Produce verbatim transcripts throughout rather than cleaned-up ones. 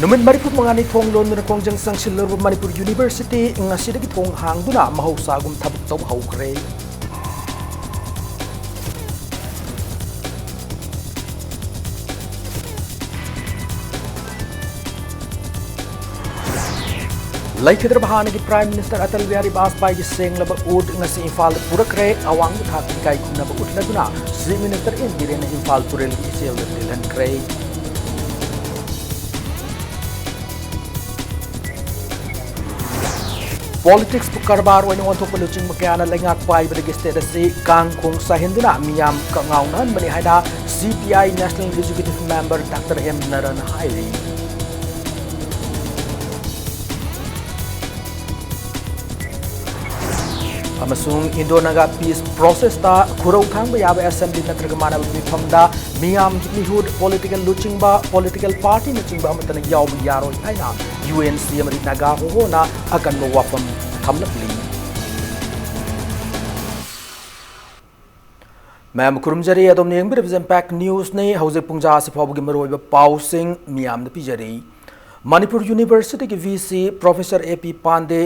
ꯅꯨꯃꯤꯠ ꯃꯔꯤꯐꯨ ꯃꯉꯥꯅꯤ ꯊꯣꯡ ꯂꯣꯟꯗꯨꯅ ꯈꯣꯡꯖꯪ ꯆꯪꯁꯤꯜꯂꯨꯔꯕ ꯃꯅꯤꯄꯨꯔ ꯌꯨꯅꯤꯚꯔꯁꯤꯇꯤ ꯉꯁꯤꯗꯒꯤ ꯊꯣꯡ ꯍꯥꯡꯗꯨꯅ ꯃꯍꯧꯁꯥꯒꯨꯝ ꯊꯕꯛ ꯇꯧꯕ ꯍꯧꯈ꯭ꯔꯦ꯫ ꯂꯩꯈꯤꯗ꯭ꯔꯕ ꯍꯥꯟꯅꯒꯤ Prime Minister ꯑꯇꯜ ꯕꯤꯍꯥꯔꯤ ꯕꯥꯖꯄꯥꯏꯒꯤ ꯁꯦꯡꯂꯕ ꯎꯠ ꯉꯁꯤ ꯏꯝꯐꯥꯜꯗ ꯄꯨꯔꯛꯈ꯭ꯔꯦ꯫ ꯑꯋꯥꯡꯕ ꯊꯥꯛꯀꯤ ꯏꯀꯥꯏ ꯈꯨꯝꯅꯕ ꯎꯠꯂꯗꯨꯅ Chief Minister ꯑꯦꯟ ꯕꯤꯔꯦꯟꯅ ꯏꯝꯐꯥꯜ ꯇꯨꯔꯦꯜꯒꯤ ꯏꯆꯦꯜꯗ ꯇꯤꯜꯍꯟꯈ꯭ꯔꯦ꯫ Politics ꯄꯨ ꯀꯔꯕꯥꯔ ꯑꯣꯏꯅ ꯑꯣꯟꯊꯣꯛꯄ ꯂꯨꯆꯤꯡꯕ ꯀꯌꯥꯅ ꯂꯩꯉꯥꯛ ꯄꯥꯏꯕꯗꯒꯤ state ꯑꯁꯤ ꯀꯥꯡ ꯈꯣꯡ ꯆꯥꯏꯍꯟꯗꯨꯅ ꯃꯤꯌꯥꯝ ꯀꯛꯉꯥꯎꯅꯍꯟꯕꯅꯤ ꯍꯥꯏꯅ C P I National Executive Member Doctor M Naran ꯍꯥꯏꯔꯤ꯫ ꯑꯃꯁꯨꯡ Indo-Naga peace process ꯇ ꯈꯨꯔꯧ ꯊꯥꯡꯕ ꯌꯥꯕ assembly ꯅꯠꯇ꯭ꯔꯒ ꯃꯥꯟꯅꯕ ꯃꯤꯐꯝꯗ ꯃꯤꯌꯥꯝꯒꯤ ꯃꯤꯍꯨꯠ, political ꯂꯨꯆꯤꯡꯕ, political party ꯅꯆꯤꯡꯕ ꯑꯃꯠꯇꯅ ꯌꯥꯎꯕ ꯌꯥꯔꯣꯏ ꯍꯥꯏꯅ U N C ꯑꯃꯗꯤ ꯅꯥꯒꯥ ꯍꯣꯍꯣꯅ ꯑꯀꯟꯕ ꯋꯥꯐꯝ ꯊꯝꯂꯛꯂꯤ꯫ ꯃꯌꯥꯝ ꯈꯨꯔꯨꯝꯖꯔꯤ, ꯑꯗꯣꯝꯅ ꯌꯦꯡꯕꯤꯔꯤꯕꯁꯤ Impact News ꯅꯤ꯫ ꯍꯧꯖꯤꯛ ꯄꯨꯡꯖꯥ ꯑꯁꯤ ꯐꯥꯎꯕꯒꯤ ꯃꯔꯨꯑꯣꯏꯕ ꯄꯥꯎꯁꯤꯡ ꯃꯤꯌꯥꯝꯗ ꯄꯤꯖꯔꯤ꯫ ꯃꯅꯤꯄꯨꯔ University ꯒꯤ V C Professor A P ꯄꯥꯟꯗꯦ,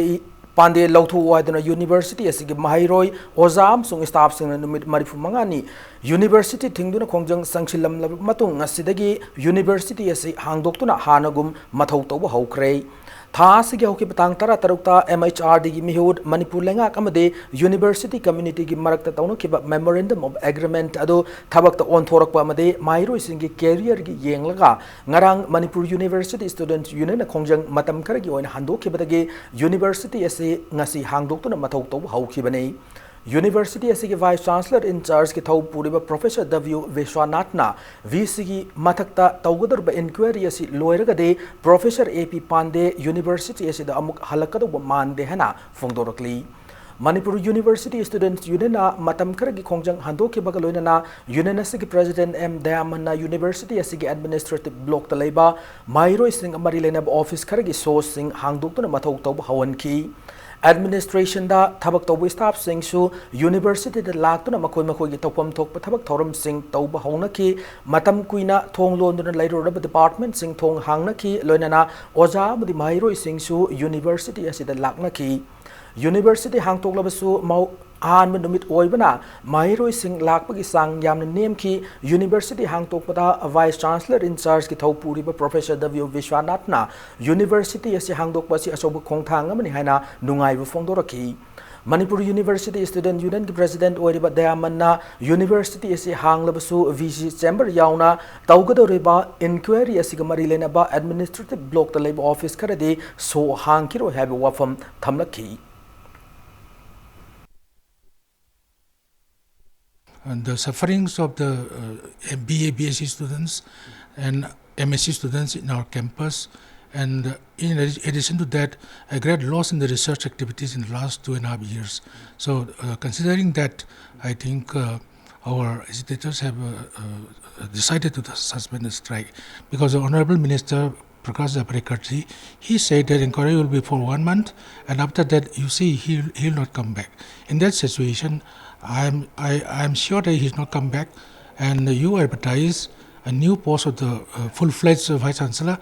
ꯄꯥꯟꯗꯦ ꯂꯧꯊꯣꯛꯎ ꯍꯥꯏꯗꯨꯅ university ꯑꯁꯤꯒꯤ ꯃꯍꯩꯔꯣꯏ, ꯑꯣꯖꯥ ꯑꯃꯁꯨꯡ staff ꯁꯤꯡꯅ ꯅꯨꯃꯤꯠ ꯃꯔꯤꯐꯨ ꯃꯉꯥꯅꯤ university ꯊꯤꯡꯗꯨꯅ ꯈꯣꯡꯖꯪ ꯆꯪꯁꯤꯜꯂꯝꯂꯕ ꯃꯇꯨꯡ, ꯉꯁꯤꯗꯒꯤ university ꯑꯁꯤ ꯍꯥꯡꯗꯣꯛꯇꯨꯅ ꯍꯥꯟꯅꯒꯨꯝ ꯃꯊꯧ ꯇꯧꯕ ꯍꯧꯈ꯭ꯔꯦ꯫ ꯊꯥ ꯑꯁꯤꯒꯤ ꯍꯧꯈꯤꯕ ꯇꯥꯡ ꯇꯔꯥꯇꯔꯨꯛꯇ M H R D ꯒꯤ ꯃꯤꯍꯨꯠ, ꯃꯅꯤꯄꯨꯔ ꯂꯩꯉꯥꯛ ꯑꯃꯗꯤ university community ꯒꯤ ꯃꯔꯛꯇ ꯇꯧꯅꯈꯤꯕ memorandum of agreement ꯑꯗꯨ ꯊꯕꯛꯇ ꯑꯣꯟꯊꯣꯔꯛꯄ ꯑꯃꯗꯤ ꯃꯍꯩꯔꯣꯏꯁꯤꯡꯒꯤ career ꯒꯤ ꯌꯦꯡꯂꯒ ꯉꯔꯥꯡ ꯃꯅꯤꯄꯨꯔ University Students Union ꯅ ꯈꯣꯡꯖꯪ ꯃꯇꯝ ꯈꯔꯒꯤ ꯑꯣꯏꯅ ꯍꯟꯗꯣꯛꯈꯤꯕꯗꯒꯤ university ꯑꯁꯤ ꯉꯁꯤ ꯍꯥꯡꯗꯣꯛꯇꯨꯅ ꯃꯊꯧ ꯇꯧꯕ ꯍꯧꯈꯤꯕꯅꯤ꯫ University ꯑꯁꯤꯒꯤ Vice Chancellor in charge ꯀꯤ ꯊꯧ ꯄꯨꯔꯤꯕ Professor W ꯕꯤꯁ꯭ꯋꯥꯅꯥꯊꯅ V C ꯒꯤ ꯃꯊꯛꯇ ꯇꯧꯒꯗꯧꯔꯤꯕ inquiry ꯑꯁꯤ ꯂꯣꯏꯔꯒꯗꯤ Professor A P Pandey university ꯑꯁꯤꯗ ꯑꯃꯨꯛ ꯍꯜꯂꯛꯀꯗꯧꯕ ꯃꯥꯟꯗꯦ ꯍꯥꯏꯅ ꯐꯣꯡꯗꯣꯔꯛꯂꯤ꯫ ꯃꯅꯤꯄꯨꯔ University Students Union ꯅ ꯃꯇꯝ ꯈꯔꯒꯤ ꯈꯣꯡꯖꯪ ꯍꯟꯗꯣꯛꯈꯤꯕꯒ ꯂꯣꯏꯅꯅ union ꯑꯁꯤꯒꯤ President ꯑꯦꯝ ꯗꯌꯥꯃꯟꯅ university ꯑꯁꯤꯒꯤ administrative block ꯇ ꯂꯩꯕ ꯃꯍꯩꯔꯣꯏꯁꯤꯡꯒ ꯃꯔꯤ ꯂꯩꯅꯕ office ꯈꯔꯒꯤ show ꯁꯤꯡ ꯍꯥꯡꯗꯣꯛꯇꯨꯅ ꯃꯊꯧ ꯇꯧꯕ ꯍꯧꯍꯟꯈꯤ꯫ ꯑꯦꯗꯃꯤꯅꯤꯁꯇ꯭ꯔꯦꯁꯟꯗ ꯊꯕꯛ ꯇꯧꯕ ꯁ꯭ꯇꯥꯐꯁꯤꯡꯁꯨ ꯌꯨꯅꯤꯚꯔꯁꯤꯇꯤꯗ ꯂꯥꯛꯇꯨꯅ ꯃꯈꯣꯏ ꯃꯈꯣꯏꯒꯤ ꯇꯧꯐꯝ ꯊꯣꯛꯄ ꯊꯕꯛ ꯊꯧꯔꯝꯁꯤꯡ ꯇꯧꯕ ꯍꯧꯅꯈꯤ꯫ ꯃꯇꯝ ꯀꯨꯏꯅ ꯊꯣꯡ ꯂꯣꯟꯗꯨꯅ ꯂꯩꯔꯨꯔꯕ ꯗꯤꯄꯥꯔꯠꯃꯦꯟꯠꯁꯤꯡ ꯊꯣꯡ ꯍꯥꯡꯅꯈꯤ, ꯂꯣꯏꯅꯅ ꯑꯣꯖꯥ ꯑꯃꯗꯤ ꯃꯍꯩꯔꯣꯏꯁꯤꯡꯁꯨ ꯌꯨꯅꯤꯚꯔꯁꯤꯇꯤ ꯑꯁꯤꯗ ꯂꯥꯛꯅꯈꯤ꯫ ꯌꯨꯅꯤꯚꯔꯁꯤꯇꯤ ꯍꯥꯡꯗꯣꯛꯂꯕꯁꯨ ꯃꯧ-, ꯑꯍꯥꯟꯕ ꯅꯨꯃꯤꯠ ꯑꯣꯏꯕꯅ ꯃꯍꯩꯔꯣꯏꯁꯤꯡ ꯂꯥꯛꯄꯒꯤ ꯆꯥꯡ ꯌꯥꯝꯅ ꯅꯦꯝꯈꯤ꯫ ꯌꯨꯅꯤꯚꯔꯁꯤꯇꯤ ꯍꯥꯡꯗꯣꯛꯄꯗ ꯚꯥꯏꯁ ꯆꯥꯟꯁꯂꯔ ꯏꯟ ꯆꯥꯔꯖꯀꯤ ꯊꯧ ꯄꯨꯔꯤꯕ ꯄ꯭ꯔꯣꯐꯦꯁꯔ ꯗꯕ꯭ꯂꯤꯌꯨ ꯕꯤꯁ꯭ꯋꯥꯅꯥꯊꯅ ꯌꯨꯅꯤꯚꯔꯁꯤꯇꯤ ꯑꯁꯤ ꯍꯥꯡꯗꯣꯛꯄ ꯑꯁꯤ ꯑꯆꯧꯕ ꯈꯣꯡꯊꯥꯡ ꯑꯃꯅꯤ ꯍꯥꯏꯅ ꯅꯨꯡꯉꯥꯏꯕ ꯐꯣꯡꯗꯣꯔꯛꯈꯤ꯫ ꯃꯅꯤꯄꯨꯔ ꯌꯨꯅꯤꯚꯔꯁꯤꯇꯤ ꯁ꯭ꯇꯨꯗꯦꯟꯠ ꯌꯨꯅꯤꯌꯟꯒꯤ ꯄ꯭ꯔꯦꯁꯤꯗꯦꯟꯠ ꯑꯣꯏꯔꯤꯕ ꯗꯌꯥꯃꯟꯅ ꯌꯨꯅꯤꯚꯔꯁꯤꯇꯤ ꯑꯁꯤ ꯍꯥꯡꯂꯕꯁꯨ ꯚꯤ ꯁꯤ ꯆꯦꯝꯕꯔ ꯌꯥꯎꯅ ꯇꯧꯒꯗꯧꯔꯤꯕ ꯏꯟꯀ꯭ꯋꯥꯏꯔꯤ ꯑꯁꯤꯒ ꯃꯔꯤ ꯂꯩꯅꯕ ꯑꯦꯗꯃꯤꯅꯤꯁꯇ꯭ꯔꯦꯇꯤꯚ ꯕ꯭ꯂꯣꯛꯇ ꯂꯩꯕ ꯑꯣꯐꯤꯁ ꯈꯔꯗꯤ ꯁꯣ ꯍꯥꯡꯈꯤꯔꯣꯏ ꯍꯥꯏꯕ ꯋꯥꯐꯝ ꯊꯝꯂꯛꯈꯤ꯫ And the sufferings of the uh, B A, B S C students and M S C students in our campus, and uh, in addi- addition to that, a great loss in the research activities in the last two and a half years. So, uh, considering that, I think uh, our agitators have uh, uh, decided to suspend the strike because the Honorable Minister Prakash Javadekar ji, he said that inquiry will be for one month, and after that, you see, he he'll not come back. In that situation, I'm I I'm sure that he's not come back, and you advertise a new post of the uh, full-fledged vice chancellor,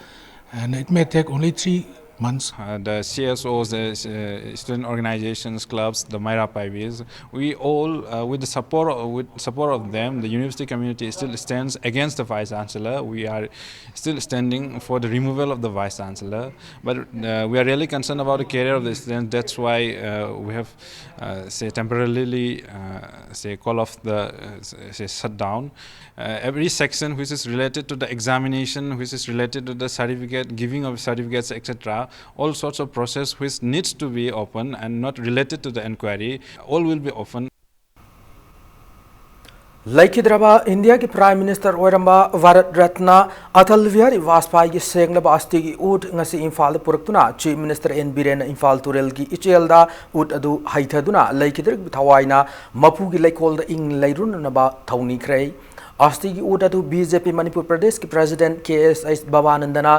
and it may take only three months. Uh, the C S Os, the uh, student organizations, clubs, the Maira Paibis, we all, uh, with the support of, with support of them, the university community still stands against the vice chancellor. We are still standing for the removal of the vice chancellor, but uh, we are really concerned about the career of the students. That's why uh, we have, uh, say, temporarily, uh, say, call off the, uh, s- say, shutdown. Uh, every section which is related to the examination, which is related to the certificate, giving of certificates, et cetera, all sorts of process which needs to be open and not related to the inquiry, all will be open. ꯂꯩꯈꯤꯗ꯭ꯔꯕ ꯏꯟꯗꯤꯌꯥꯒꯤ prime minister ꯑꯣꯏꯔꯝꯕ ꯚꯥꯔꯠ ꯔꯠꯅ ꯑꯇꯜ ꯕꯤꯍꯥꯔꯤ ꯋꯥꯖꯄꯥꯏꯒꯤ ꯁꯦꯡꯂꯕ ꯑꯁꯇꯤꯒꯤ ꯎꯠ ꯉꯁꯤ ꯏꯝꯐꯥꯜꯗ ꯄꯨꯔꯛꯇꯨꯅ chief minister and ꯕꯤꯔꯦꯟꯅ Imphal ꯇꯨꯔꯦꯜꯒꯤ ꯏꯆꯦꯜꯗ ꯎꯠ ꯑꯗꯨ ꯍꯩꯊꯗꯨꯅ ꯂꯩꯈꯤꯗ꯭ꯔꯕ ꯊꯋꯥꯏꯅ ꯃꯄꯨꯒꯤ ꯂꯩꯀꯣꯜꯗ ꯏꯪ ꯂꯩꯔꯨꯅꯅꯕ ꯊꯧꯅꯤꯈ꯭ꯔꯦ꯫ ꯑꯁꯇꯤꯒꯤ ꯎꯠ ꯑꯗꯨ ꯕꯤ ꯖꯦ ꯄꯤ ꯃꯅꯤꯄꯨꯔ ꯄ꯭ꯔꯗꯦꯁꯀꯤ ꯄ꯭ꯔꯦꯁꯤꯗꯦꯟꯠ ꯀꯦ ꯑꯦꯁ ꯑꯩꯆ ꯕꯕꯥꯅꯟꯗꯅ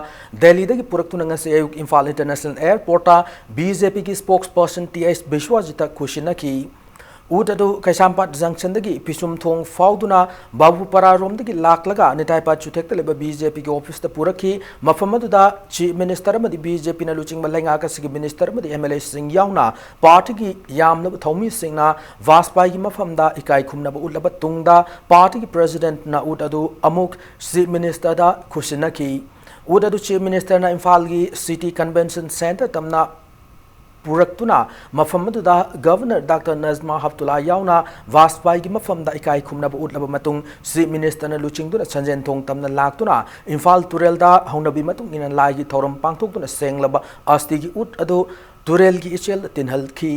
ꯗꯦꯜꯂꯤꯗꯒꯤ ꯄꯨꯔꯛꯇꯨꯅ ꯉꯁꯤ ꯑꯌꯨꯛ ꯏꯝꯐꯥꯜ ꯏꯟꯇꯔꯅꯦꯁꯅꯦꯜ ꯑꯦꯌꯔꯄꯣꯔꯠꯇ ꯕꯤ ꯖꯦ ꯄꯤꯒꯤ ꯁ꯭ꯄꯣꯛꯁ ꯄꯔꯁꯟ ꯇꯤ ꯑꯩꯆ ꯕꯤꯁ꯭ꯋꯖꯤꯠꯇ ꯈꯨꯠꯁꯤꯟꯅꯈꯤ꯫ ꯎꯠ ꯑꯗꯨ ꯀꯩꯁꯥꯝꯄꯥꯠ ꯖꯪꯁꯟꯗꯒꯤ ꯄꯤꯁꯨꯝ ꯊꯣꯡ ꯐꯥꯎꯗꯨꯅ ꯕꯥꯕꯨꯄꯥꯔꯥꯔꯣꯝꯗꯒꯤ ꯂꯥꯛꯂꯒ ꯅꯤꯇꯥꯏꯄꯥꯠ ꯆꯨꯊꯦꯛꯇ ꯂꯩꯕ ꯕꯤ ꯖꯦ ꯄꯤꯒꯤ ꯑꯣꯐꯤꯁꯇ ꯄꯨꯔꯛꯈꯤ꯫ ꯃꯐꯝ ꯑꯗꯨꯗ ꯆꯤꯐ ꯃꯤꯅꯤꯁꯇꯔ ꯑꯃꯗꯤ ꯕꯤ ꯖꯦ ꯄꯤꯅ ꯂꯨꯆꯤꯡꯕ ꯂꯩꯉꯥꯛ ꯑꯁꯤꯒꯤ ꯃꯤꯅꯤꯁꯇꯔ ꯑꯃꯗꯤ ꯑꯦꯝ ꯑꯦꯜ ꯑꯦꯁꯤꯡ ꯌꯥꯎꯅ ꯄꯥꯔꯇꯤꯒꯤ ꯌꯥꯝꯂꯕ ꯊꯧꯃꯤꯁꯤꯡꯅ ꯕꯥꯖꯄꯥꯏꯒꯤ ꯃꯐꯝꯗ ꯏꯀꯥꯏ ꯈꯨꯝꯅꯕ ꯎꯠꯂꯕ ꯇꯨꯡꯗ ꯄꯥꯔꯇꯤꯒꯤ ꯄ꯭ꯔꯦꯁꯤꯗꯦꯟꯠꯅ ꯎꯠ ꯑꯗꯨ ꯑꯃꯨꯛ ꯆꯤꯐ ꯃꯤꯅꯤꯁꯇꯔꯗ ꯈꯨꯠꯁꯤꯟꯅꯈꯤ꯫ ꯎꯠ ꯑꯗꯨ ꯆꯤꯐ ꯃꯤꯅꯤꯁꯇꯔꯅ ꯏꯝꯐꯥꯜꯒꯤ ꯁꯤꯇꯤ ꯀꯟꯚꯦꯟꯁꯟ ꯁꯦꯟꯇꯔ ꯇꯝꯅ ꯄꯨꯔꯛꯇꯨꯅ ꯃꯐꯝ ꯑꯗꯨꯗ ꯒꯚꯔꯅꯔ ꯗꯥꯛꯇꯔ ꯅꯖꯃꯥ ꯍꯞꯇꯨꯂꯥ ꯌꯥꯎꯅ ꯕꯥꯖꯄꯥꯏꯒꯤ ꯃꯐꯝꯗ ꯏꯀꯥꯏ ꯈꯨꯝꯅꯕ ꯎꯠꯂꯕ ꯃꯇꯨꯡ ꯆꯤꯐ ꯃꯤꯅꯤꯁꯇꯔꯅ ꯂꯨꯆꯤꯡꯗꯨꯅ ꯁꯟꯖꯦꯟ ꯊꯣꯡ ꯇꯝꯅ ꯂꯥꯛꯇꯨꯅ ꯏꯝꯐꯥꯜ ꯇꯨꯔꯦꯜꯗ ꯍꯧꯅꯕꯤ ꯃꯇꯨꯡ ꯏꯟꯅ ꯂꯥꯏꯒꯤ ꯊꯧꯔꯝ ꯄꯥꯡꯊꯣꯛꯇꯨꯅ ꯁꯦꯡꯂꯕ ꯑꯁꯇꯤꯒꯤ ꯎꯠ ꯑꯗꯨ ꯇꯨꯔꯦꯜꯒꯤ ꯏꯆꯦꯜꯗ ꯇꯤꯟꯍꯜꯈꯤ꯫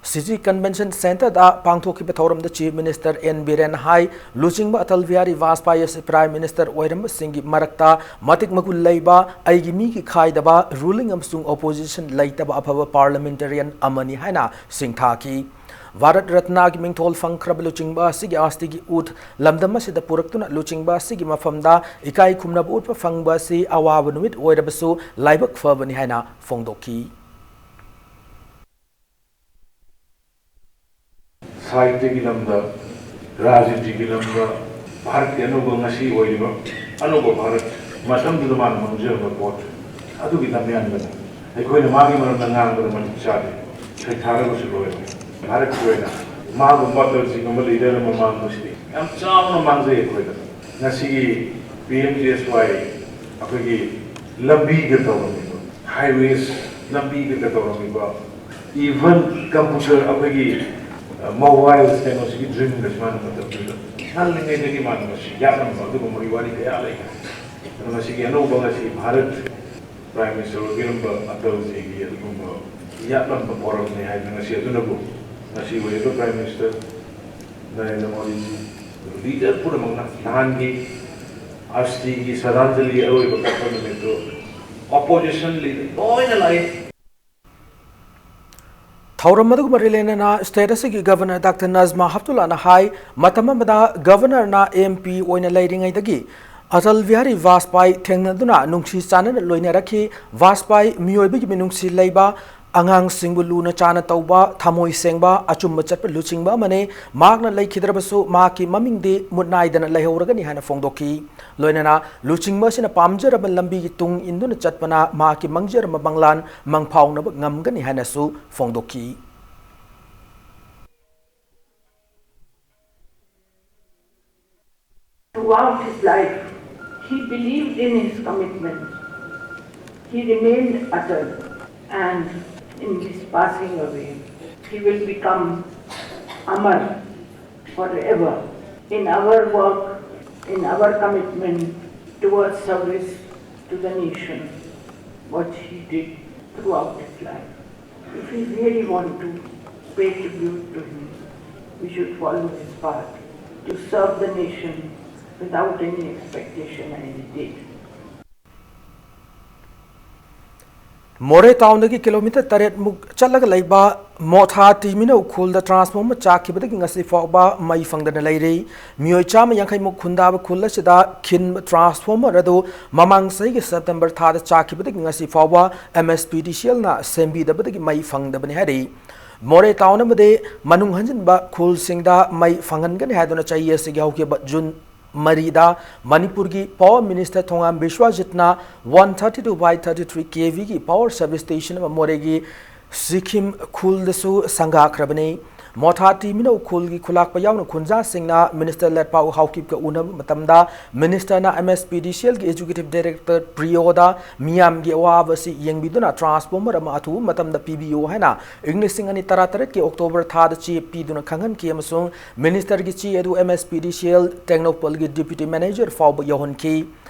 ꯁꯤꯇꯤ ꯀꯟꯚꯦꯟꯁꯟ ꯁꯦꯟꯇꯔꯗ ꯄꯥꯡꯊꯣꯛꯈꯤꯕ ꯊꯧꯔꯝꯗ ꯆꯤꯐ ꯃꯤꯅꯤꯁꯇꯔ ꯑꯦꯟ ꯕꯤꯔꯦꯟ ꯍꯥꯏ, ꯂꯨꯆꯤꯡꯕ ꯑꯇꯜ ꯕꯤꯍꯥꯔꯤ ꯕꯥꯖꯄꯥꯏ ꯑꯁꯤ ꯄ꯭ꯔꯥꯏꯝ ꯃꯤꯅꯤꯁꯇꯔ ꯑꯣꯏꯔꯝꯕꯁꯤꯡꯒꯤ ꯃꯔꯛꯇ ꯃꯇꯤꯛ ꯃꯒꯨꯟ ꯂꯩꯕ, ꯑꯩꯒꯤ ꯃꯤꯒꯤ ꯈꯥꯏꯗꯕ, ꯔꯨꯂꯤꯡ ꯑꯃꯁꯨꯡ ꯑꯣꯄꯣꯖꯤꯁꯟ ꯂꯩꯇꯕ ꯑꯐꯕ ꯄꯥꯔꯂꯤꯌꯥꯃꯦꯟꯇꯔꯤꯌꯟ ꯑꯃꯅꯤ ꯍꯥꯏꯅ ꯁꯤꯡꯊꯥꯈꯤ꯫ ꯚꯥꯔꯠ ꯔꯠꯅꯥꯒꯤ ꯃꯤꯡꯊꯣꯜ ꯐꯪꯈ꯭ꯔꯕ ꯂꯨꯆꯤꯡꯕ ꯑꯁꯤꯒꯤ ꯑꯁꯇꯤꯒꯤ ꯎꯠ ꯂꯝꯗꯝ ꯑꯁꯤꯗ ꯄꯨꯔꯛꯇꯨꯅ ꯂꯨꯆꯤꯡꯕ ꯑꯁꯤꯒꯤ ꯃꯐꯝꯗ ꯏꯀꯥꯏ ꯈꯨꯝꯅꯕ ꯎꯠꯄ ꯐꯪꯕ ꯑꯁꯤ ꯑꯋꯥꯕ ꯅꯨꯃꯤꯠ ꯑꯣꯏꯔꯕꯁꯨ ꯂꯥꯏꯕꯛ ꯐꯕꯅꯤ ꯍꯥꯏꯅ ꯐꯣꯡꯗꯣꯛꯈꯤ꯫ ꯁꯥꯍꯤꯇ꯭ꯌꯒꯤ ꯂꯝꯗ, ꯔꯥꯖꯅꯤꯇꯤꯒꯤ ꯂꯝꯗ ꯚꯥꯔꯠꯀꯤ ꯑꯅꯧꯕ, ꯉꯁꯤ ꯑꯣꯏꯔꯤꯕ ꯑꯅꯧꯕ ꯚꯥꯔꯠ, ꯃꯇꯝꯗꯨꯗ ꯃꯥꯅ ꯃꯥꯡꯖꯔꯝꯕ ꯄꯣꯠ ꯑꯗꯨꯒꯤ ꯂꯝꯌꯥꯟꯕꯅꯤ꯫ ꯑꯩꯈꯣꯏꯅ ꯃꯥꯒꯤ ꯃꯔꯝꯗ ꯉꯥꯡꯕꯗ ꯃꯇꯤꯛ ꯆꯥꯗꯦ, ꯁꯩꯊꯥꯔꯒꯁꯨ ꯂꯣꯏꯔꯦ꯫ ꯚꯥꯔꯠꯀꯤ ꯑꯣꯏꯅ ꯃꯥꯒꯨꯝꯕ ꯑꯇꯜꯖꯤꯒꯨꯝꯕ ꯂꯤꯗꯔ ꯑꯃ ꯃꯥꯡꯕꯁꯤꯗꯤ ꯌꯥꯝ ꯆꯥꯎꯅ ꯃꯥꯡꯖꯩ ꯑꯩꯈꯣꯏꯗ꯫ ꯉꯁꯤꯒꯤ ꯄꯤ ꯑꯦꯝ ꯖꯤ ꯑꯦꯁ ꯋꯥꯏ ꯑꯩꯈꯣꯏꯒꯤ ꯂꯝꯕꯤꯗ ꯇꯧꯔꯝꯃꯤꯕ, ꯍꯥꯏꯋꯦꯁ ꯂꯝꯕꯤꯗꯒ ꯇꯧꯔꯝꯃꯤꯕ, even computer, ꯑꯩꯈꯣꯏꯒꯤ ꯃꯣꯕꯥꯏꯜ ꯀꯩꯅꯣꯁꯤꯒꯤ ꯗ꯭ꯔꯤꯝꯒꯁꯤ ꯃꯥꯅ ꯃꯇꯝꯗꯨꯗ ꯉꯜꯂꯤꯉꯩꯗꯒꯤ ꯃꯥꯅ ꯃꯁꯤ ꯌꯥꯠꯂꯝꯕ ꯑꯗꯨꯒꯨꯝꯕꯒꯤ ꯋꯥꯔꯤ ꯀꯌꯥ ꯂꯩ꯫ ꯑꯗꯨꯅ ꯃꯁꯤꯒꯤ ꯑꯅꯧꯕ ꯉꯁꯤ ꯚꯥꯔꯠ ꯄ꯭ꯔꯥꯏꯝ ꯃꯤꯅꯤꯁꯇꯔ ꯑꯣꯏꯕꯤꯔꯝꯕ ꯑꯇꯜꯖꯤꯒꯤ ꯑꯗꯨꯒꯨꯝꯕ ꯌꯥꯠꯂꯝꯕ ꯄꯣꯔꯝꯅꯤ ꯍꯥꯏꯗꯅ ꯉꯁꯤ ꯑꯗꯨꯅꯕꯨ ꯉꯁꯤ ꯑꯣꯏꯔꯤꯕ ꯄ꯭ꯔꯥꯏꯝ ꯃꯤꯅꯤꯁꯇꯔ ꯅꯔꯦꯟꯗ꯭ꯔ ꯃꯣꯗꯤꯖꯤ, ꯂꯤꯗꯔ ꯄꯨꯝꯅꯃꯛꯅ ꯅꯍꯥꯟꯒꯤ ꯑꯁꯇꯤꯒꯤ ꯁ꯭ꯔꯗꯥꯟꯖꯂꯤ ꯑꯔꯣꯏꯕ ꯀꯠꯄ ꯅꯨꯃꯤꯠꯇꯨ ꯑꯣꯄꯣꯖꯤꯁꯟ ꯂꯤꯗꯔ ꯂꯣꯏꯅ ꯂꯥꯛꯏ꯫ ꯊꯧꯔꯝ ꯑꯗꯨꯒ ꯃꯔꯤ ꯂꯩꯅꯅ state ꯑꯁꯤꯒꯤ Governor Doctor Najma Heptullahꯅ ꯍꯥꯏ, ꯃꯇꯝ ꯑꯃꯗ Governorꯅ M P ꯑꯣꯏꯅ ꯂꯩꯔꯤꯉꯩꯗꯒꯤ ꯑꯇꯜ ꯕꯤꯍꯥꯔꯤ ꯕꯥꯖꯄꯥꯏ ꯊꯦꯡꯅꯗꯨꯅ ꯅꯨꯡꯁꯤ ꯆꯥꯟꯅꯅ ꯂꯣꯏꯅꯔꯛꯈꯤ꯫ ꯕꯥꯖꯄꯥꯏ ꯃꯤꯑꯣꯏꯕꯒꯤ ꯃꯤꯅꯨꯡꯁꯤ ꯂꯩꯕ, ꯑꯉꯥꯡꯁꯤꯡꯕꯨ ꯂꯨꯅ ꯆꯥꯅ ꯇꯧꯕ, ꯊꯃꯣꯏ ꯁꯦꯡꯕ, ꯑꯆꯨꯝꯕ ꯆꯠꯄ ꯂꯨꯆꯤꯡꯕ ꯑꯃꯅꯤ꯫ ꯃꯍꯥꯛꯅ ꯂꯩꯈꯤꯗ꯭ꯔꯕꯁꯨ ꯃꯍꯥꯛꯀꯤ ꯃꯃꯤꯡꯗꯤ ꯃꯨꯠ ꯅꯥꯏꯗꯅ ꯂꯩꯍꯧꯔꯒꯅꯤ ꯍꯥꯏꯅ ꯐꯣꯡꯗꯣꯛꯈꯤ꯫ ꯂꯣꯏꯅꯅ ꯂꯨꯆꯤꯡꯕ ꯑꯁꯤꯅ ꯄꯥꯝꯖꯔꯕ ꯂꯝꯕꯤꯒꯤ ꯇꯨꯡ ꯏꯟꯗꯨꯅ ꯆꯠꯄꯅ ꯃꯍꯥꯛꯀꯤ ꯃꯪꯖꯔꯝꯕ ꯃꯪꯂꯥꯟ ꯃꯪꯐꯥꯎꯅꯕ ꯉꯝꯒꯅꯤ ꯍꯥꯏꯅꯁꯨ ꯐꯣꯡꯗꯣꯛꯈꯤ꯫ Throughout his life, he believed in his commitment. He remained utter, and in his passing away, he will become amar forever in our work, in our commitment towards service to the nation, what he did throughout his life. If we really want to pay tribute to him, we should follow his path to serve the nation without any expectation, and he did. ꯃꯣꯔꯦ ꯇꯥꯎꯟꯗꯒꯤ kilometre ꯇꯔꯦꯠ ꯃꯨꯛ ꯆꯠꯂꯒ ꯂꯩꯕ ꯃꯣꯊꯥ ꯇꯤꯃꯤꯅꯧ ꯈꯨꯜꯗ transformer ꯆꯥꯛꯈꯤꯕꯗꯒꯤ ꯉꯁꯤ ꯐꯥꯎꯕ ꯃꯩ ꯐꯪꯗꯅ ꯂꯩꯔꯤ꯫ ꯃꯤꯑꯣꯏ ꯆꯥꯝꯃ ꯌꯥꯡꯈꯩ ꯃꯨꯛ ꯈꯨꯟꯗꯥꯕ ꯈꯨꯜ ꯑꯁꯤꯗ ꯈꯤꯟꯕ ꯇ꯭ꯔꯥꯟꯁꯐꯣꯔꯃꯔ ꯑꯗꯨ ꯃꯃꯥꯡ ꯆꯍꯤꯒꯤ ꯁꯦꯞꯇꯦꯝꯕꯔ ꯊꯥꯗ ꯆꯥꯛꯈꯤꯕꯗꯒꯤ ꯉꯁꯤ ꯐꯥꯎꯕ M S P D C L ꯅ ꯁꯦꯝꯕꯤꯗꯕꯗꯒꯤ ꯃꯩ ꯐꯪꯗꯕꯅꯤ ꯍꯥꯏꯔꯤ꯫ ꯃꯣꯔꯦ ꯇꯥꯎꯟ ꯑꯃꯗꯤ ꯃꯅꯨꯡ ꯍꯟꯖꯤꯟꯕ ꯈꯨꯜꯁꯤꯡꯗ ꯃꯩ ꯐꯪꯍꯟꯒꯅꯤ ꯍꯥꯏꯗꯨꯅ ꯆꯍꯤ ꯑꯁꯤꯒꯤ ꯍꯧꯈꯤꯕ ꯖꯨꯟ ꯃꯔꯤꯗ ꯃꯅꯤꯄꯨꯔꯒꯤ ꯄꯥꯋꯔ ꯃꯤꯅꯤꯁꯇꯔ ꯊꯣꯉꯥꯝ ꯕꯤꯁ꯭ꯋꯥꯖꯤꯠꯅ one thirty two by thirty three K V ꯒꯤ ꯄꯥꯋꯔ ꯁꯕ ꯁ꯭ꯇꯦꯁꯟ ꯑꯃ ꯃꯣꯔꯦꯒꯤ ꯁꯤꯈꯤꯝ ꯈꯨꯜꯗꯁꯨ ꯁꯪꯒꯥꯈ꯭ꯔꯕꯅꯤ꯫ ꯃꯣꯊꯥ ꯇꯤꯃꯤꯅꯧ ꯈꯨꯜꯒꯤ ꯈꯨꯂꯥꯛꯄ ꯌꯥꯎꯅ ꯈꯨꯟꯖꯥꯁꯤꯡꯅ ꯃꯤꯅꯤꯁꯇꯔ ꯂꯦꯠꯄꯥꯎ ꯍꯥꯎꯀꯤꯞꯀ ꯎꯅꯕ ꯃꯇꯝꯗ ꯃꯤꯅꯤꯁꯇꯔꯅ M S P D C L ꯒꯤ ꯑꯦꯛꯖꯤꯀ꯭ꯌꯨꯇꯤꯚ ꯗꯥꯏꯔꯦꯛꯇꯔ ꯄ꯭ꯔꯤꯌꯣꯗ ꯃꯤꯌꯥꯝꯒꯤ ꯑꯋꯥꯕ ꯑꯁꯤ ꯌꯦꯡꯕꯤꯗꯨꯅ ꯇ꯭ꯔꯥꯟꯁꯐꯣꯔꯃꯔ ꯑꯃ ꯑꯊꯨꯕ ꯃꯇꯝꯗ ꯄꯤꯕꯤꯌꯨ ꯍꯥꯏꯅ ꯏꯪ ꯂꯤꯁꯤꯡ ꯑꯅꯤ ꯇꯔꯥꯇꯔꯦꯠꯀꯤ ꯑꯣꯛꯇꯣꯕꯔ ꯊꯥꯗ ꯆꯦ ꯄꯤꯗꯨꯅ ꯈꯪꯍꯟꯈꯤ ꯑꯃꯁꯨꯡ ꯃꯤꯅꯤꯁꯇꯔꯒꯤ ꯆꯦ ꯑꯗꯨ M S P D C L ꯇꯦꯡꯅꯧꯄꯜꯒꯤ ꯗꯤꯄ꯭ꯌꯨꯇꯤ ꯃꯦꯅꯦꯖꯔ ꯐꯥꯎꯕ ꯌꯧꯍꯟꯈꯤ꯫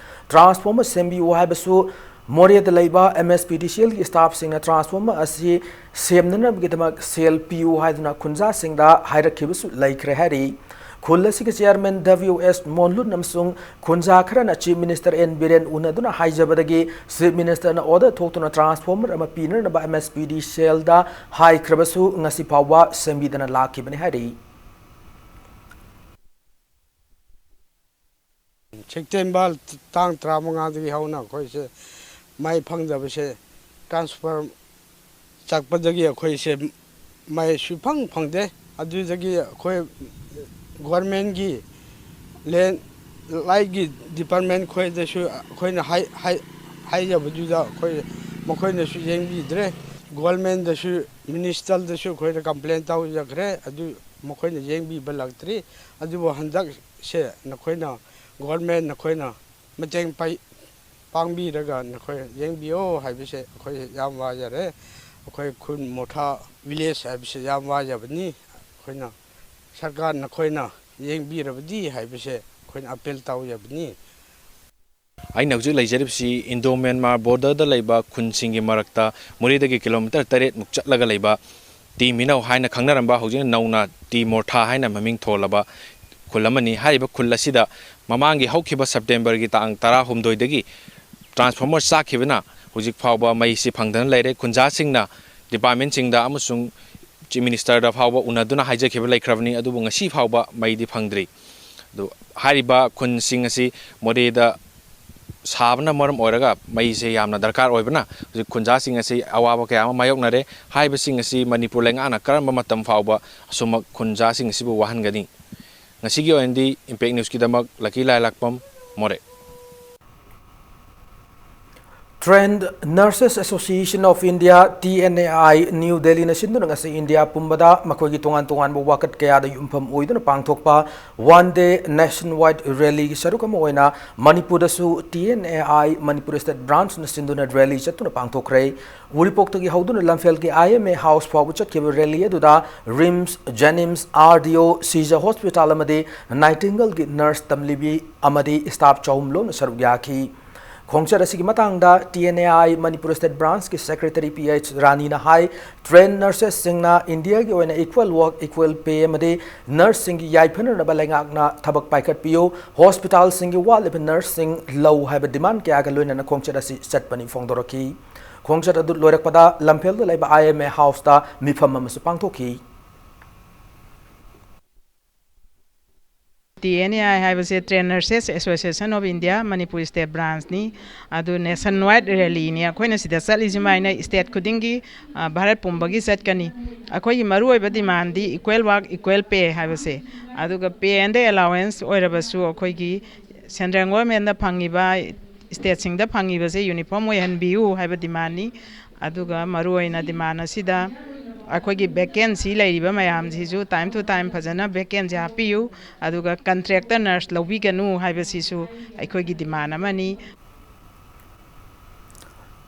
ꯇ꯭ꯔꯥꯟꯁꯐꯣꯔꯃꯔ ꯁꯦꯝꯕꯤꯌꯨ ꯍꯥꯏꯕꯁꯨ ꯃꯣꯔꯦꯗ ꯂꯩꯕ M S P D C L ꯒꯤ ꯁ꯭ꯇꯥꯐꯁꯤꯡꯅ ꯇ꯭ꯔꯥꯟꯁꯐꯣꯔꯃꯔ ꯑꯁꯤ ꯁꯦꯝꯅꯅꯕꯒꯤꯗꯃꯛ ꯁꯦꯜ ꯄꯤꯌꯨ ꯍꯥꯏꯗꯨꯅ ꯈꯨꯟꯖꯥꯁꯤꯡꯗ ꯍꯥꯏꯔꯛꯈꯤꯕꯁꯨ ꯂꯩꯈ꯭ꯔꯦ ꯍꯥꯏꯔꯤ꯫ ꯈꯨꯜ ꯑꯁꯤꯒꯤ chairman W S ꯃꯣꯟꯂꯨꯠ ꯑꯃꯁꯨꯡ ꯈꯨꯟꯖꯥ ꯈꯔꯅ Chief Minister N Biren ꯎꯅꯗꯨꯅ ꯍꯥꯏꯖꯕꯗꯒꯤ Chief Minister ꯅ order ꯊꯣꯛꯇꯨꯅ transformer ꯑꯃ ꯄꯤꯅꯅꯕ M S P D cell ꯗ ꯍꯥꯏꯈ꯭ꯔꯕꯁꯨ ꯉꯁꯤ ꯐꯥꯎꯕ ꯁꯦꯝꯕꯤꯗꯅ ꯂꯥꯛꯈꯤꯕꯅꯤ ꯍꯥꯏꯔꯤ꯫ ꯁꯦꯞꯇꯦꯝꯕꯔ ꯇꯥꯡ ꯇꯔꯥꯃꯉꯥꯗꯒꯤ ꯍꯧꯅ ꯑꯩꯈꯣꯏꯁꯦ ꯃꯩ ꯐꯪꯗꯕꯁꯦ, transformer ꯆꯠꯄꯗꯒꯤ ꯑꯩꯈꯣꯏꯁꯦ ꯃꯩ ꯁꯨꯐꯪ ꯐꯪꯗꯦ꯫ ꯑꯗꯨꯗꯒꯤ ꯑꯩꯈꯣꯏ government ꯀꯤ land, ꯂꯥꯏꯒꯤ department ꯈꯣꯏꯗꯁꯨ ꯑꯩꯈꯣꯏꯅ ꯍꯥꯏ-, ꯍꯥꯏ-, ꯍꯥꯏꯖꯕꯗꯨꯗ ꯑꯩꯈꯣꯏ, ꯃꯈꯣꯏꯅꯁꯨ ꯌꯦꯡꯕꯤꯗ꯭ꯔꯦ꯫ Government ꯗꯁꯨ, minister ꯗꯁꯨ ꯑꯩꯈꯣꯏꯅ complain ꯇꯧꯖꯈ꯭ꯔꯦ, ꯑꯗꯨ ꯃꯈꯣꯏꯅ ꯌꯦꯡꯕꯤꯕ ꯂꯥꯛꯇ꯭ꯔꯤ꯫ ꯑꯗꯨꯕꯨ ꯍꯟꯗꯛꯁꯦ ꯅꯈꯣꯏꯅ, government ꯅꯈꯣꯏꯅ ꯃꯇꯦꯡ ꯄꯥꯏ-, ꯄꯥꯡꯕꯤꯔꯒ ꯅꯈꯣꯏ ꯌꯦꯡꯕꯤꯌꯣ ꯍꯥꯏꯕꯁꯦ ꯑꯩꯈꯣꯏ ꯌꯥꯝ ꯋꯥꯖꯔꯦ꯫ ꯑꯩꯈꯣꯏ ꯈꯨꯟ ꯃꯣꯊꯥ village ꯍꯥꯏꯕꯁꯦ ꯌꯥꯝ ꯋꯥꯖꯕꯅꯤ꯫ ꯑꯩꯈꯣꯏꯅ ꯁꯔꯀꯥꯔ ꯅꯈꯣꯏꯅ ꯌꯦꯡꯕꯤꯔꯕꯗꯤ ꯍꯥꯏꯕꯁꯦ ꯑꯩꯈꯣꯏꯅ appeal ꯇꯧꯖꯕꯅꯤ꯫ ꯑꯩꯅ ꯍꯧꯖꯤꯛ ꯂꯩꯖꯔꯤꯕꯁꯤ Indo Myanmar border ꯗ ꯂꯩꯕ ꯈꯨꯟꯁꯤꯡꯒꯤ ꯃꯔꯛꯇ ꯃꯣꯔꯦꯗꯒꯤ kilometre ꯇꯔꯦꯠꯃꯨꯛ ꯆꯠꯂꯒ ꯂꯩꯕ ꯇꯤ ꯃꯤꯅꯧ ꯍꯥꯏꯅ ꯈꯪꯅꯔꯝꯕ, ꯍꯧꯖꯤꯛꯅ ꯅꯧꯅ ꯇꯤ ꯃꯣꯔꯊꯥ ꯍꯥꯏꯅ ꯃꯃꯤꯡ ꯊꯣꯜꯂꯕ ꯈꯨꯜ ꯑꯃꯅꯤ꯫ ꯍꯥꯏꯔꯤꯕ ꯈꯨꯜ ꯑꯁꯤꯗ ꯃꯃꯥꯡꯒꯤ ꯍꯧꯈꯤꯕ September ꯒꯤ ꯇꯥꯡ ꯇꯔꯥꯍꯨꯝꯗꯣꯏꯗꯒꯤ transformer ꯆꯥꯛꯈꯤꯕꯅ ꯍꯧꯖꯤꯛ ꯐꯥꯎꯕ ꯃꯩꯁꯤ ꯐꯪꯗꯅ ꯂꯩꯔꯦ꯫ ꯈꯨꯟꯖꯥꯁꯤꯡꯅ department ꯁꯤꯡꯗ ꯑꯃꯁꯨꯡ Chief Minister ꯗ ꯐꯥꯎꯕ ꯎꯅꯗꯨꯅ ꯍꯥꯏꯖꯈꯤꯕ ꯂꯩꯈ꯭ꯔꯕꯅꯤ, ꯑꯗꯨꯕꯨ ꯉꯁꯤ ꯐꯥꯎꯕ ꯃꯩꯗꯤ ꯐꯪꯗ꯭ꯔꯤ꯫ ꯑꯗꯨ ꯍꯥꯏꯔꯤꯕ ꯈꯨꯟꯁꯤꯡ ꯑꯁꯤ ꯃꯣꯔꯦꯗ ꯁꯥꯕꯅ ꯃꯔꯝ ꯑꯣꯏꯔꯒ ꯃꯩꯁꯦ ꯌꯥꯝꯅ ꯗꯔꯀꯥꯔ ꯑꯣꯏꯕꯅ ꯍꯧꯖꯤꯛ ꯈꯨꯟꯖꯥꯁꯤꯡ ꯑꯁꯤ ꯑꯋꯥꯕ ꯀꯌꯥ ꯑꯃ ꯃꯥꯌꯣꯛꯅꯔꯦ꯫ ꯍꯥꯏꯔꯤꯕꯁꯤꯡ ꯑꯁꯤ ꯃꯅꯤꯄꯨꯔ ꯂꯩꯉꯥꯛꯅ ꯀꯔꯝꯕ ꯃꯇꯝ ꯐꯥꯎꯕ ꯑꯁꯨꯝꯃꯛ ꯈꯨꯟꯖꯥꯁꯤꯡ ꯑꯁꯤꯕꯨ ꯋꯥꯍꯟꯒꯅꯤ? ꯉꯁꯤꯒꯤ ꯑꯣꯏꯅꯗꯤ Impact News ꯀꯤꯗꯃꯛ ꯂꯀꯤ ꯂꯥꯏꯂꯥꯛꯄꯝ, ꯃꯣꯔꯦ꯫ Trained Nurses Association of India, T N A I, New Delhi ꯅ ꯁꯤꯟꯗꯨꯅ ꯉꯁꯤ ꯏꯟꯗꯤꯌꯥ ꯄꯨꯝꯕꯗ ꯃꯈꯣꯏꯒꯤ ꯇꯣꯉꯥꯟ ꯇꯣꯉꯥꯟꯕ ꯋꯥꯀꯠ ꯀꯌꯥꯗ ꯌꯨꯝꯐꯝ ꯑꯣꯏꯗꯨꯅ ꯄꯥꯡꯊꯣꯛꯄ one day nationwide rally ꯒꯤ ꯁꯔꯨꯛ ꯑꯃ ꯑꯣꯏꯅ ꯃꯅꯤꯄꯨꯔꯗꯁꯨ T N A I Manipur State Branch ꯅ ꯁꯤꯟꯗꯨꯅ rally ꯆꯠꯇꯨꯅ ꯄꯥꯡꯊꯣꯛꯈ꯭ꯔꯦ꯫ ꯎꯔꯤꯄꯣꯛꯇꯒꯤ ꯍꯧꯗꯨꯅ ꯂꯝꯐꯦꯜꯒꯤ I M A House ꯐꯥꯎꯕ ꯆꯠꯈꯤꯕ rally ꯑꯗꯨꯗ RIMS, JNIMS, R D O, Shija Hospital ꯑꯃꯗꯤ Nightingale ꯒꯤ nurse ꯇꯝꯂꯤꯕꯤ ꯑꯃꯗꯤ staff ꯆꯍꯨꯝ ꯂꯣꯝꯅ ꯁꯔꯨꯛ ꯌꯥꯈꯤ꯫ ꯈꯣꯡꯆꯠ ꯑꯁꯤꯒꯤ ꯃꯇꯥꯡꯗ T N A I Manipur State Branch ꯀꯤ Secretary P H ꯔꯥꯅꯤꯅ ꯍꯥꯏ, trained nurses ꯁꯤꯡꯅ ꯏꯟꯗꯤꯌꯥꯒꯤ ꯑꯣꯏꯅ equal work, equal pay ꯑꯃꯗꯤ nurse ꯁꯤꯡꯒꯤ ꯌꯥꯏꯐꯅꯅꯕ ꯂꯩꯉꯥꯛꯅ ꯊꯕꯛ ꯄꯥꯏꯈꯠꯄꯤꯌꯨ, hospital ꯁꯤꯡꯒꯤ ꯋꯥꯠꯂꯤꯕ nurse ꯁꯤꯡ ꯂꯧ ꯍꯥꯏꯕ demand ꯀꯌꯥꯒ ꯂꯣꯏꯅꯅ ꯈꯣꯡꯆꯠ ꯑꯁꯤ ꯆꯠꯄꯅꯤ ꯐꯣꯡꯗꯣꯔꯛꯈꯤ꯫ ꯈꯣꯡꯆꯠ ꯑꯗꯨ ꯂꯣꯏꯔꯛꯄꯗ ꯂꯝꯐꯦꯜꯗ ꯂꯩꯕ I M A house ꯇ ꯃꯤꯐꯝ ꯑꯃꯁꯨ ꯄꯥꯡꯊꯣꯛꯈꯤ꯫ T N A I ꯍꯥꯏꯕꯁꯦ Trained Nurses Association of India Manipur State Branch ꯅꯤ꯫ ꯑꯗꯨ nation wide rally ꯅꯤ꯫ ꯑꯩꯈꯣꯏꯅ ꯁꯤꯗ ꯆꯠꯂꯤꯁꯤꯃꯥꯏꯅ state ꯈꯨꯗꯤꯡꯒꯤ, ꯑ, ꯚꯥꯔꯠ ꯄꯨꯝꯕꯒꯤ ꯆꯠꯀꯅꯤ꯫ ꯑꯩꯈꯣꯏꯒꯤ ꯃꯔꯨꯑꯣꯏꯕ demand ꯗꯤ equal work, equal pay ꯍꯥꯏꯕꯁꯦ꯫ ꯑꯗꯨꯒ pay and allowance ꯑꯣꯏꯔꯕꯁꯨ ꯑꯩꯈꯣꯏꯒꯤ central government ꯅ ꯐꯪꯉꯤꯕ, state ꯁꯤꯡꯗ ꯐꯪꯉꯤꯕꯁꯦ uniform ꯑꯣꯏꯍꯟꯕꯤꯌꯨ ꯍꯥꯏꯕ demand ꯅꯤ꯫ ꯑꯗꯨꯒ ꯃꯔꯨꯑꯣꯏꯅ demand ꯑꯁꯤꯗ ꯑꯩꯈꯣꯏꯒꯤ vacancy ꯂꯩꯔꯤꯕ ꯃꯌꯥꯝꯁꯤꯁꯨ time to time ꯐꯖꯅ vacancy ꯍꯥꯞꯄꯤꯌꯨ, ꯑꯗꯨꯒ contractor nurse ꯂꯧꯕꯤꯒꯅꯨ ꯍꯥꯏꯕꯁꯤꯁꯨ ꯑꯩꯈꯣꯏꯒꯤ demand ꯑꯃꯅꯤ꯫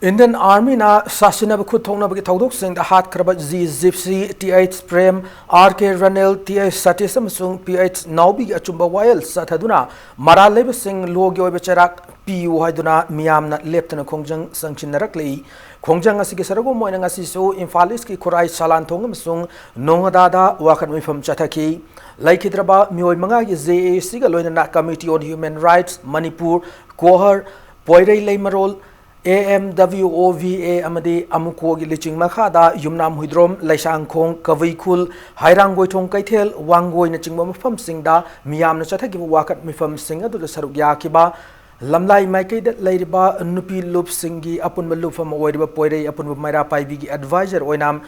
Indian Army ꯅ ꯁꯥꯁꯤꯟꯅꯕ ꯈꯨꯠ ꯊꯣꯛꯅꯕꯒꯤ ꯊꯧꯗꯣꯛꯁꯤꯡꯗ ꯍꯥꯠꯈ꯭ꯔꯕ G Gypsy, T H Prem, R K ꯔꯅꯦꯜ, T H Satish ꯑꯃꯁꯨꯡ P H ꯅꯥꯎꯕꯤꯒꯤ ꯑꯆꯨꯝꯕ ꯋꯥꯌꯦꯜ ꯆꯠꯊꯗꯨꯅ ꯃꯔꯥꯜ ꯂꯩꯕꯁꯤꯡ ꯂꯣꯒꯤ ꯑꯣꯏꯕ ꯆꯩꯔꯥꯛ ꯄꯤꯌꯨ ꯍꯥꯏꯗꯨꯅ ꯃꯤꯌꯥꯝꯅ ꯂꯦꯞꯇꯅ ꯈꯣꯡꯖꯪ ꯆꯪꯁꯤꯟꯅꯔꯛꯂꯤ꯫ ꯈꯣꯡꯖꯪ ꯑꯁꯤꯒꯤ ꯁꯔꯨꯛ ꯑꯃ ꯑꯣꯏꯅ ꯉꯁꯤꯁꯨ ꯏꯝꯐꯥꯜ ꯏꯁꯀꯤ ꯈꯨꯔꯥꯏ ꯁꯂꯥꯟꯊꯣꯡ ꯑꯃꯁꯨꯡ ꯅꯣꯉꯥꯗꯥꯗ ꯋꯥꯀꯠ ꯃꯤꯐꯝ ꯆꯠꯊꯈꯤ꯫ ꯂꯩꯈꯤꯗ꯭ꯔꯕ ꯃꯤꯑꯣꯏ ꯃꯉꯥꯒꯤ J A C ꯒ ꯂꯣꯏꯅꯅ Committee on Human Rights Manipur, ꯀꯣꯍꯔ, ꯄꯣꯏꯔꯩ ꯂꯩꯃꯔꯣꯜ, A M W O V A ꯑꯃꯗꯤ ꯑꯃꯨꯀꯣꯒꯤ ꯂꯨꯆꯤꯡ ꯃꯈꯥꯗ ꯌꯨꯝꯅꯥꯝ ꯍꯨꯏꯗ꯭ꯔꯣꯝ, ꯂꯩꯁꯥꯡꯈꯣꯡ, ꯀꯕꯨꯏꯈꯨꯜ, ꯍꯩꯔꯥꯡꯒꯣꯏꯊꯣꯡ ꯀꯩꯊꯦꯜ, ꯋꯥꯡꯒꯣꯏꯅꯆꯤꯡꯕ ꯃꯐꯝꯁꯤꯡꯗ ꯃꯤꯌꯥꯝꯅ ꯆꯠꯊꯈꯤꯕ ꯋꯥꯀꯠ ꯃꯤꯐꯝꯁꯤꯡ ꯑꯗꯨꯗ ꯁꯔꯨꯛ ꯌꯥꯈꯤꯕ ꯂꯝꯂꯥꯏ ꯃꯥꯏꯀꯩꯗ ꯂꯩꯔꯤꯕ ꯅꯨꯄꯤ ꯂꯨꯞꯁꯤꯡꯒꯤ ꯑꯄꯨꯟꯕ ꯂꯨꯞ ꯑꯃ ꯑꯣꯏꯔꯤꯕ ꯄꯣꯏꯔꯩ ꯑꯄꯨꯟꯕ ꯃꯩꯔꯥ ꯄꯥꯏꯕꯤꯒꯤ advisor ꯑꯣꯏꯅ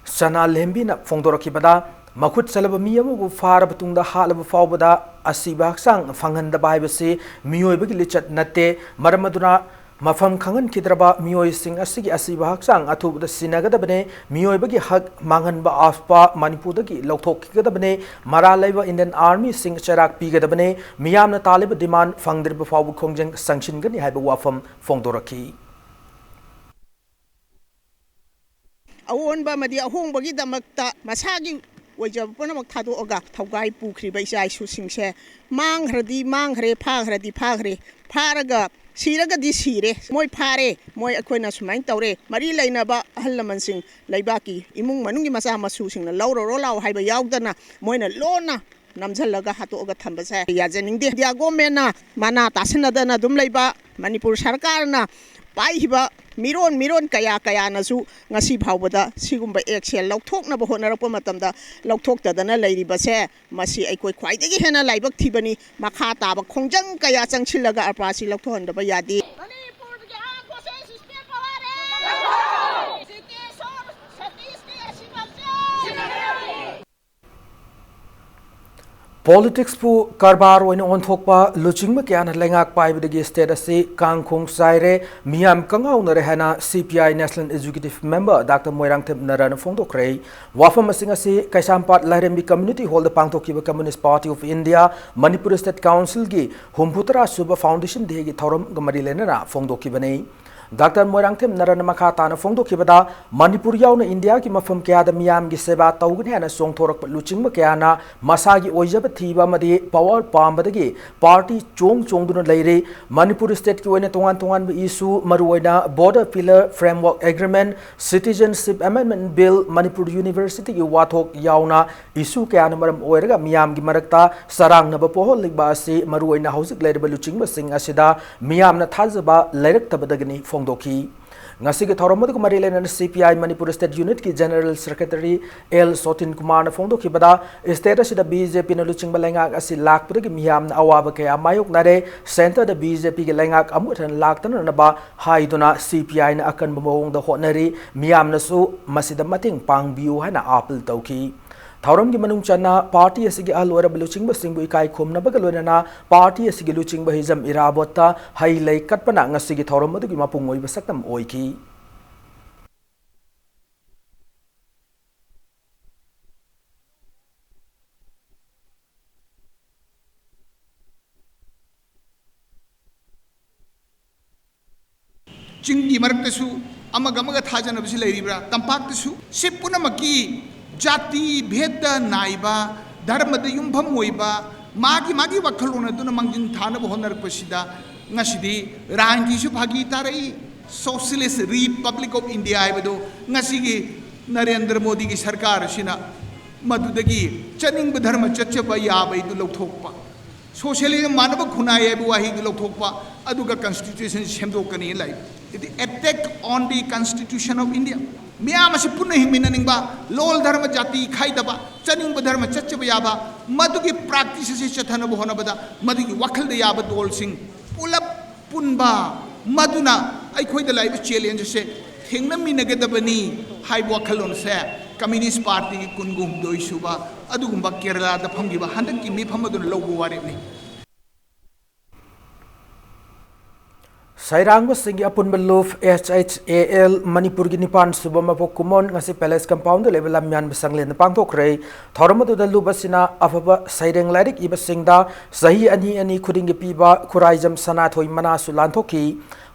ꯁꯅꯥ ꯂꯦꯝꯕꯤꯅ ꯐꯣꯡꯗꯣꯔꯛꯈꯤꯕꯗ, ꯃꯈꯨꯠ ꯆꯠꯂꯕ ꯃꯤ ꯑꯃꯕꯨ ꯐꯥꯔꯕ ꯇꯨꯡꯗ ꯍꯥꯠꯂꯕ ꯐꯥꯎꯕꯗ ꯑꯁꯤꯕ ꯍꯛꯆꯥꯡ ꯐꯪꯍꯟꯗꯕ ꯍꯥꯏꯕꯁꯤ ꯃꯤꯑꯣꯏꯕꯒꯤ ꯂꯤꯆꯠ ꯅꯠꯇꯦ꯫ ꯃꯔꯝ ꯑꯗꯨꯅ ꯃꯐꯝ ꯈꯪꯍꯟꯈꯤꯗ꯭ꯔꯕ ꯃꯤꯑꯣꯏꯁꯤꯡ ꯑꯁꯤꯒꯤ ꯑꯁꯤꯕ ꯍꯛꯆꯥꯡ ꯑꯊꯨꯕꯗ ꯁꯤꯟꯅꯒꯗꯕꯅꯤ꯫ ꯃꯤꯑꯣꯏꯕꯒꯤ ꯍꯛ ꯃꯥꯡꯍꯟꯕ ꯑꯥꯐꯄꯥ ꯃꯅꯤꯄꯨꯔꯗꯒꯤ ꯂꯧꯊꯣꯛꯈꯤꯒꯗꯕꯅꯤ꯫ ꯃꯔꯥꯜ ꯂꯩꯕ Indian Army ꯁꯤꯡ ꯆꯩꯔꯥꯛ ꯄꯤꯒꯗꯕꯅꯤ꯫ ꯃꯤꯌꯥꯝꯅ ꯇꯥꯜꯂꯤꯕ demand ꯐꯪꯗ꯭ꯔꯤꯕ ꯐꯥꯎꯕ ꯈꯣꯡꯖꯪ ꯆꯪꯁꯤꯟꯒꯅꯤ ꯍꯥꯏꯕ ꯋꯥꯐꯝ ꯐꯣꯡꯗꯣꯔꯛꯈꯤ꯫ ꯑꯑꯣꯟꯕ ꯑꯃꯗꯤ ꯑꯍꯣꯡꯕꯒꯤꯗꯃꯛꯇ ꯃꯁꯥꯒꯤ ꯑꯣꯏꯖꯕ ꯄꯨꯝꯅꯃꯛ ꯊꯥꯗꯣꯛꯑꯒ ꯊꯧꯒꯥꯏ ꯄꯨꯈ꯭ꯔꯤꯕ ꯏꯆꯥ ꯏꯁꯨꯁꯤꯡꯁꯦ ꯃꯥꯡꯈ꯭ꯔꯗꯤ ꯃꯥꯡꯈ꯭ꯔꯦ, ꯐꯥꯈ꯭ꯔꯗꯤ ꯐꯥꯈ꯭ꯔꯦ, ꯐꯥꯔꯒ ꯁꯤꯔꯒꯗꯤ ꯁꯤꯔꯦ, ꯃꯣꯏ ꯐꯥꯔꯦ, ꯃꯣꯏ ꯑꯩꯈꯣꯏꯅ ꯁꯨꯃꯥꯏꯅ ꯇꯧꯔꯦ, ꯃꯔꯤ ꯂꯩꯅꯕ ꯑꯍꯜ ꯂꯃꯟꯁꯤꯡ, ꯂꯩꯕꯥꯛꯀꯤ ꯏꯃꯨꯡ ꯃꯅꯨꯡꯒꯤ ꯃꯆꯥ ꯃꯁꯨꯁꯤꯡꯅ ꯂꯧꯔꯔꯣ ꯂꯥꯛꯑꯣ ꯍꯥꯏꯕ ꯌꯥꯎꯗꯅ ꯃꯣꯏꯅ ꯂꯣꯟꯅ ꯅꯝꯁꯤꯜꯂꯒ ꯍꯥꯠꯇꯣꯛꯑꯒ ꯊꯝꯕꯁꯦ ꯌꯥꯖꯅꯤꯡꯗꯦ꯫ ꯏꯟꯗꯤꯌꯥ ꯒꯣꯔꯃꯦꯟꯅ ꯃꯅꯥ ꯇꯥꯁꯤꯟꯅꯗꯅ ꯑꯗꯨꯝ ꯂꯩꯕ, ꯃꯅꯤꯄꯨꯔ ꯁꯔꯀꯥꯔꯅ ꯄꯥꯏꯈꯤꯕ ꯃꯤꯔꯣꯟ ꯃꯤꯔꯣꯟ ꯀꯌꯥ ꯀꯌꯥꯅꯁꯨ ꯉꯁꯤ ꯐꯥꯎꯕꯗ ꯁꯤꯒꯨꯝꯕ ꯑꯦꯛꯁꯟ ꯂꯧꯊꯣꯛꯅꯕ ꯍꯣꯠꯅꯔꯛꯄ ꯃꯇꯝꯗ ꯂꯧꯊꯣꯛꯇꯗꯅ ꯂꯩꯔꯤꯕꯁꯦ, ꯃꯁꯤ ꯑꯩꯈꯣꯏ ꯈ꯭ꯋꯥꯏꯗꯒꯤ ꯍꯦꯟꯅ ꯂꯥꯏꯕꯛ ꯊꯤꯕꯅꯤ꯫ ꯃꯈꯥ ꯇꯥꯕ ꯈꯣꯡꯖꯪ ꯀꯌꯥ ꯆꯪꯁꯤꯜꯂꯒ ꯑꯔꯄꯥꯁꯤ ꯂꯧꯊꯣꯛꯍꯟꯗꯕ ꯌꯥꯗꯦ꯫ ꯃꯅꯤꯄꯨꯔꯒꯤ ꯑꯥ ꯄ꯭ꯔꯣꯁꯦꯁ ꯁ꯭ꯇꯦꯠ ꯄꯋꯥꯔ ꯖꯤꯇꯦꯁꯣꯔ ꯁꯇꯤꯁꯀꯤ ꯑꯁꯤꯃꯛ ꯄꯣꯂꯤꯇꯤꯛꯁꯄꯨ ꯀꯔꯕꯥꯔ ꯑꯣꯏꯅ ꯑꯣꯟꯊꯣꯛꯄ ꯂꯨꯆꯤꯡꯕ ꯀꯌꯥꯅ ꯂꯩꯉꯥꯛ ꯄꯥꯏꯕꯗꯒꯤ ꯁ꯭ꯇꯦꯠ ꯑꯁꯤ ꯀꯥꯡꯈꯣꯡ ꯆꯥꯏꯔꯦ, ꯃꯤꯌꯥꯝ ꯀꯉꯥꯎꯅꯔꯦ ꯍꯥꯏꯅ C P I national executive member doctor Moirangthem ꯅꯔꯥꯅ ꯐꯣꯡꯗꯣꯛꯈ꯭ꯔꯦ꯫ ꯋꯥꯐꯝ ꯑꯁꯤꯡ ꯑꯁꯤ ꯀꯩꯁꯥꯝꯄꯥꯠ ꯂꯥꯏꯔꯦꯝꯕꯤ ꯀꯝꯃ꯭ꯌꯨꯅꯤꯇꯤ ꯍꯣꯜꯗ ꯄꯥꯡꯊꯣꯛꯈꯤꯕ communist party of India Manipur state ꯀꯥꯎꯟꯁꯤꯜꯒꯤ ꯍꯨꯝꯐꯨꯇꯔꯥ ꯁꯨꯕ ꯐꯥꯎꯟꯗꯦꯁꯟ ꯗꯦꯒꯤ ꯊꯧꯔꯝꯒ ꯃꯔꯤ ꯂꯩꯅꯅ ꯐꯣꯡꯗꯣꯛꯈꯤꯕꯅꯤ꯫ ꯗꯥꯛꯇꯔ ꯃꯣꯏꯔꯥꯡꯊꯦꯝ ꯅꯔꯟꯅ ꯃꯈꯥ ꯇꯥꯅ ꯐꯣꯡꯗꯣꯛꯈꯤꯕꯗ, ꯃꯅꯤꯄꯨꯔ ꯌꯥꯎꯅ ꯏꯟꯗꯤꯌꯥꯒꯤ ꯃꯐꯝ ꯀꯌꯥꯗ ꯃꯤꯌꯥꯝꯒꯤ ꯁꯦꯕꯥ ꯇꯧꯒꯅꯤ ꯍꯥꯏꯅ ꯆꯣꯡꯊꯣꯔꯛꯄ ꯂꯨꯆꯤꯡꯕ ꯀꯌꯥꯅ ꯃꯁꯥꯒꯤ ꯑꯣꯏꯖꯕ ꯊꯤꯕ ꯑꯃꯗꯤ ꯄꯋꯥꯔ ꯄꯥꯝꯕꯗꯒꯤ ꯄꯥꯔꯇꯤ ꯆꯣꯡ ꯆꯣꯡꯗꯨꯅ ꯂꯩꯔꯤ꯫ ꯃꯅꯤꯄꯨꯔ ꯁ꯭ꯇꯦꯠꯀꯤ ꯑꯣꯏꯅ ꯇꯣꯉꯥꯟ ꯇꯣꯉꯥꯟꯕ ꯏꯁꯨ, ꯃꯔꯨꯑꯣꯏꯅ border pillar framework agreement, citizenship amendment bill, Manipur ꯌꯨꯅꯤꯚꯔꯁꯤꯇꯤꯒꯤ ꯋꯥꯊꯣꯛ ꯌꯥꯎꯅ ꯏꯁꯨ ꯀꯌꯥꯅ ꯃꯔꯝ ꯑꯣꯏꯔꯒ ꯃꯤꯌꯥꯝꯒꯤ ꯃꯔꯛꯇ ꯆꯔꯥꯡꯅꯕ ꯄꯣꯛꯍꯜꯂꯤꯕ ꯑꯁꯤ ꯃꯔꯨꯑꯣꯏꯅ ꯍꯧꯖꯤꯛ ꯂꯩꯔꯤꯕ ꯂꯨꯆꯤꯡꯕꯁꯤꯡ ꯑꯁꯤꯗ ꯃꯤꯌꯥꯝꯅ ꯊꯥꯖꯕ ꯂꯩꯔꯛꯇꯕꯗꯒꯤꯅꯤ ꯐꯣꯡꯗꯣꯛꯈꯤ꯫ ꯉꯁꯤꯒꯤ ꯊꯧꯔꯝ ꯑꯗꯨꯒ ꯃꯔꯤ ꯂꯩꯅꯅ C P I Manipur state ꯌꯨꯅꯤꯠꯀꯤ ꯖꯦꯅꯔꯦꯜ ꯁꯦꯀ꯭ꯔꯦꯇꯔꯤ ꯑꯦꯜ ꯁꯣꯇꯤꯟ ꯀꯨꯃꯥꯔꯅ ꯐꯣꯡꯗꯣꯛꯈꯤꯕꯗ, ꯁ꯭ꯇꯦꯠ ꯑꯁꯤꯗ ꯕꯤ ꯖꯦ ꯄꯤꯅ ꯂꯨꯆꯤꯡꯕ ꯂꯩꯉꯥꯛ ꯑꯁꯤ ꯂꯥꯛꯄꯗꯒꯤ ꯃꯤꯌꯥꯝꯅ ꯑꯋꯥꯕ ꯀꯌꯥ ꯃꯥꯌꯣꯛꯅꯔꯦ꯫ ꯁꯦꯟꯇꯔꯗ ꯕꯤ ꯖꯦ ꯄꯤꯒꯤ ꯂꯩꯉꯥꯛ ꯑꯃꯨꯛ ꯍꯟꯅ ꯂꯥꯛꯇꯅꯅꯕ ꯍꯥꯏꯗꯨꯅ ꯁꯤ ꯄꯤ ꯑꯥꯏꯅ ꯑꯀꯟꯕ ꯃꯑꯣꯡꯗ ꯍꯣꯠꯅꯔꯤ꯫ ꯃꯤꯌꯥꯝꯅꯁꯨ ꯃꯁꯤꯗ ꯃꯇꯦꯡ ꯄꯥꯡꯕꯤꯌꯨ ꯍꯥꯏꯅ ꯑꯥꯄꯤꯜ ꯇꯧꯈꯤ꯫ ꯊꯧꯔꯝꯒꯤ ꯃꯅꯨꯡ ꯆꯟꯅ ꯄꯥꯔꯇꯤ ꯑꯁꯤꯒꯤ ꯑꯍꯜ ꯑꯣꯏꯔꯕ ꯂꯨꯆꯤꯡꯕꯁꯤꯡꯕꯨ ꯏꯀꯥꯏ ꯈꯨꯝꯅꯕꯒ ꯂꯣꯏꯅꯅ ꯄꯥꯔꯇꯤ ꯑꯁꯤꯒꯤ ꯂꯨꯆꯤꯡꯕ ꯍꯤꯖꯝ ꯏꯔꯥꯕꯣꯠꯇ ꯍꯩ ꯂꯩ ꯀꯠꯄꯅ ꯉꯁꯤꯒꯤ ꯊꯧꯔꯝ ꯑꯗꯨꯒꯤ ꯃꯄꯨꯡ ꯑꯣꯏꯕ ꯁꯛꯇꯝ ꯑꯣꯏꯈꯤ꯫ ꯆꯤꯡꯒꯤ ꯃꯔꯛꯇꯁꯨ ꯑꯃꯒ ꯑꯃꯒ ꯊꯥꯖꯅꯕꯁꯤ ꯂꯩꯔꯤꯕ꯭ꯔꯥ? ꯇꯝꯄꯥꯛꯇꯁꯨ ꯁꯤ ꯄꯨꯝꯅꯃꯛꯀꯤ ꯖꯥꯇꯤ ꯚꯦꯗ ꯅꯥꯏꯕ, ꯙꯔꯃꯗ ꯌꯨꯝꯐꯝ ꯑꯣꯏꯕ, ꯃꯥꯒꯤ ꯃꯥꯒꯤ ꯋꯥꯈꯜꯂꯣꯟ ꯑꯗꯨꯅ ꯃꯥꯡꯖꯤꯟ ꯊꯥꯅꯕ ꯍꯣꯠꯅꯔꯛꯄꯁꯤꯗ ꯉꯁꯤꯗꯤ ꯔꯥꯟꯒꯤꯁꯨ ꯐꯥꯒꯤ ꯇꯥꯔꯛꯏ꯫ Socialist Republic of India ꯍꯥꯏꯕꯗꯨ ꯉꯁꯤꯒꯤ ꯅꯔꯦꯟꯗ꯭ꯔ ꯃꯣꯗꯤꯒꯤ ꯁꯔꯀꯥꯔ ꯑꯁꯤꯅ ꯃꯗꯨꯗꯒꯤ ꯆꯠꯅꯤꯡꯕ ꯙꯔꯃ ꯆꯠꯆꯕ ꯌꯥꯕꯩꯗꯨ ꯂꯧꯊꯣꯛꯄ, socialism ꯃꯥꯟꯅꯕ ꯈꯨꯟꯅꯥꯏ ꯍꯥꯏꯕ ꯋꯥꯍꯩꯗꯨ ꯂꯧꯊꯣꯛꯄ, ꯑꯗꯨꯒ constitution ꯁꯦꯝꯗꯣꯛꯀꯅꯤ ꯂꯩ꯫ It is attack on the constitution of India. ꯃꯤꯌꯥꯝ ꯑꯁꯤ ꯄꯨꯟꯅ ꯍꯤꯡꯃꯤꯟꯅꯅꯤꯡꯕ, ꯂꯣꯜ ꯙꯔꯃ ꯖꯥꯇꯤ ꯈꯥꯏꯗꯕ, ꯆꯠꯅꯤꯡꯕ ꯙꯔꯃ ꯆꯠꯆꯕ ꯌꯥꯕ, ꯃꯗꯨꯒꯤ practice ꯑꯁꯤ ꯆꯠꯊꯅꯕ ꯍꯣꯠꯅꯕꯗ ꯃꯗꯨꯒꯤ ꯋꯥꯈꯜꯗ ꯌꯥꯕ ꯗꯣꯜꯁꯤꯡ ꯄꯨꯂꯞ ꯄꯨꯟꯕ, ꯃꯗꯨꯅ ꯑꯩꯈꯣꯏꯗ ꯂꯥꯛꯏꯕ challenge ꯑꯁꯦ ꯊꯦꯡꯅꯃꯤꯟꯅꯒꯗꯕꯅꯤ ꯍꯥꯏꯕ ꯋꯥꯈꯜꯂꯣꯟꯁꯦ Communist Partyꯒꯤ ꯀꯨꯟꯒ ꯍꯨꯝꯗꯣꯏ ꯁꯨꯕ ꯑꯗꯨꯒꯨꯝꯕ ꯀꯦꯔꯂꯥꯗ ꯐꯝꯈꯤꯕ ꯍꯟꯗꯛꯀꯤ ꯃꯤꯐꯝ ꯑꯗꯨꯅ ꯂꯧꯕ ꯋꯥꯔꯦꯞꯅꯤ꯫ ꯁꯩꯔꯥꯡꯕꯁꯤꯡꯒꯤ ꯑꯄꯨꯟꯕ ꯂꯨꯞ, H H A L, ꯃꯅꯤꯄꯨꯔꯒꯤ ꯅꯤꯄꯥꯟ ꯁꯨꯕ ꯃꯄꯣꯛ ꯀꯨꯝꯑꯣꯟ ꯉꯁꯤ Palace Compoundꯗ ꯂꯩꯕ ꯂꯝꯌꯥꯟꯕ ꯁꯪꯂꯦꯟꯗ ꯄꯥꯡꯊꯣꯛꯈ꯭ꯔꯦ꯫ ꯊꯧꯔꯝ ꯑꯗꯨꯗ ꯂꯨꯞ ꯑꯁꯤꯅ ꯑꯐꯕ ꯁꯩꯔꯦꯡ ꯂꯥꯏꯔꯤꯛ ꯏꯕꯁꯤꯡꯗ ꯆꯍꯤ ꯑꯅꯤ ꯑꯅꯤ ꯈꯨꯗꯤꯡꯒꯤ ꯄꯤꯕ ꯈꯨꯔꯥꯏꯖꯝ ꯁꯅꯥꯊꯣꯏ ꯃꯅꯥꯁꯨ ꯂꯥꯟꯊꯣꯛꯈꯤ꯫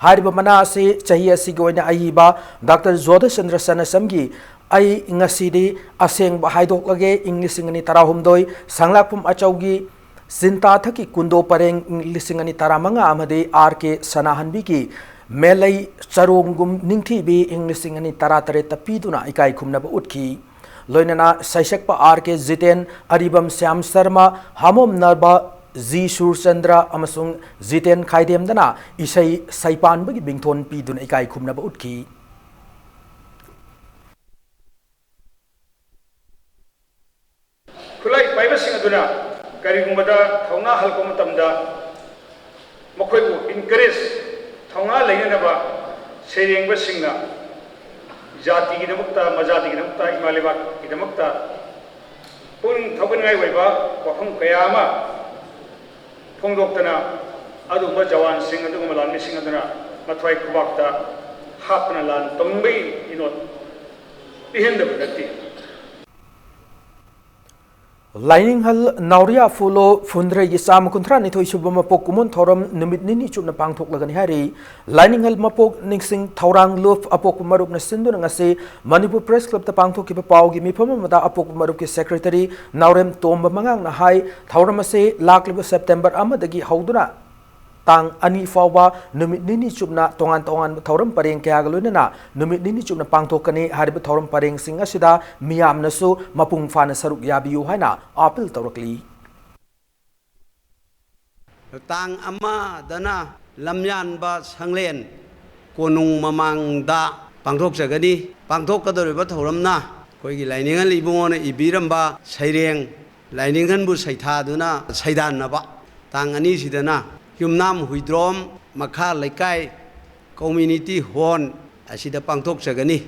ꯍꯥꯏꯔꯤꯕ ꯃꯅꯥ ꯑꯁꯤ ꯆꯍꯤ ꯑꯁꯤꯒꯤ ꯑꯣꯏꯅ ꯑꯏꯕ ꯗꯥꯛꯇꯔ ꯖꯣꯙꯆꯟꯗ꯭ꯔ ꯁꯅꯥꯁꯝꯒꯤ ꯑꯩ ꯉꯁꯤꯗꯤ ꯑꯁꯦꯡꯕ ꯍꯥꯏꯗꯣꯛꯂꯒꯦ, ꯏꯪ ꯂꯤꯁꯤꯡ ꯑꯅꯤ ꯇꯔꯥꯍꯨꯝꯗꯣꯏ, ꯁꯪꯂꯥꯛꯄꯝ ꯑꯆꯧꯒꯤ ꯆꯤꯟꯇꯥꯊꯛꯀꯤ ꯀꯨꯟꯗꯣ ꯄꯔꯦꯡ, ꯏꯪ ꯂꯤꯁꯤꯡ ꯑꯅꯤ ꯇꯔꯥꯃꯉꯥ, ꯑꯃꯗꯤ ꯑꯥꯔ ꯀꯦ ꯁꯅꯥꯍꯟꯕꯤꯒꯤ ꯃꯦꯂꯩ ꯆꯔꯣꯡꯒꯨꯝ ꯅꯤꯡꯊꯤꯕꯤ, ꯏꯪ ꯂꯤꯁꯤꯡ ꯑꯅꯤ ꯇꯔꯥꯇꯔꯦꯠꯇ ꯄꯤꯗꯨꯅ ꯏꯀꯥꯏ ꯈꯨꯝꯅꯕ ꯎꯠꯈꯤ꯫ ꯂꯣꯏꯅꯅ ꯁꯩꯁꯛꯄ ꯑꯥꯔ ꯀꯦ ꯖꯤꯇꯦꯟ, ꯑꯔꯤꯕꯝ ꯁ꯭ꯌꯥꯝ ꯁꯔꯃ, ꯍꯥꯃꯣꯝꯅꯕ ꯖꯤ ꯁꯨꯔꯆꯟꯗ꯭ꯔ ꯑꯃꯁꯨꯡ ꯖꯤꯇꯦꯟ ꯈꯥꯏꯗꯦꯝꯗꯅ ꯏꯁꯩ ꯁꯩꯄꯥꯟꯕꯒꯤ ꯃꯤꯡꯊꯣꯟ ꯄꯤꯗꯨꯅ ꯏꯀꯥꯏ ꯈꯨꯝꯅꯕ ꯎꯠꯈꯤ꯫ ꯈꯨꯠꯂꯥꯏ ꯄꯥꯏꯕꯁꯤꯡ ꯑꯗꯨꯅ ꯀꯔꯤꯒꯨꯝꯕꯗ ꯊꯧꯅꯥ ꯍꯜꯂꯛꯄ ꯃꯇꯝꯗ ꯃꯈꯣꯏꯕꯨ encourage, ꯊꯧꯅꯥ ꯂꯩꯅꯅꯕ ꯁꯩꯔꯦꯡꯕꯁꯤꯡꯅ ꯖꯥꯇꯤꯒꯤꯗꯃꯛꯇ, ꯃꯖꯥꯇꯤꯒꯤꯗꯃꯛꯇ, ꯏꯃꯥ ꯂꯩꯕꯥꯛꯀꯤꯗꯃꯛꯇ ꯄꯨꯛꯅꯤꯡ ꯊꯧꯒꯠꯅꯤꯡꯉꯥꯏ ꯑꯣꯏꯕ ꯋꯥꯐꯝ ꯀꯌꯥ ꯑꯃ ꯐꯣꯡꯗꯣꯛꯇꯅ ꯑꯗꯨꯒꯨꯝꯕ ꯖꯋꯥꯟꯁꯤꯡ, ꯑꯗꯨꯒꯨꯝꯕ ꯂꯥꯟꯃꯤꯁꯤꯡ ꯑꯗꯨꯅ ꯃꯊ꯭ꯋꯥꯏ ꯈꯨꯕꯥꯛꯇ ꯍꯥꯞꯇꯨꯅ ꯂꯥꯟ ꯇꯧꯅꯤꯡꯕꯒꯤ ꯏꯅꯣꯠ ꯄꯤꯍꯟꯗꯕ ꯅꯠꯇꯦ꯫ ꯂꯥꯏꯅꯤꯡꯍꯜ ꯅꯥꯎꯔꯤꯌꯥ ꯐꯨꯂꯣ ꯐꯨꯟꯗ꯭ꯔꯩꯒꯤ ꯆꯥꯝꯃ ꯀꯨꯟꯊ꯭ꯔꯥ ꯅꯤꯊꯣꯏ ꯁꯨꯕ ꯃꯄꯣꯛ ꯀꯨꯝꯑꯣꯟ ꯊꯧꯔꯝ ꯅꯨꯃꯤꯠ ꯅꯤꯅꯤ ꯆꯨꯞꯅ ꯄꯥꯡꯊꯣꯛꯂꯒꯅꯤ ꯍꯥꯏꯔꯤ꯫ ꯂꯥꯏꯅꯤꯡꯍꯜ ꯃꯄꯣꯛ ꯅꯤꯡꯁꯤꯡ ꯊꯧꯔꯥꯡ ꯂꯨꯞ ꯑꯄꯣꯛꯄ ꯃꯔꯨꯞꯅ ꯁꯤꯟꯗꯨꯅ ꯉꯁꯤ ꯃꯅꯤꯄꯨꯔ ꯄ꯭ꯔꯦꯁ ꯀ꯭ꯂꯕꯇ ꯄꯥꯡꯊꯣꯛꯈꯤꯕ ꯄꯥꯎꯒꯤ ꯃꯤꯐꯝ ꯑꯃꯗ ꯑꯄꯣꯛꯄ ꯃꯔꯨꯞꯀꯤ ꯁꯦꯀ꯭ꯔꯦꯇꯔꯤ ꯅꯥꯎꯔꯦꯝ ꯇꯣꯝꯕ ꯃꯉꯥꯡꯅ ꯍꯥꯏ, ꯊꯧꯔꯝ ꯑꯁꯤ ꯂꯥꯛꯂꯤꯕ ꯁꯦꯞꯇꯦꯝꯕꯔ ꯑꯃꯗꯒꯤ ꯍꯧꯗꯨꯅ ꯇꯥꯡ ꯑꯅꯤ ꯐꯥꯎꯕ ꯅꯨꯃꯤꯠ ꯅꯤꯅꯤ ꯆꯨꯞꯅ ꯇꯣꯉꯥꯟ ꯇꯣꯉꯥꯟꯕ ꯊꯧꯔꯝ ꯄꯔꯦꯡ ꯀꯌꯥꯒ ꯂꯣꯏꯅꯅ ꯅꯨꯃꯤꯠ ꯅꯤꯅꯤ ꯆꯨꯞꯅ ꯄꯥꯡꯊꯣꯛꯀꯅꯤ꯫ ꯍꯥꯏꯔꯤꯕ ꯊꯧꯔꯝ ꯄꯔꯦꯡꯁꯤꯡ ꯑꯁꯤꯗ ꯃꯤꯌꯥꯝꯅꯁꯨ ꯃꯄꯨꯡ ꯐꯥꯅ ꯁꯔꯨꯛ ꯌꯥꯕꯤꯌꯨ ꯍꯥꯏꯅ ꯑꯥꯄꯤꯜ ꯇꯧꯔꯛꯂꯤ꯫ ꯇꯥꯡ ꯑꯃꯗꯅ ꯂꯝꯌꯥꯟꯕ ꯁꯪꯂꯦꯟ ꯀꯣꯅꯨꯡ ꯃꯃꯥꯡꯗ ꯄꯥꯡꯊꯣꯛꯆꯒꯅꯤ꯫ ꯄꯥꯡꯊꯣꯛꯀꯗꯧꯔꯤꯕ ꯊꯧꯔꯝꯅ ꯑꯩꯈꯣꯏꯒꯤ ꯂꯥꯏꯅꯤꯡꯉꯜ ꯏꯕꯨꯡꯉꯣꯅ ꯏꯕꯤꯔꯝꯕ ꯁꯩꯔꯦꯡ ꯂꯥꯏꯅꯤꯡꯉꯟꯕꯨ ꯁꯩꯊꯥꯗꯨꯅ ꯁꯩꯗꯥꯟꯅꯕ꯫ ꯇꯥꯡ ꯑꯅꯤꯁꯤꯗꯅ ꯌꯨꯝꯅꯥꯝ ꯍꯨꯏꯗ꯭ꯔꯣꯝ ꯃꯈꯥ ꯂꯩꯀꯥꯏ ꯀꯝꯃ꯭ꯌꯨꯅꯤꯇꯤ ꯍꯣꯜ ꯑꯁꯤꯗ ꯄꯥꯡꯊꯣꯛꯆꯒꯅꯤ꯫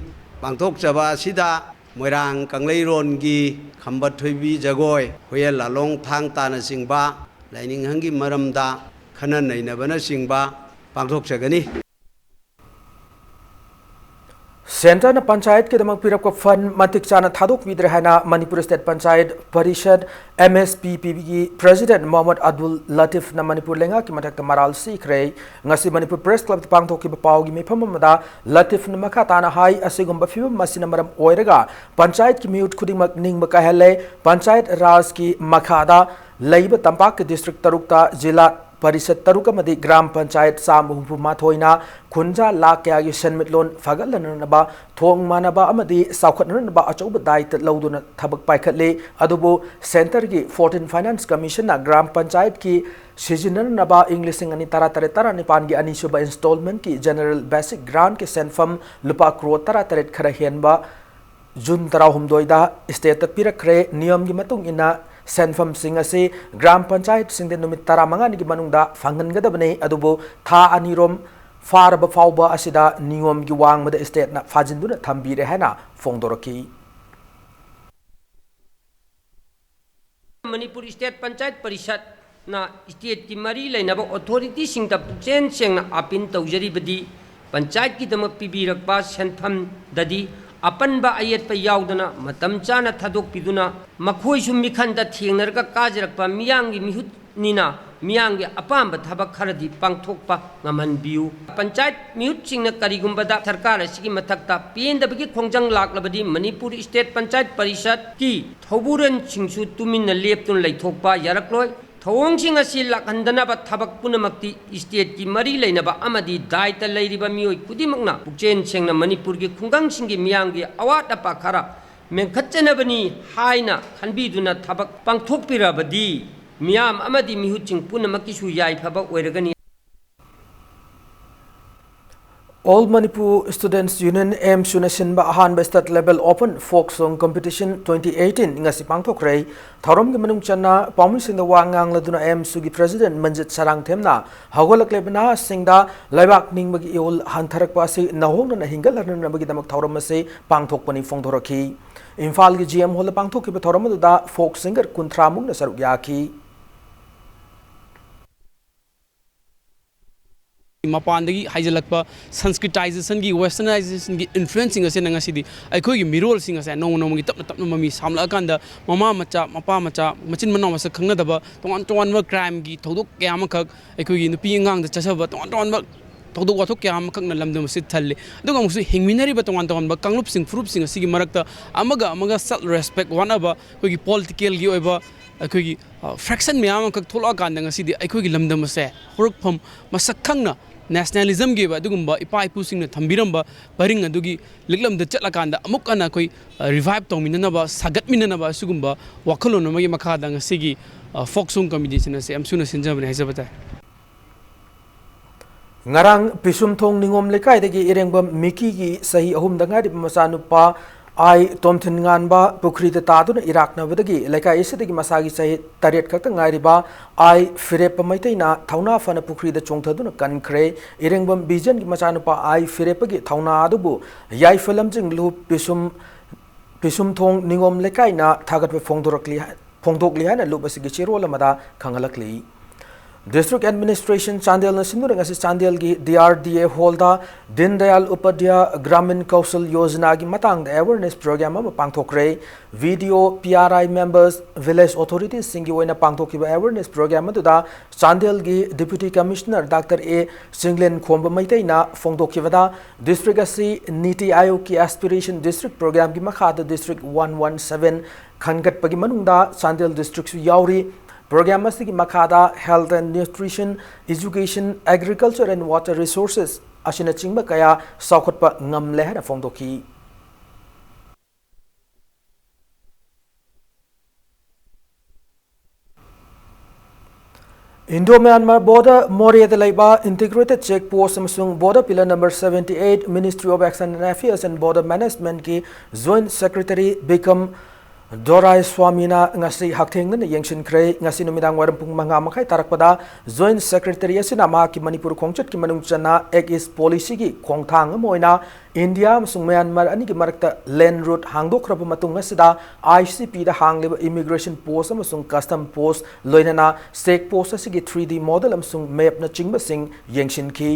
ꯄꯥꯡꯊꯣꯛꯆꯕ ꯑꯁꯤꯗ ꯃꯣꯏꯔꯥꯡ ꯀꯪꯂꯩꯔꯣꯟꯒꯤ ꯈꯝꯕ ꯊꯣꯏꯕꯤ ꯖꯒꯣꯏ, ꯍꯨꯌꯦꯟ ꯂꯥꯂꯣꯡ ꯊꯥꯡ ꯇꯥꯅꯆꯤꯡꯕ, ꯂꯥꯏꯅꯤꯡꯍꯟꯒꯤ ꯃꯔꯝꯗ ꯈꯟꯅ ꯅꯩꯅꯕꯅꯆꯤꯡꯕ ꯄꯥꯡꯊꯣꯛꯆꯒꯅꯤ꯫ ꯁꯦꯟꯇꯔꯅ ꯄꯟꯆꯥꯌꯠꯀꯤꯗꯃꯛ ꯄꯤꯔꯛꯄ ꯐꯟ ꯃꯇꯤꯛ ꯆꯥꯅ ꯊꯥꯗꯣꯛꯄꯤꯗ꯭ꯔꯦ ꯍꯥꯏꯅ Manipur state panchayat parishad, M S P ꯄꯤꯒꯤ ꯄ꯭ꯔꯦꯁꯤꯗꯦꯟꯠ ꯃꯣꯍꯝꯃꯗ ꯑꯕꯗꯨꯜ ꯂꯇꯤꯐꯅ ꯃꯅꯤꯄꯨꯔ ꯂꯩꯉꯥꯛꯀꯤ ꯃꯊꯛꯇ ꯃꯔꯥꯜ ꯁꯤꯈ꯭ꯔꯦ꯫ ꯉꯁꯤ ꯃꯅꯤꯄꯨꯔ ꯄ꯭ꯔꯦꯁ ꯀ꯭ꯂꯕꯇ ꯄꯥꯡꯊꯣꯛꯈꯤꯕ ꯄꯥꯎꯒꯤ ꯃꯤꯐꯝ ꯑꯃꯗ ꯂꯇꯤꯐꯅ ꯃꯈꯥ ꯇꯥꯅ ꯍꯥꯏ, ꯑꯁꯤꯒꯨꯝꯕ ꯐꯤꯕꯝ ꯑꯁꯤꯅ ꯃꯔꯝ ꯑꯣꯏꯔꯒ ꯄꯟꯆꯥꯌꯠꯀꯤ ꯃꯤꯍꯨꯠ ꯈꯨꯗꯤꯡꯃꯛ ꯅꯤꯡꯕ ꯀꯥꯏꯍꯜꯂꯦ꯫ ꯄꯟꯆꯥꯌꯠ ꯔꯥꯖꯀꯤ ꯃꯈꯥꯗ ꯂꯩꯕ ꯇꯝꯄꯥꯛꯀꯤ ꯗꯤꯁꯇ꯭ꯔꯤꯛ ꯇꯔꯨꯛꯇ ꯖꯤꯂꯥ ꯄꯔꯤꯁꯠ ꯇꯔꯨꯛ ꯑꯃꯗꯤ ꯒ꯭ꯔꯥꯝ ꯄꯟꯆꯥꯌꯠ ꯆꯥꯝꯃ ꯍꯨꯝꯐꯨ ꯃꯥꯊꯣꯏꯅ ꯈꯨꯟꯖꯥ ꯂꯥꯈ ꯀꯌꯥꯒꯤ ꯁꯦꯟꯃꯤꯠꯂꯣꯟ ꯐꯒꯠꯍꯟꯅꯅꯕ, ꯊꯣꯡ ꯃꯥꯟꯅꯕ ꯑꯃꯗꯤ ꯆꯥꯎꯈꯠꯅꯅꯕ ꯑꯆꯧꯕ ꯗꯥꯏꯇ ꯂꯧꯗꯨꯅ ꯊꯕꯛ ꯄꯥꯏꯈꯠꯂꯤ꯫ ꯑꯗꯨꯕꯨ ꯁꯦꯟꯇꯔꯒꯤ ꯐꯣꯔꯇꯤꯟ ꯐꯥꯏꯅꯥꯟꯁ ꯀꯃꯤꯁꯟꯅ ꯒ꯭ꯔꯥꯝ ꯄꯟꯆꯥꯌꯠꯀꯤ ꯁꯤꯖꯤꯟꯅꯅꯕ ꯏꯪ ꯂꯤꯁꯤꯡ ꯑꯅꯤ ꯇꯔꯥꯇꯔꯦꯠ ꯇꯔꯥꯅꯤꯄꯥꯟꯒꯤ ꯑꯅꯤꯁꯨꯕ ꯏꯟꯁꯇꯣꯜꯃꯦꯟꯠꯀꯤ ꯖꯦꯅꯔꯦꯜ ꯕꯦꯁꯤꯛ ꯒ꯭ꯔꯥꯟꯠꯀꯤ ꯁꯦꯟꯐꯝ ꯂꯨꯄꯥ ꯀ꯭ꯔꯣꯔ ꯇꯔꯥꯇꯔꯦꯠ ꯈꯔ ꯍꯦꯟꯕ ꯖꯨꯟ ꯇꯔꯥꯍꯨꯝꯗꯣꯏꯗ ꯁ꯭ꯇꯦꯠꯇ ꯄꯤꯔꯛꯈ꯭ꯔꯦ꯫ ꯅꯤꯌꯝꯒꯤ ꯃꯇꯨꯡ ꯏꯟꯅ ꯁꯦꯟꯐꯝꯁꯤꯡ ꯑꯁꯤ ꯒ꯭ꯔꯥꯝ ꯄꯟꯆꯥꯌꯠꯁꯤꯡꯗ ꯅꯨꯃꯤꯠ ꯇꯔꯥꯃꯉꯥꯅꯤꯒꯤ ꯃꯅꯨꯡꯗ ꯐꯪꯍꯟꯒꯗꯕꯅꯤ꯫ ꯑꯗꯨꯕꯨ ꯊꯥ ꯑꯅꯤꯔꯣꯝ ꯐꯥꯔꯕ ꯐꯥꯎꯕ ꯑꯁꯤꯗ ꯅꯤꯌꯣꯝꯒꯤ ꯋꯥꯡꯃꯗ ꯁ꯭ꯇꯦꯠꯅ ꯐꯥꯖꯤꯟꯗꯨꯅ ꯊꯝꯕꯤꯔꯦ ꯍꯥꯏꯅ ꯐꯣꯡꯗꯣꯔꯛꯈꯤ꯫ ꯃꯅꯤꯄꯨꯔ ꯁ꯭ꯇꯦꯠ ꯄꯟꯆꯥꯌꯠ ꯄꯔꯤꯁꯠꯅ ꯁ꯭ꯇꯦꯠꯀꯤ ꯃꯔꯤ ꯂꯩꯅꯕ ꯑꯣꯊꯣꯔꯤꯇꯤꯁꯤꯡꯗ ꯄꯨꯛꯆꯦꯟ ꯁꯦꯡꯅ ꯑꯥꯄꯤꯜ ꯇꯧꯖꯔꯤꯕꯗꯤ, ꯄꯟꯆꯥꯌꯠꯀꯤꯗꯃꯛ ꯄꯤꯕꯤꯔꯛꯄ ꯁꯦꯟꯐꯝꯗꯗꯤ ꯑꯄꯟꯕ ꯑꯌꯦꯠꯄ ꯌꯥꯎꯗꯅ ꯃꯇꯝ ꯆꯥꯅ ꯊꯥꯗꯣꯛꯄꯤꯗꯨꯅ, ꯃꯈꯣꯏꯁꯨ ꯃꯤꯈꯜꯗ ꯊꯦꯡꯅꯔꯒ ꯀꯥꯖꯔꯛꯄ ꯃꯤꯌꯥꯝꯒꯤ ꯃꯤꯍꯨꯠꯅꯤꯅ, ꯃꯤꯌꯥꯝꯒꯤ ꯑꯄꯥꯝꯕ ꯊꯕꯛ ꯈꯔꯗꯤ ꯄꯥꯡꯊꯣꯛꯄ ꯉꯝꯍꯟꯕꯤꯌꯨ꯫ ꯄꯟꯆꯥꯌꯠ ꯃꯤꯍꯨꯠꯁꯤꯡꯅ ꯀꯔꯤꯒꯨꯝꯕꯗ ꯁꯔꯀꯥꯔ ꯑꯁꯤꯒꯤ ꯃꯊꯛꯇ ꯄꯦꯟꯗꯕꯒꯤ ꯈꯣꯡꯖꯪ ꯂꯥꯛꯂꯕꯗꯤ, ꯃꯅꯤꯄꯨꯔ ꯁ꯭ꯇꯦꯠ ꯄꯟꯆꯥꯌꯠ ꯄꯔꯤꯁꯠꯀꯤ ꯊꯧꯕꯨꯔꯦꯟꯁꯤꯡꯁꯨ ꯇꯨꯃꯤꯟꯅ ꯂꯦꯞꯇꯨꯅ ꯂꯩꯊꯣꯛꯄ ꯌꯥꯔꯛꯂꯣꯏ꯫ ꯊꯧꯑꯣꯡꯁꯤꯡ ꯑꯁꯤ ꯂꯥꯛꯍꯟꯗꯅꯕ ꯊꯕꯛ ꯄꯨꯝꯅꯃꯛꯇꯤ stateꯀꯤ ꯃꯔꯤ ꯂꯩꯅꯕ ꯑꯃꯗꯤ ꯗꯥꯏꯇ ꯂꯩꯔꯤꯕ ꯃꯤꯑꯣꯏ ꯈꯨꯗꯤꯡꯃꯛꯅ ꯄꯨꯛꯆꯦꯜ ꯁꯦꯡꯅ ꯃꯅꯤꯄꯨꯔꯒꯤ ꯈꯨꯡꯒꯪꯁꯤꯡꯒꯤ ꯃꯤꯌꯥꯝꯒꯤ ꯑꯋꯥꯠ ꯑꯄꯥ ꯈꯔ ꯃꯦꯟꯈꯠꯆꯅꯕꯅꯤ ꯍꯥꯏꯅ ꯈꯟꯕꯤꯗꯨꯅ ꯊꯕꯛ ꯄꯥꯡꯊꯣꯛꯄꯤꯔꯕꯗꯤ ꯃꯤꯌꯥꯝ ꯑꯃꯗꯤ ꯃꯤꯍꯨꯠꯁꯤꯡ ꯄꯨꯝꯅꯃꯛꯀꯤꯁꯨ ꯌꯥꯏꯐꯕ ꯑꯣꯏꯔꯒꯅꯤ꯫ All Manipur Students Union, AMSUꯅ ꯁꯤꯟꯕ ꯑꯍꯥꯟꯕ State Level Open Folk Song Competition twenty eighteen ꯉꯁꯤ ꯄꯥꯡꯊꯣꯛꯈ꯭ꯔꯦ꯫ ꯊꯧꯔꯝꯒꯤ ꯃꯅꯨꯡ ꯆꯟꯅ ꯄꯥꯎꯃꯤꯁꯤꯡꯗ ꯋꯥ ꯉꯥꯡꯂꯗꯨꯅ AMSUꯒꯤ President ꯃꯟꯖꯤꯠ ꯁꯔꯥꯡꯊꯦꯝꯅ ꯍꯧꯒꯠꯂꯛꯂꯤꯕ ꯅꯍꯥꯁꯤꯡꯗ ꯂꯩꯕꯥꯛ ꯅꯤꯡꯕꯒꯤ ꯏꯍꯨꯜ ꯍꯟꯊꯔꯛꯄ ꯑꯁꯤ ꯅꯧꯍꯧꯅꯅ ꯍꯤꯡꯒꯠꯍꯟꯅꯕꯒꯤꯗꯃꯛ ꯊꯧꯔꯝ ꯑꯁꯤ ꯄꯥꯡꯊꯣꯛꯄꯅꯤ ꯐꯣꯡꯗꯣꯔꯛꯈꯤ꯫ ꯏꯝꯐꯥꯜꯒꯤ GM Hallꯗ ꯄꯥꯡꯊꯣꯛꯈꯤꯕ ꯊꯧꯔꯝ ꯑꯗꯨꯗ folk singer ꯀꯨꯟꯊ꯭ꯔꯥ ꯃꯨꯛꯅ ꯁꯔꯨꯛ ꯌꯥꯈꯤ꯫ ꯃꯄꯥꯟꯗꯒꯤ ꯍꯥꯏꯖꯤꯜꯂꯛꯄ Sanskritization ꯒꯤ, Westernization ꯒꯤ influence ꯁꯤꯡ ꯑꯁꯤꯅ ꯉꯁꯤꯗꯤ ꯑꯩꯈꯣꯏꯒꯤ ꯃꯤꯔꯣꯜꯁꯤꯡ ꯑꯁꯦ ꯅꯣꯡꯃ ꯅꯣꯡꯃꯒꯤ ꯇꯞꯅ ꯇꯞꯅ ꯃꯃꯤ ꯁꯥꯝꯂꯛꯑꯀꯥꯟꯗ ꯃꯃꯥ ꯃꯆꯥ, ꯃꯄꯥ ꯃꯆꯥ, ꯃꯆꯤꯟ ꯃꯅꯥꯎ ꯃꯁꯛ ꯈꯪꯅꯗꯕ ꯇꯣꯉꯥꯟ ꯇꯣꯉꯥꯟꯕ crime ꯒꯤ ꯊꯧꯗꯣꯛ ꯀꯌꯥ ꯑꯃꯈꯛ, ꯑꯩꯈꯣꯏꯒꯤ ꯅꯨꯄꯤ ꯑꯉꯥꯡꯗ ꯆꯠꯆꯕ ꯇꯣꯉꯥꯟ ꯇꯣꯉꯥꯟꯕ ꯊꯧꯗꯣꯛ ꯋꯥꯊꯣꯛ ꯀꯌꯥ ꯑꯃꯈꯛꯅ ꯂꯝꯗꯝ ꯑꯁꯤ ꯊꯜꯂꯤ꯫ ꯑꯗꯨꯒ ꯑꯃꯨꯛꯁꯨ ꯍꯤꯡꯃꯤꯟꯅꯔꯤꯕ ꯇꯣꯉꯥꯟ ꯇꯣꯉꯥꯟꯕ ꯀꯥꯡꯂꯨꯞꯁꯤꯡ, ꯐꯨꯔꯨꯞꯁꯤꯡ ꯑꯁꯤꯒꯤ ꯃꯔꯛꯇ ꯑꯃꯒ ꯑꯃꯒ self respect ꯋꯥꯠꯅꯕ, ꯑꯩꯈꯣꯏꯒꯤ political ꯒꯤ ꯑꯣꯏꯕ ꯑꯩꯈꯣꯏꯒꯤ fraction ꯃꯌꯥꯝ ꯑꯃꯈꯛ ꯊꯣꯛꯂꯛꯑꯀꯥꯟꯗ ꯉꯁꯤꯗꯤ ꯑꯩꯈꯣꯏꯒꯤ ꯂꯝꯗꯝ ꯑꯁꯦ ꯍꯧꯔꯛꯐꯝ ꯃꯁꯛ ꯈꯪꯅ nationalism ꯒꯤ ꯑꯣꯏꯕ ꯑꯗꯨꯒꯨꯝꯕ ꯏꯄꯥ ꯏꯄꯨꯁꯤꯡꯅ ꯊꯝꯕꯤꯔꯝꯕ ꯄꯔꯤꯡ ꯑꯗꯨꯒꯤ ꯂꯤꯛꯂꯝꯗ ꯆꯠꯂꯀꯥꯟꯗ ꯑꯃꯨꯛ ꯍꯟꯅ ꯑꯩꯈꯣꯏ revive ꯇꯧꯃꯤꯟꯅꯅꯕ, ꯁꯥꯒꯠꯃꯤꯟꯅꯅꯕ ꯑꯁꯤꯒꯨꯝꯕ ꯋꯥꯈꯜꯂꯣꯟ ꯑꯃꯒꯤ ꯃꯈꯥꯗ ꯉꯁꯤꯒꯤ folk song competition ꯑꯁꯤ AMSUꯅ ꯁꯤꯟꯖꯕꯅꯤ ꯍꯥꯏꯖꯕ ꯇꯥꯏ꯫ ꯉꯔꯥꯡ ꯄꯤꯁꯨꯝꯊꯣꯡ ꯅꯤꯉꯣꯝ ꯂꯩꯀꯥꯏꯗꯒꯤ ꯏꯔꯦꯡꯕꯝ ꯃꯤꯀꯤꯒꯤ ꯆꯍꯤ ꯑꯍꯨꯝꯗ ꯉꯥꯏꯔꯤꯕ ꯃꯆꯥꯅꯨꯄꯥ ꯑꯥꯏ ꯇꯣꯝꯊꯤꯟ ꯉꯥꯟꯕ ꯄꯨꯈ꯭ꯔꯤꯗ ꯇꯥꯗꯨꯅ ꯏꯔꯥꯛꯅꯕꯗꯒꯤ ꯂꯩꯀꯥꯏ ꯑꯁꯤꯗꯒꯤ ꯃꯁꯥꯒꯤ ꯆꯍꯤ ꯇꯔꯦꯠ ꯈꯛꯇ ꯉꯥꯏꯔꯤꯕ ꯑꯥꯏ ꯐꯤꯔꯦꯞꯄ ꯃꯩꯇꯩꯅ ꯊꯧꯅꯥ ꯐꯅ ꯄꯨꯈ꯭ꯔꯤꯗ ꯆꯣꯡꯊꯗꯨꯅ ꯀꯟꯈ꯭ꯔꯦ꯫ ꯏꯔꯦꯡꯕꯝ ꯕꯤꯖꯟꯒꯤ ꯃꯆꯥꯅꯨꯄꯥ ꯑꯥꯏ ꯐꯤꯔꯦꯞꯄꯒꯤ ꯊꯧꯅꯥ ꯑꯗꯨꯕꯨ ꯌꯥꯏꯐ ꯂꯝꯖꯤꯡ ꯂꯨꯞ ꯄꯤꯁꯨꯝ ꯄꯤꯁꯨꯝꯊꯣꯡ ꯅꯤꯉꯣꯝ ꯂꯩꯀꯥꯏꯅ ꯊꯥꯒꯠꯄ ꯐꯣꯡꯗꯣꯔꯛꯂꯤ ꯐꯣꯡꯗꯣꯛꯂꯤ ꯍꯥꯏꯅ ꯂꯨꯞ ꯑꯁꯤꯒꯤ ꯆꯦꯔꯣꯜ ꯑꯃꯗ ꯈꯪꯍꯜꯂꯛꯂꯤ꯫ District Administration ꯆꯥꯟꯗꯦꯜꯅ ꯁꯤꯟꯗꯨꯅ ꯉꯁꯤ ꯆꯥꯟꯗꯦꯜꯒꯤ DRDA Hallꯗ ꯗꯤꯟ ꯗꯌꯥꯜ ꯎꯄꯥꯙ꯭ꯌꯥ ꯒ꯭ꯔꯥꯃꯤꯟ ꯀꯧꯁꯜ ꯌꯣꯖꯅꯥꯒꯤ ꯃꯇꯥꯡꯗ awareness program ꯑꯃ ꯄꯥꯡꯊꯣꯛꯈ꯭ꯔꯦ꯫ VDO, PRI members, village authoritiesꯁꯤꯡꯒꯤ ꯑꯣꯏꯅ ꯄꯥꯡꯊꯣꯛꯈꯤꯕ awareness program ꯑꯗꯨꯗ ꯆꯥꯟꯗꯦꯜꯒꯤ Deputy Commissioner Doctor A Chinglen ꯈꯣꯝꯕ ꯃꯩꯇꯩꯅ ꯐꯣꯡꯗꯣꯛꯈꯤꯕꯗ district ꯑꯁꯤ NITI Aayogꯀꯤ Aspiration District programꯒꯤ ꯃꯈꯥꯗ District one one seven ꯈꯟꯒꯠꯄꯒꯤ ꯃꯅꯨꯡꯗ ꯆꯥꯟꯗꯦꯜ districtꯁꯨ ꯌꯥꯎꯔꯤ꯫ Program ꯑꯁꯤꯒꯤ ꯃꯈꯥꯗ health and nutrition, education, agriculture and water resources ꯑꯁꯤꯅꯆꯤꯡꯕ ꯀꯌꯥ ꯆꯥꯎꯈꯠꯄ ꯉꯝꯂꯦ ꯍꯥꯏꯅ ꯐꯣꯡꯗꯣꯛꯈꯤ꯫ Indo-Myanmar border ꯃꯣꯔꯦꯗ ꯂꯩꯕ Integrated Check Post ꯑꯃꯁꯨꯡ Border Pillar number seventy eight, Ministry of External Affairs and Border Managementꯀꯤ Joint Secretary Bikram Doraiswamyꯅ ꯉꯁꯤ ꯍꯛꯊꯦꯡꯅꯅ ꯌꯦꯡꯁꯤꯟꯈ꯭ꯔꯦ꯫ ꯉꯁꯤ ꯅꯨꯃꯤꯗꯥꯡ ꯋꯥꯏꯔꯝ ꯄꯨꯡ ꯃꯉꯥ ꯃꯈꯥꯏ ꯇꯥꯔꯛꯄꯗ Joint Secretary ꯑꯁꯤꯅ ꯃꯍꯥꯛꯀꯤ ꯃꯅꯤꯄꯨꯔ ꯈꯣꯡꯆꯠꯀꯤ ꯃꯅꯨꯡ ꯆꯟꯅ Act East Policyꯒꯤ ꯈꯣꯡꯊꯥꯡ ꯑꯃ ꯑꯣꯏꯅ ꯏꯟꯗꯤꯌꯥ ꯑꯃꯁꯨꯡ ꯃ꯭ꯌꯥꯟꯃꯥꯔ ꯑꯅꯤꯒꯤ ꯃꯔꯛꯇ land route ꯍꯥꯡꯗꯣꯛꯈ꯭ꯔꯕ ꯃꯇꯨꯡ ꯑꯁꯤꯗ, ICPꯗ ꯍꯥꯡꯂꯤꯕ immigration post ꯑꯃꯁꯨꯡ custom post, ꯂꯣꯏꯅꯅ check post ꯑꯁꯤꯒꯤ three D model ꯑꯃꯁꯨꯡ mapꯅꯆꯤꯡꯕꯁꯤꯡ ꯌꯦꯡꯁꯤꯟꯈꯤ꯫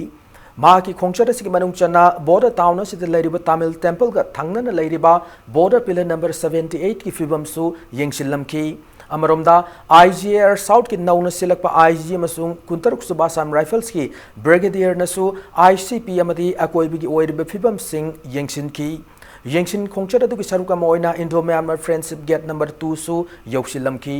ꯃꯍꯥꯛꯀꯤ ꯈꯣꯡꯆꯠ ꯑꯁꯤꯒꯤ ꯃꯅꯨꯡ ꯆꯟꯅ border town ꯑꯁꯤꯗ ꯂꯩꯔꯤꯕ Tamil Templeꯒ ꯊꯪꯅꯅ ꯂꯩꯔꯤꯕ Border Pillar number seventy eightꯀꯤ ꯐꯤꯕꯝꯁꯨ ꯌꯦꯡꯁꯤꯜꯂꯝꯈꯤ꯫ ꯑꯃꯔꯣꯝꯗ, IGAR Southꯀꯤ ꯅꯧꯅ ꯁꯤꯜꯂꯛꯄ IG ꯑꯃꯁꯨꯡ ꯀꯨꯟꯇꯔꯨꯛ ꯁꯨꯕ Assam Riflesꯀꯤ Brigadierꯅꯁꯨ ICP ꯑꯃꯗꯤ ꯑꯀꯣꯏꯕꯒꯤ ꯑꯣꯏꯔꯤꯕ ꯐꯤꯕꯝꯁꯤꯡ ꯌꯦꯡꯁꯤꯟꯈꯤ꯫ ꯌꯦꯡꯁꯤꯟ ꯈꯣꯡꯆꯠ ꯑꯗꯨꯒꯤ ꯁꯔꯨꯛ ꯑꯃ ꯑꯣꯏꯅ Indo-Myanmar Friendship Gate number twoꯁꯨ ꯌꯧꯁꯤꯜꯂꯝꯈꯤ꯫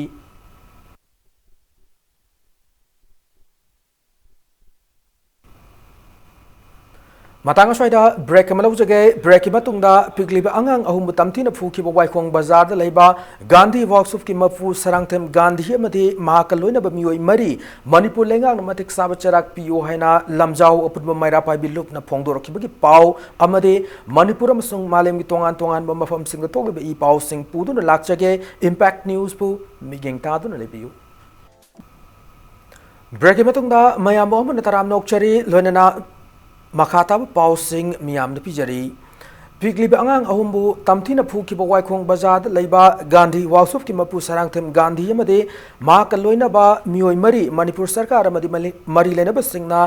ꯃꯇꯥꯡ ꯑꯁ꯭ꯋꯥꯏꯗ break ꯑꯃ ꯂꯧꯖꯒꯦ꯫ Breakꯀꯤ ꯃꯇꯨꯡꯗ ꯄꯤꯛꯂꯤꯕ ꯑꯉꯥꯡ ꯑꯍꯨꯝꯕꯨ ꯇꯝꯊꯤꯅ ꯐꯨꯈꯤꯕ ꯋꯥꯏꯈꯣꯡ ꯕꯖꯥꯔꯗ ꯂꯩꯕ ꯒꯥꯟꯙꯤ ꯋꯥꯛꯁꯣꯞꯀꯤ ꯃꯄꯨ ꯁꯔꯥꯡꯊꯦꯝ ꯒꯥꯟꯙꯤ ꯑꯃꯗꯤ ꯃꯍꯥꯛꯀ ꯂꯣꯏꯅꯕ ꯃꯤꯑꯣꯏ ꯃꯔꯤ ꯃꯅꯤꯄꯨꯔ ꯂꯩꯉꯥꯛꯅ ꯃꯇꯤꯛ ꯆꯥꯕ ꯆꯩꯔꯥꯛ ꯄꯤꯌꯨ ꯍꯥꯏꯅ ꯂꯝꯖꯥꯎ ꯑꯄꯨꯟꯕ ꯃꯩꯔꯥ ꯄꯥꯏꯕꯤ ꯂꯨꯞꯅ ꯐꯣꯡꯗꯣꯔꯛꯈꯤꯕꯒꯤ ꯄꯥꯎ ꯑꯃꯗꯤ ꯃꯅꯤꯄꯨꯔ ꯑꯃꯁꯨꯡ ꯃꯥꯂꯦꯝꯒꯤ ꯇꯣꯉꯥꯟ ꯇꯣꯉꯥꯟꯕ ꯃꯐꯝꯁꯤꯡꯗ ꯊꯣꯛꯂꯤꯕ ꯏ ꯄꯥꯎꯁꯤꯡ ꯄꯨꯗꯨꯅ ꯂꯥꯛꯆꯒꯦ꯫ Impact Newsꯄꯨ ꯃꯤꯠꯌꯦꯡ ꯇꯥꯗꯨꯅ ꯂꯩꯕꯤꯌꯨ꯫ Breakꯀꯤ ꯃꯇꯨꯡꯗ ꯃꯌꯥꯝꯕꯨ ꯑꯃꯨꯛ ꯍꯟꯅ ꯇꯔꯥꯝꯅ ꯑꯣꯛꯆꯔꯤ, ꯂꯣꯏꯅꯅ ꯃꯈꯥ ꯇꯥꯕ ꯄꯥꯎꯁꯤꯡ ꯃꯤꯌꯥꯝꯗ ꯄꯤꯖꯔꯤ꯫ ꯄꯤꯛꯂꯤꯕ ꯑꯉꯥꯡ ꯑꯍꯨꯝꯕꯨ ꯇꯝꯊꯤꯅ ꯐꯨꯈꯤꯕ ꯋꯥꯏꯈꯣꯡ ꯕꯖꯥꯔꯗ ꯂꯩꯕ ꯒꯥꯟꯙꯤ ꯋꯥꯛꯁꯣꯞꯀꯤ ꯃꯄꯨ ꯁꯔꯥꯡꯊꯦꯝ ꯒꯥꯟꯙꯤ ꯑꯃꯗꯤ ꯃꯍꯥꯛꯀ ꯂꯣꯏꯅꯕ ꯃꯤꯑꯣꯏ ꯃꯔꯤ ꯃꯅꯤꯄꯨꯔ ꯁꯔꯀꯥꯔ ꯑꯃꯗꯤ ꯃꯂꯤ-, ꯃꯔꯤ ꯂꯩꯅꯕꯁꯤꯡꯅ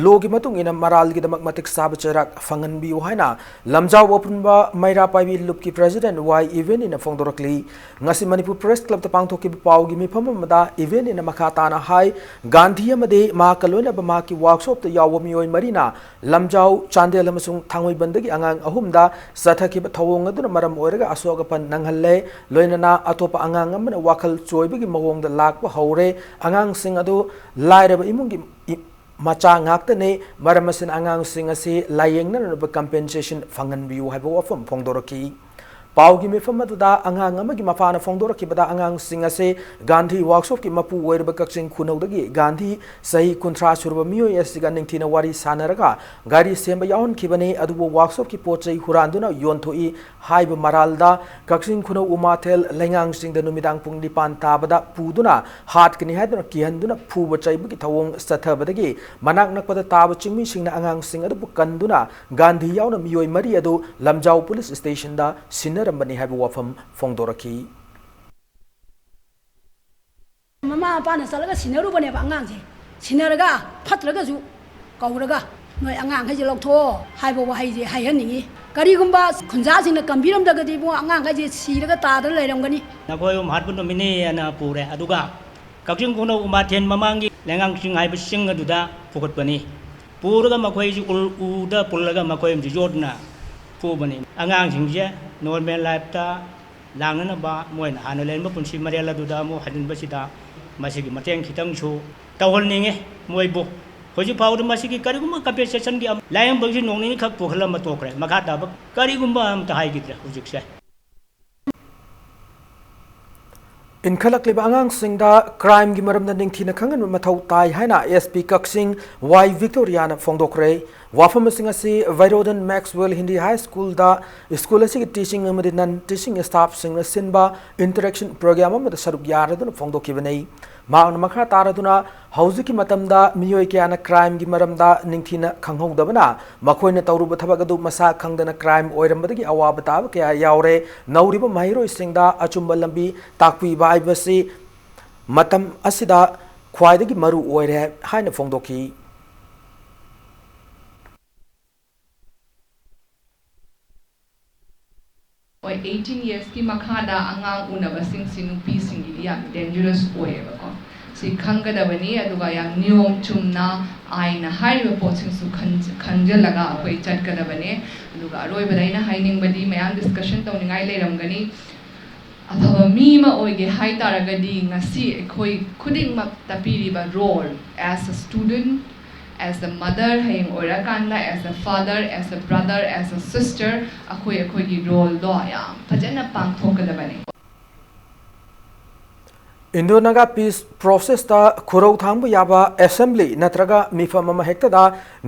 lawꯒꯤ ꯃꯇꯨꯡ ꯏꯟꯅ ꯃꯔꯥꯜꯒꯤꯗꯃꯛ ꯃꯇꯤꯛ ꯆꯥꯕ ꯆꯩꯔꯥꯛ ꯐꯪꯍꯟꯕꯤꯌꯨ ꯍꯥꯏꯅ ꯂꯝꯖꯥꯎ ꯑꯄꯨꯟꯕ ꯃꯩꯔꯥ ꯄꯥꯏꯕꯤ ꯂꯨꯞꯀꯤ president ꯋꯥꯏ ꯏꯕꯦꯟꯅꯤꯅ ꯐꯣꯡꯗꯣꯔꯛꯂꯤ꯫ ꯉꯁꯤ ꯃꯅꯤꯄꯨꯔ Press Clubꯇ ꯄꯥꯡꯊꯣꯛꯈꯤꯕ ꯄꯥꯎꯒꯤ ꯃꯤꯐꯝ ꯑꯃꯗ ꯏꯕꯦꯟꯅꯤꯅ ꯃꯈꯥ ꯇꯥꯅ ꯍꯥꯏ, ꯒꯥꯟꯙꯤ ꯑꯃꯗꯤ ꯃꯍꯥꯛꯀ ꯂꯣꯏꯅꯕ ꯃꯍꯥꯛꯀꯤ ꯋꯥꯛꯁꯣꯞꯇ ꯌꯥꯎꯕ ꯃꯤꯑꯣꯏ ꯃꯔꯤꯅ ꯂꯝꯖꯥꯎ, ꯆꯥꯟꯗꯦꯜ ꯑꯃꯁꯨꯡ ꯊꯥꯡꯃꯩꯕꯟꯗꯒꯤ ꯑꯉꯥꯡ ꯑꯍꯨꯝꯗ ꯆꯠꯊꯈꯤꯕ ꯊꯧꯑꯣꯡ ꯑꯗꯨꯅ ꯃꯔꯝ ꯑꯣꯏꯔꯒ ꯑꯁꯣꯛ ꯑꯄꯟ ꯅꯪꯍꯜꯂꯦ꯫ ꯂꯣꯏꯅꯅ ꯑꯇꯣꯞꯄ ꯑꯉꯥꯡ ꯑꯃꯅ ꯋꯥꯈꯜ ꯆꯣꯏꯕꯒꯤ ꯃꯑꯣꯡꯗ ꯂꯥꯛꯄ ꯍꯧꯔꯦ꯫ ꯑꯉꯥꯡꯁꯤꯡ ꯑꯗꯨ ꯂꯥꯏꯔꯕ ꯏꯃꯨꯡꯒꯤ ꯏ-, ꯃꯆꯥ ꯉꯥꯛꯇꯅꯤ꯫ ꯃꯔꯝ ꯑꯁꯤꯅ ꯑꯉꯥꯡꯁꯤꯡ ꯑꯁꯤ ꯂꯥꯌꯦꯡꯅꯅꯕ compensation ꯐꯪꯍꯟꯕꯤꯌꯨ ꯍꯥꯏꯕ ꯋꯥꯐꯝ ꯐꯣꯡꯗꯣꯔꯛꯈꯤ꯫ ꯄꯥꯎꯒꯤ ꯃꯤꯐꯝ ꯑꯗꯨꯗ ꯑꯉꯥꯡ ꯑꯃꯒꯤ ꯃꯄꯥꯅ ꯐꯣꯡꯗꯣꯔꯛꯈꯤꯕꯗ, ꯑꯉꯥꯡꯁꯤꯡ ꯑꯁꯤ ꯒꯥꯟꯙꯤ ꯋꯥꯔꯛꯁꯣꯞꯀꯤ ꯃꯄꯨ ꯑꯣꯏꯔꯤꯕ ꯀꯛꯆꯤꯡ ꯈꯨꯅꯧꯗꯒꯤ ꯒꯥꯟꯙꯤ, ꯆꯍꯤ ꯀꯨꯟꯊ꯭ꯔꯥ ꯁꯨꯔꯕ ꯃꯤꯑꯣꯏ ꯑꯁꯤꯒ ꯅꯤꯡꯊꯤꯅ ꯋꯥꯔꯤ ꯁꯥꯟꯅꯔꯒ ꯒꯥꯔꯤ ꯁꯦꯝꯕ ꯌꯥꯎꯍꯟꯈꯤꯕꯅꯤ꯫ ꯑꯗꯨꯕꯨ ꯋꯥꯔꯛꯁꯣꯞꯀꯤ ꯄꯣꯠ ꯆꯩ ꯍꯨꯔꯥꯟꯗꯨꯅ ꯌꯣꯟꯊꯣꯛꯏ ꯍꯥꯏꯕ ꯃꯔꯥꯜꯗ ꯀꯛꯆꯤꯡ ꯈꯨꯅꯧ ꯎꯃꯥꯊꯦꯜ ꯂꯩꯉꯥꯡꯁꯤꯡꯗ ꯅꯨꯃꯤꯗꯥꯡ ꯄꯨꯡ ꯅꯤꯄꯥꯟ ꯇꯥꯕꯗ ꯄꯨꯗꯨꯅ ꯍꯥꯠꯀꯅꯤ ꯍꯥꯏꯗꯨꯅ ꯀꯤꯍꯟꯗꯨꯅ ꯐꯨꯕ ꯆꯩꯕꯒꯤ ꯊꯧꯑꯣꯡ ꯆꯠꯊꯕꯗꯒꯤ ꯃꯅꯥꯛ ꯅꯛꯄꯗ ꯇꯥꯕ ꯆꯤꯡꯃꯤꯁꯤꯡꯅ ꯑꯉꯥꯡꯁꯤꯡ ꯑꯗꯨꯕꯨ ꯀꯟꯗꯨꯅ ꯒꯥꯟꯙꯤ ꯌꯥꯎꯅ ꯃꯤꯑꯣꯏ ꯃꯔꯤ ꯑꯗꯨ ꯂꯝꯖꯥꯎ ꯄꯨꯂꯤꯁ ꯁ꯭ꯇꯦꯁꯟꯗ ꯁꯤꯟꯅꯔꯝꯕꯅꯤ ꯍꯥꯏꯕ ꯋꯥꯐꯝ ꯐꯣꯡꯗꯣꯔꯛꯈꯤ꯫ ꯃꯃꯥ ꯃꯄꯥꯅ ꯆꯠꯂꯒ ꯁꯤꯟꯅꯔꯨꯕꯅꯦꯕ ꯑꯉꯥꯡꯁꯦ꯫ ꯁꯤꯟꯅꯔꯒ ꯐꯠꯇ꯭ꯔꯒꯁꯨ ꯀꯧꯔꯒ, "ꯅꯣꯏ ꯑꯉꯥꯡꯈꯩꯁꯦ ꯂꯧꯊꯣꯛꯑꯣ" ꯍꯥꯏꯕ ꯋꯥꯍꯩꯁꯦ ꯍꯥꯏꯍꯟꯅꯤꯡꯉꯤ꯫ ꯀꯔꯤꯒꯨꯝꯕ ꯈꯨꯟꯖꯥꯁꯤꯡꯅ ꯀꯟꯕꯤꯔꯝꯗ꯭ꯔꯒꯗꯤ ꯏꯕꯨꯡꯉꯣ, ꯑꯉꯥꯡꯈꯩꯁꯦ ꯁꯤꯔꯒ ꯇꯥꯗꯅ ꯂꯩꯔꯝꯒꯅꯤ꯫ ꯅꯈꯣꯏ ꯑꯍꯨꯝ ꯍꯥꯠꯄ ꯅꯨꯃꯤꯠꯅꯦꯅ ꯄꯨꯔꯦ꯫ ꯑꯗꯨꯒ ꯀꯛꯆꯤꯡ ꯈꯨꯅꯧ ꯎꯃꯥꯊꯦꯟ ꯃꯃꯥꯡꯒꯤ ꯂꯩꯉꯥꯡ ꯆꯤꯡ ꯍꯥꯏꯕ ꯆꯤꯡ ꯑꯗꯨꯗ ꯄꯨꯈꯠꯄꯅꯤ꯫ ꯄꯨꯔꯒ ꯃꯈꯣꯏꯁꯤ ꯎꯜ-, ꯎꯗ ꯄꯨꯜꯂꯒ ꯃꯈꯣꯏ ꯑꯃꯁꯨ ꯌꯣꯠꯅ ꯐꯨꯕꯅꯤ꯫ ꯑꯉꯥꯡꯁꯤꯡꯁꯦ normal lifeꯇ ꯂꯥꯡꯅꯅꯕ, ꯃꯣꯏꯅ ꯍꯥꯟꯅ ꯂꯩꯔꯝꯕ ꯄꯨꯟꯁꯤ ꯃꯔꯦꯜ ꯑꯗꯨꯗ ꯑꯃꯨꯛ ꯍꯟꯖꯤꯟꯕꯁꯤꯗ ꯃꯁꯤꯒꯤ ꯃꯇꯦꯡ ꯈꯤꯇꯪꯁꯨ ꯇꯧꯍꯟꯅꯤꯡꯉꯤ ꯃꯣꯏꯕꯨ꯫ ꯍꯧꯖꯤꯛ ꯐꯥꯎꯕꯗ ꯃꯁꯤꯒꯤ ꯀꯔꯤꯒꯨꯝꯕ compensationꯒꯤ ꯑꯃ-, ꯂꯥꯏꯌꯦꯡꯕꯒꯤꯁꯨ ꯅꯣꯡ ꯅꯤꯅꯤꯈꯛ ꯄꯨꯈꯠꯂꯝꯃ ꯇꯣꯛꯈ꯭ꯔꯦ꯫ ꯃꯈꯥ ꯇꯥꯕ ꯀꯔꯤꯒꯨꯝꯕ ꯑꯝꯇ ꯍꯥꯏꯈꯤꯗ꯭ꯔꯦ ꯍꯧꯖꯤꯛꯁꯦ꯫ ꯏꯟꯈꯠꯂꯛꯂꯤꯕ ꯑꯉꯥꯡꯁꯤꯡꯗ crimeꯒꯤ ꯃꯔꯝꯗ ꯅꯤꯡꯊꯤꯅ ꯈꯪꯍꯟꯕ ꯃꯊꯧ ꯇꯥꯏ ꯍꯥꯏꯅ SP ꯀꯛꯆꯤꯡ ꯋꯥꯏ ꯚꯤꯛꯇꯣꯔꯤꯌꯥꯅ ꯐꯣꯡꯗꯣꯛꯈ꯭ꯔꯦ꯫ ꯋꯥꯐꯝꯁꯤꯡ ꯑꯁꯤ ꯚꯥꯏꯔꯣꯗꯟ ꯃꯦꯛꯁꯋꯦꯜ ꯍꯤꯟꯗꯤ ꯍꯥꯏ ꯁ꯭ꯀꯨꯜꯗ ꯁ꯭ꯀꯨꯜ ꯑꯁꯤꯒꯤ teaching ꯑꯃꯗꯤ non teaching staffꯁꯤꯡꯅ ꯁꯤꯟꯕ interaction program ꯑꯃꯗ ꯁꯔꯨꯛ ꯌꯥꯔꯗꯨꯅ ꯐꯣꯡꯗꯣꯛꯈꯤꯕꯅꯤ꯫ ꯃꯍꯥꯛꯅ ꯃꯈꯥ ꯇꯥꯔꯗꯨꯅ, ꯍꯧꯖꯤꯛꯀꯤ ꯃꯇꯝꯗ ꯃꯤꯑꯣꯏ ꯀꯌꯥꯅ crimeꯒꯤ ꯃꯔꯝꯗ ꯅꯤꯡꯊꯤꯅ ꯈꯪꯍꯧꯗꯕꯅ ꯃꯈꯣꯏꯅ ꯇꯧꯔꯨꯕ ꯊꯕꯛ ꯑꯗꯨ ꯃꯁꯥ ꯈꯪꯗꯅ crime ꯑꯣꯏꯔꯝꯕꯗꯒꯤ ꯑꯋꯥꯕ ꯇꯥꯕ ꯀꯌꯥ ꯌꯥꯎꯔꯦ꯫ ꯅꯧꯔꯤꯕ ꯃꯍꯩꯔꯣꯏꯁꯤꯡꯗ ꯑꯆꯨꯝꯕ ꯂꯝꯕꯤ ꯇꯥꯛꯄꯤꯕ ꯍꯥꯏꯕꯁꯤ ꯃꯇꯝ ꯑꯁꯤꯗ ꯈ꯭ꯋꯥꯏꯗꯒꯤ ꯃꯔꯨ ꯑꯣꯏꯔꯦ ꯍꯥꯏꯅ ꯐꯣꯡꯗꯣꯛꯈꯤ꯫ ꯍꯣꯏ, eighteen yearsꯀꯤ ꯃꯈꯥꯗ ꯑꯉꯥꯡ ꯎꯅꯕꯁꯤꯡꯁꯤ ꯅꯨꯄꯤꯁꯤꯡꯒꯤꯗꯤ ꯌꯥꯝ dangerous ꯑꯣꯏꯌꯦꯕꯀꯣ꯫ ꯁꯤ ꯈꯪꯒꯗꯕꯅꯤ꯫ ꯑꯗꯨꯒ ꯌꯥꯝ ꯅꯤꯌꯣꯝ ꯆꯨꯝꯅ ꯑꯥꯏꯟꯅ ꯍꯥꯏꯔꯤꯕ ꯄꯣꯠꯁꯤꯡꯁꯨ ꯈꯟ-, ꯈꯪꯖꯤꯜꯂꯒ ꯑꯩꯈꯣꯏ ꯆꯠꯀꯗꯕꯅꯤ꯫ ꯑꯗꯨꯒ ꯑꯔꯣꯏꯕꯗ ꯑꯩꯅ ꯍꯥꯏꯅꯤꯡꯕꯗꯤ, ꯃꯌꯥꯝ ꯗꯤꯁꯀꯁꯟ ꯇꯧꯅꯤꯡꯉꯥꯏ ꯂꯩꯔꯝꯒꯅꯤ꯫ ꯑꯐꯕ ꯃꯤ ꯑꯃ ꯑꯣꯏꯒꯦ ꯍꯥꯏ ꯇꯥꯔꯒꯗꯤ ꯉꯁꯤ ꯑꯩꯈꯣꯏ ꯈꯨꯗꯤꯡꯃꯛꯇ ꯄꯤꯔꯤꯕ role, as a student, as a mother, ꯍꯌꯦꯡ ꯑꯣꯏꯔꯀꯥꯟꯗ as a father, as a brother, as a sister, ꯑꯩꯈꯣꯏ ꯑꯩꯈꯣꯏꯒꯤ ꯔꯣꯜꯗꯣ ꯌꯥꯝ ꯐꯖꯅ ꯄꯥꯡꯊꯣꯛꯀꯗꯕꯅꯤ꯫ Indo-Naga peace process ꯇ ꯈꯨꯔꯧ ꯊꯥꯡꯕ ꯌꯥꯕ assembly ꯅꯠꯇ꯭ꯔꯒ ꯃꯤꯐꯝ ꯑꯃ ꯍꯦꯛꯇꯗ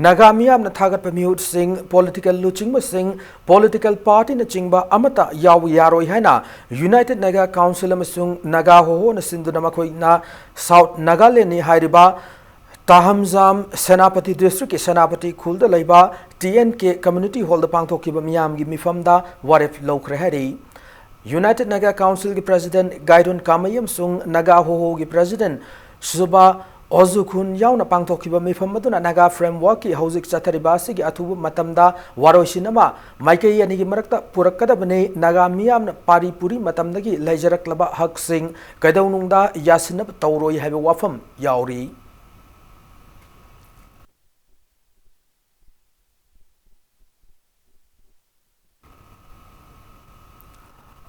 ꯅꯥꯒꯥ ꯃꯤꯌꯥꯝꯅ ꯊꯥꯒꯠꯄ ꯃꯤꯍꯨꯠꯁꯤꯡ, political ꯂꯨꯆꯤꯡꯕꯁꯤꯡ, political party ꯅꯆꯤꯡꯕ ꯑꯃꯠꯇ ꯌꯥꯎꯕ ꯌꯥꯔꯣꯏ ꯍꯥꯏꯅ United Naga Council ꯑꯃꯁꯨꯡ ꯅꯥꯒꯥ ꯍꯣꯍꯣꯅ ꯁꯤꯟꯗꯨꯅ ꯃꯈꯣꯏꯅ South Nagaland ꯅꯤ ꯍꯥꯏꯔꯤꯕ ꯇꯥꯍꯝꯖꯥꯝ ꯁꯦꯅꯥꯄꯇꯤ district ꯀꯤ ꯁꯦꯅꯥꯄꯇꯤ ꯈꯨꯜꯗ ꯂꯩꯕ T N K community hall ꯗ ꯄꯥꯡꯊꯣꯛꯈꯤꯕ ꯃꯤꯌꯥꯝꯒꯤ ꯃꯤꯐꯝꯗ ꯋꯥꯔꯦꯞ ꯂꯧꯈ꯭ꯔꯦ ꯍꯥꯏꯔꯤ꯫ United Naga Council ꯒꯤ president ꯒꯥꯏꯔꯣꯟ ꯀꯥꯃꯩ ꯑꯃꯁꯨꯡ ꯅꯥꯒꯥ ꯍꯣꯍꯣꯒꯤ president ꯁꯨꯕꯥ ꯑꯣꯖꯨꯈꯨꯟ ꯌꯥꯎꯅ ꯄꯥꯡꯊꯣꯛꯈꯤꯕ ꯃꯤꯐꯝ ꯑꯗꯨꯅ ꯅꯥꯒꯥ framework ꯀꯤ ꯍꯧꯖꯤꯛ ꯆꯠꯊꯔꯤꯕ ꯑꯁꯤꯒꯤ ꯑꯊꯨꯕ ꯃꯇꯝꯗ ꯋꯥꯔꯣꯏꯁꯤꯟ ꯑꯃ ꯃꯥꯏꯀꯩ ꯑꯅꯤꯒꯤ ꯃꯔꯛꯇ ꯄꯨꯔꯛꯀꯗꯕꯅꯤ, ꯅꯥꯒꯥ ꯃꯤꯌꯥꯝꯅ ꯄꯥꯔꯤ ꯄꯨꯔꯤ ꯃꯇꯝꯗꯒꯤ ꯂꯩꯖꯔꯛꯂꯕ ꯍꯛꯁꯤꯡ ꯀꯩꯗꯧꯅꯨꯡꯗ ꯌꯥꯁꯤꯟꯅꯕ ꯇꯧꯔꯣꯏ ꯍꯥꯏꯕ ꯋꯥꯐꯝ ꯌꯥꯎꯔꯤ꯫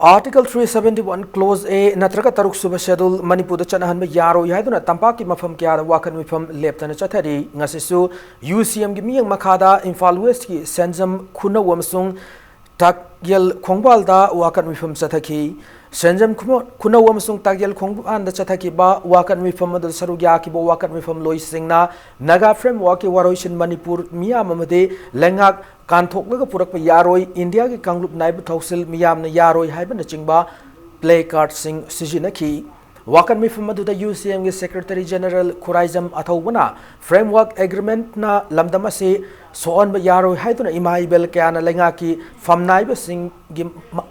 Article three seventy one clause A ꯅꯠꯇ꯭ꯔꯒ ꯇꯔꯨꯛ ꯁꯨꯕ schedule ꯃꯅꯤꯄꯨꯔꯗ ꯆꯠꯅꯍꯟꯕ ꯌꯥꯔꯣꯏ ꯍꯥꯏꯗꯨꯅ ꯇꯝꯄꯥꯛꯀꯤ ꯃꯐꯝ ꯀꯌꯥꯗ ꯋꯥꯀꯠ ꯃꯤꯐꯝ ꯂꯦꯞꯇꯅ ꯆꯠꯊꯔꯤ꯫ ꯉꯁꯤꯁꯨ U C M ꯒꯤ ꯃꯤꯠꯌꯦꯡ ꯃꯈꯥꯗ ꯏꯝꯐꯥꯜ West ꯀꯤ ꯁꯦꯟꯖꯝ ꯈꯨꯅꯧ ꯑꯃꯁꯨꯡ ꯇꯥꯛꯌꯦꯜ ꯈꯣꯡꯕꯥꯜꯗ ꯋꯥꯀꯠ ꯃꯤꯐꯝ ꯆꯠꯊꯈꯤ꯫ ꯁꯦꯟꯖꯝ ꯈꯨꯃ-, ꯈꯨꯅꯧ ꯑꯃꯁꯨꯡ ꯇꯥꯛꯌꯦꯜ ꯈꯣꯡꯕꯥꯜꯗ ꯆꯠꯊꯈꯤꯕ ꯋꯥꯀꯠ ꯃꯤꯐꯝ ꯑꯗꯨꯗ ꯁꯔꯨꯛ ꯌꯥꯈꯤꯕ ꯋꯥꯀꯠ ꯃꯤꯐꯝ ꯂꯣꯏꯁꯤꯡꯅ ꯅꯥꯒꯥ framework ꯀꯤ ꯋꯥꯔꯣꯏꯁꯤꯟ ꯃꯅꯤꯄꯨꯔ ꯃꯤꯌꯥꯝ ꯑꯃꯗꯤ ꯂꯩꯉꯥꯛ ꯀꯥꯟꯊꯣꯛꯂꯒ ꯄꯨꯔꯛꯄ ꯌꯥꯔꯣꯏ, ꯏꯟꯗꯤꯌꯥꯒꯤ ꯀꯥꯡꯂꯨꯞ ꯅꯥꯏꯕ ꯊꯧꯁꯤꯜ ꯃꯤꯌꯥꯝꯅ ꯌꯥꯔꯣꯏ ꯍꯥꯏꯕꯅꯆꯤꯡꯕ play card ꯁꯤꯡ ꯁꯤꯖꯤꯟꯅꯈꯤ꯫ ꯋꯥꯀꯠ ꯃꯤꯐꯝ ꯑꯗꯨꯗ U C M ꯒꯤ Secretary General Khuraijam ꯑꯊꯧꯕꯅ framework agreement ꯅ ꯂꯝꯗꯝ ꯑꯁꯤ ꯁꯣꯛꯍꯟꯕ ꯌꯥꯔꯣꯏ ꯍꯥꯏꯗꯨꯅ ꯏꯃꯥ ꯏꯕꯦꯜ ꯀꯌꯥꯅ ꯂꯩꯉꯥꯛꯀꯤ ꯐꯝꯅꯥꯏꯕꯁꯤꯡꯒꯤ ꯃ-,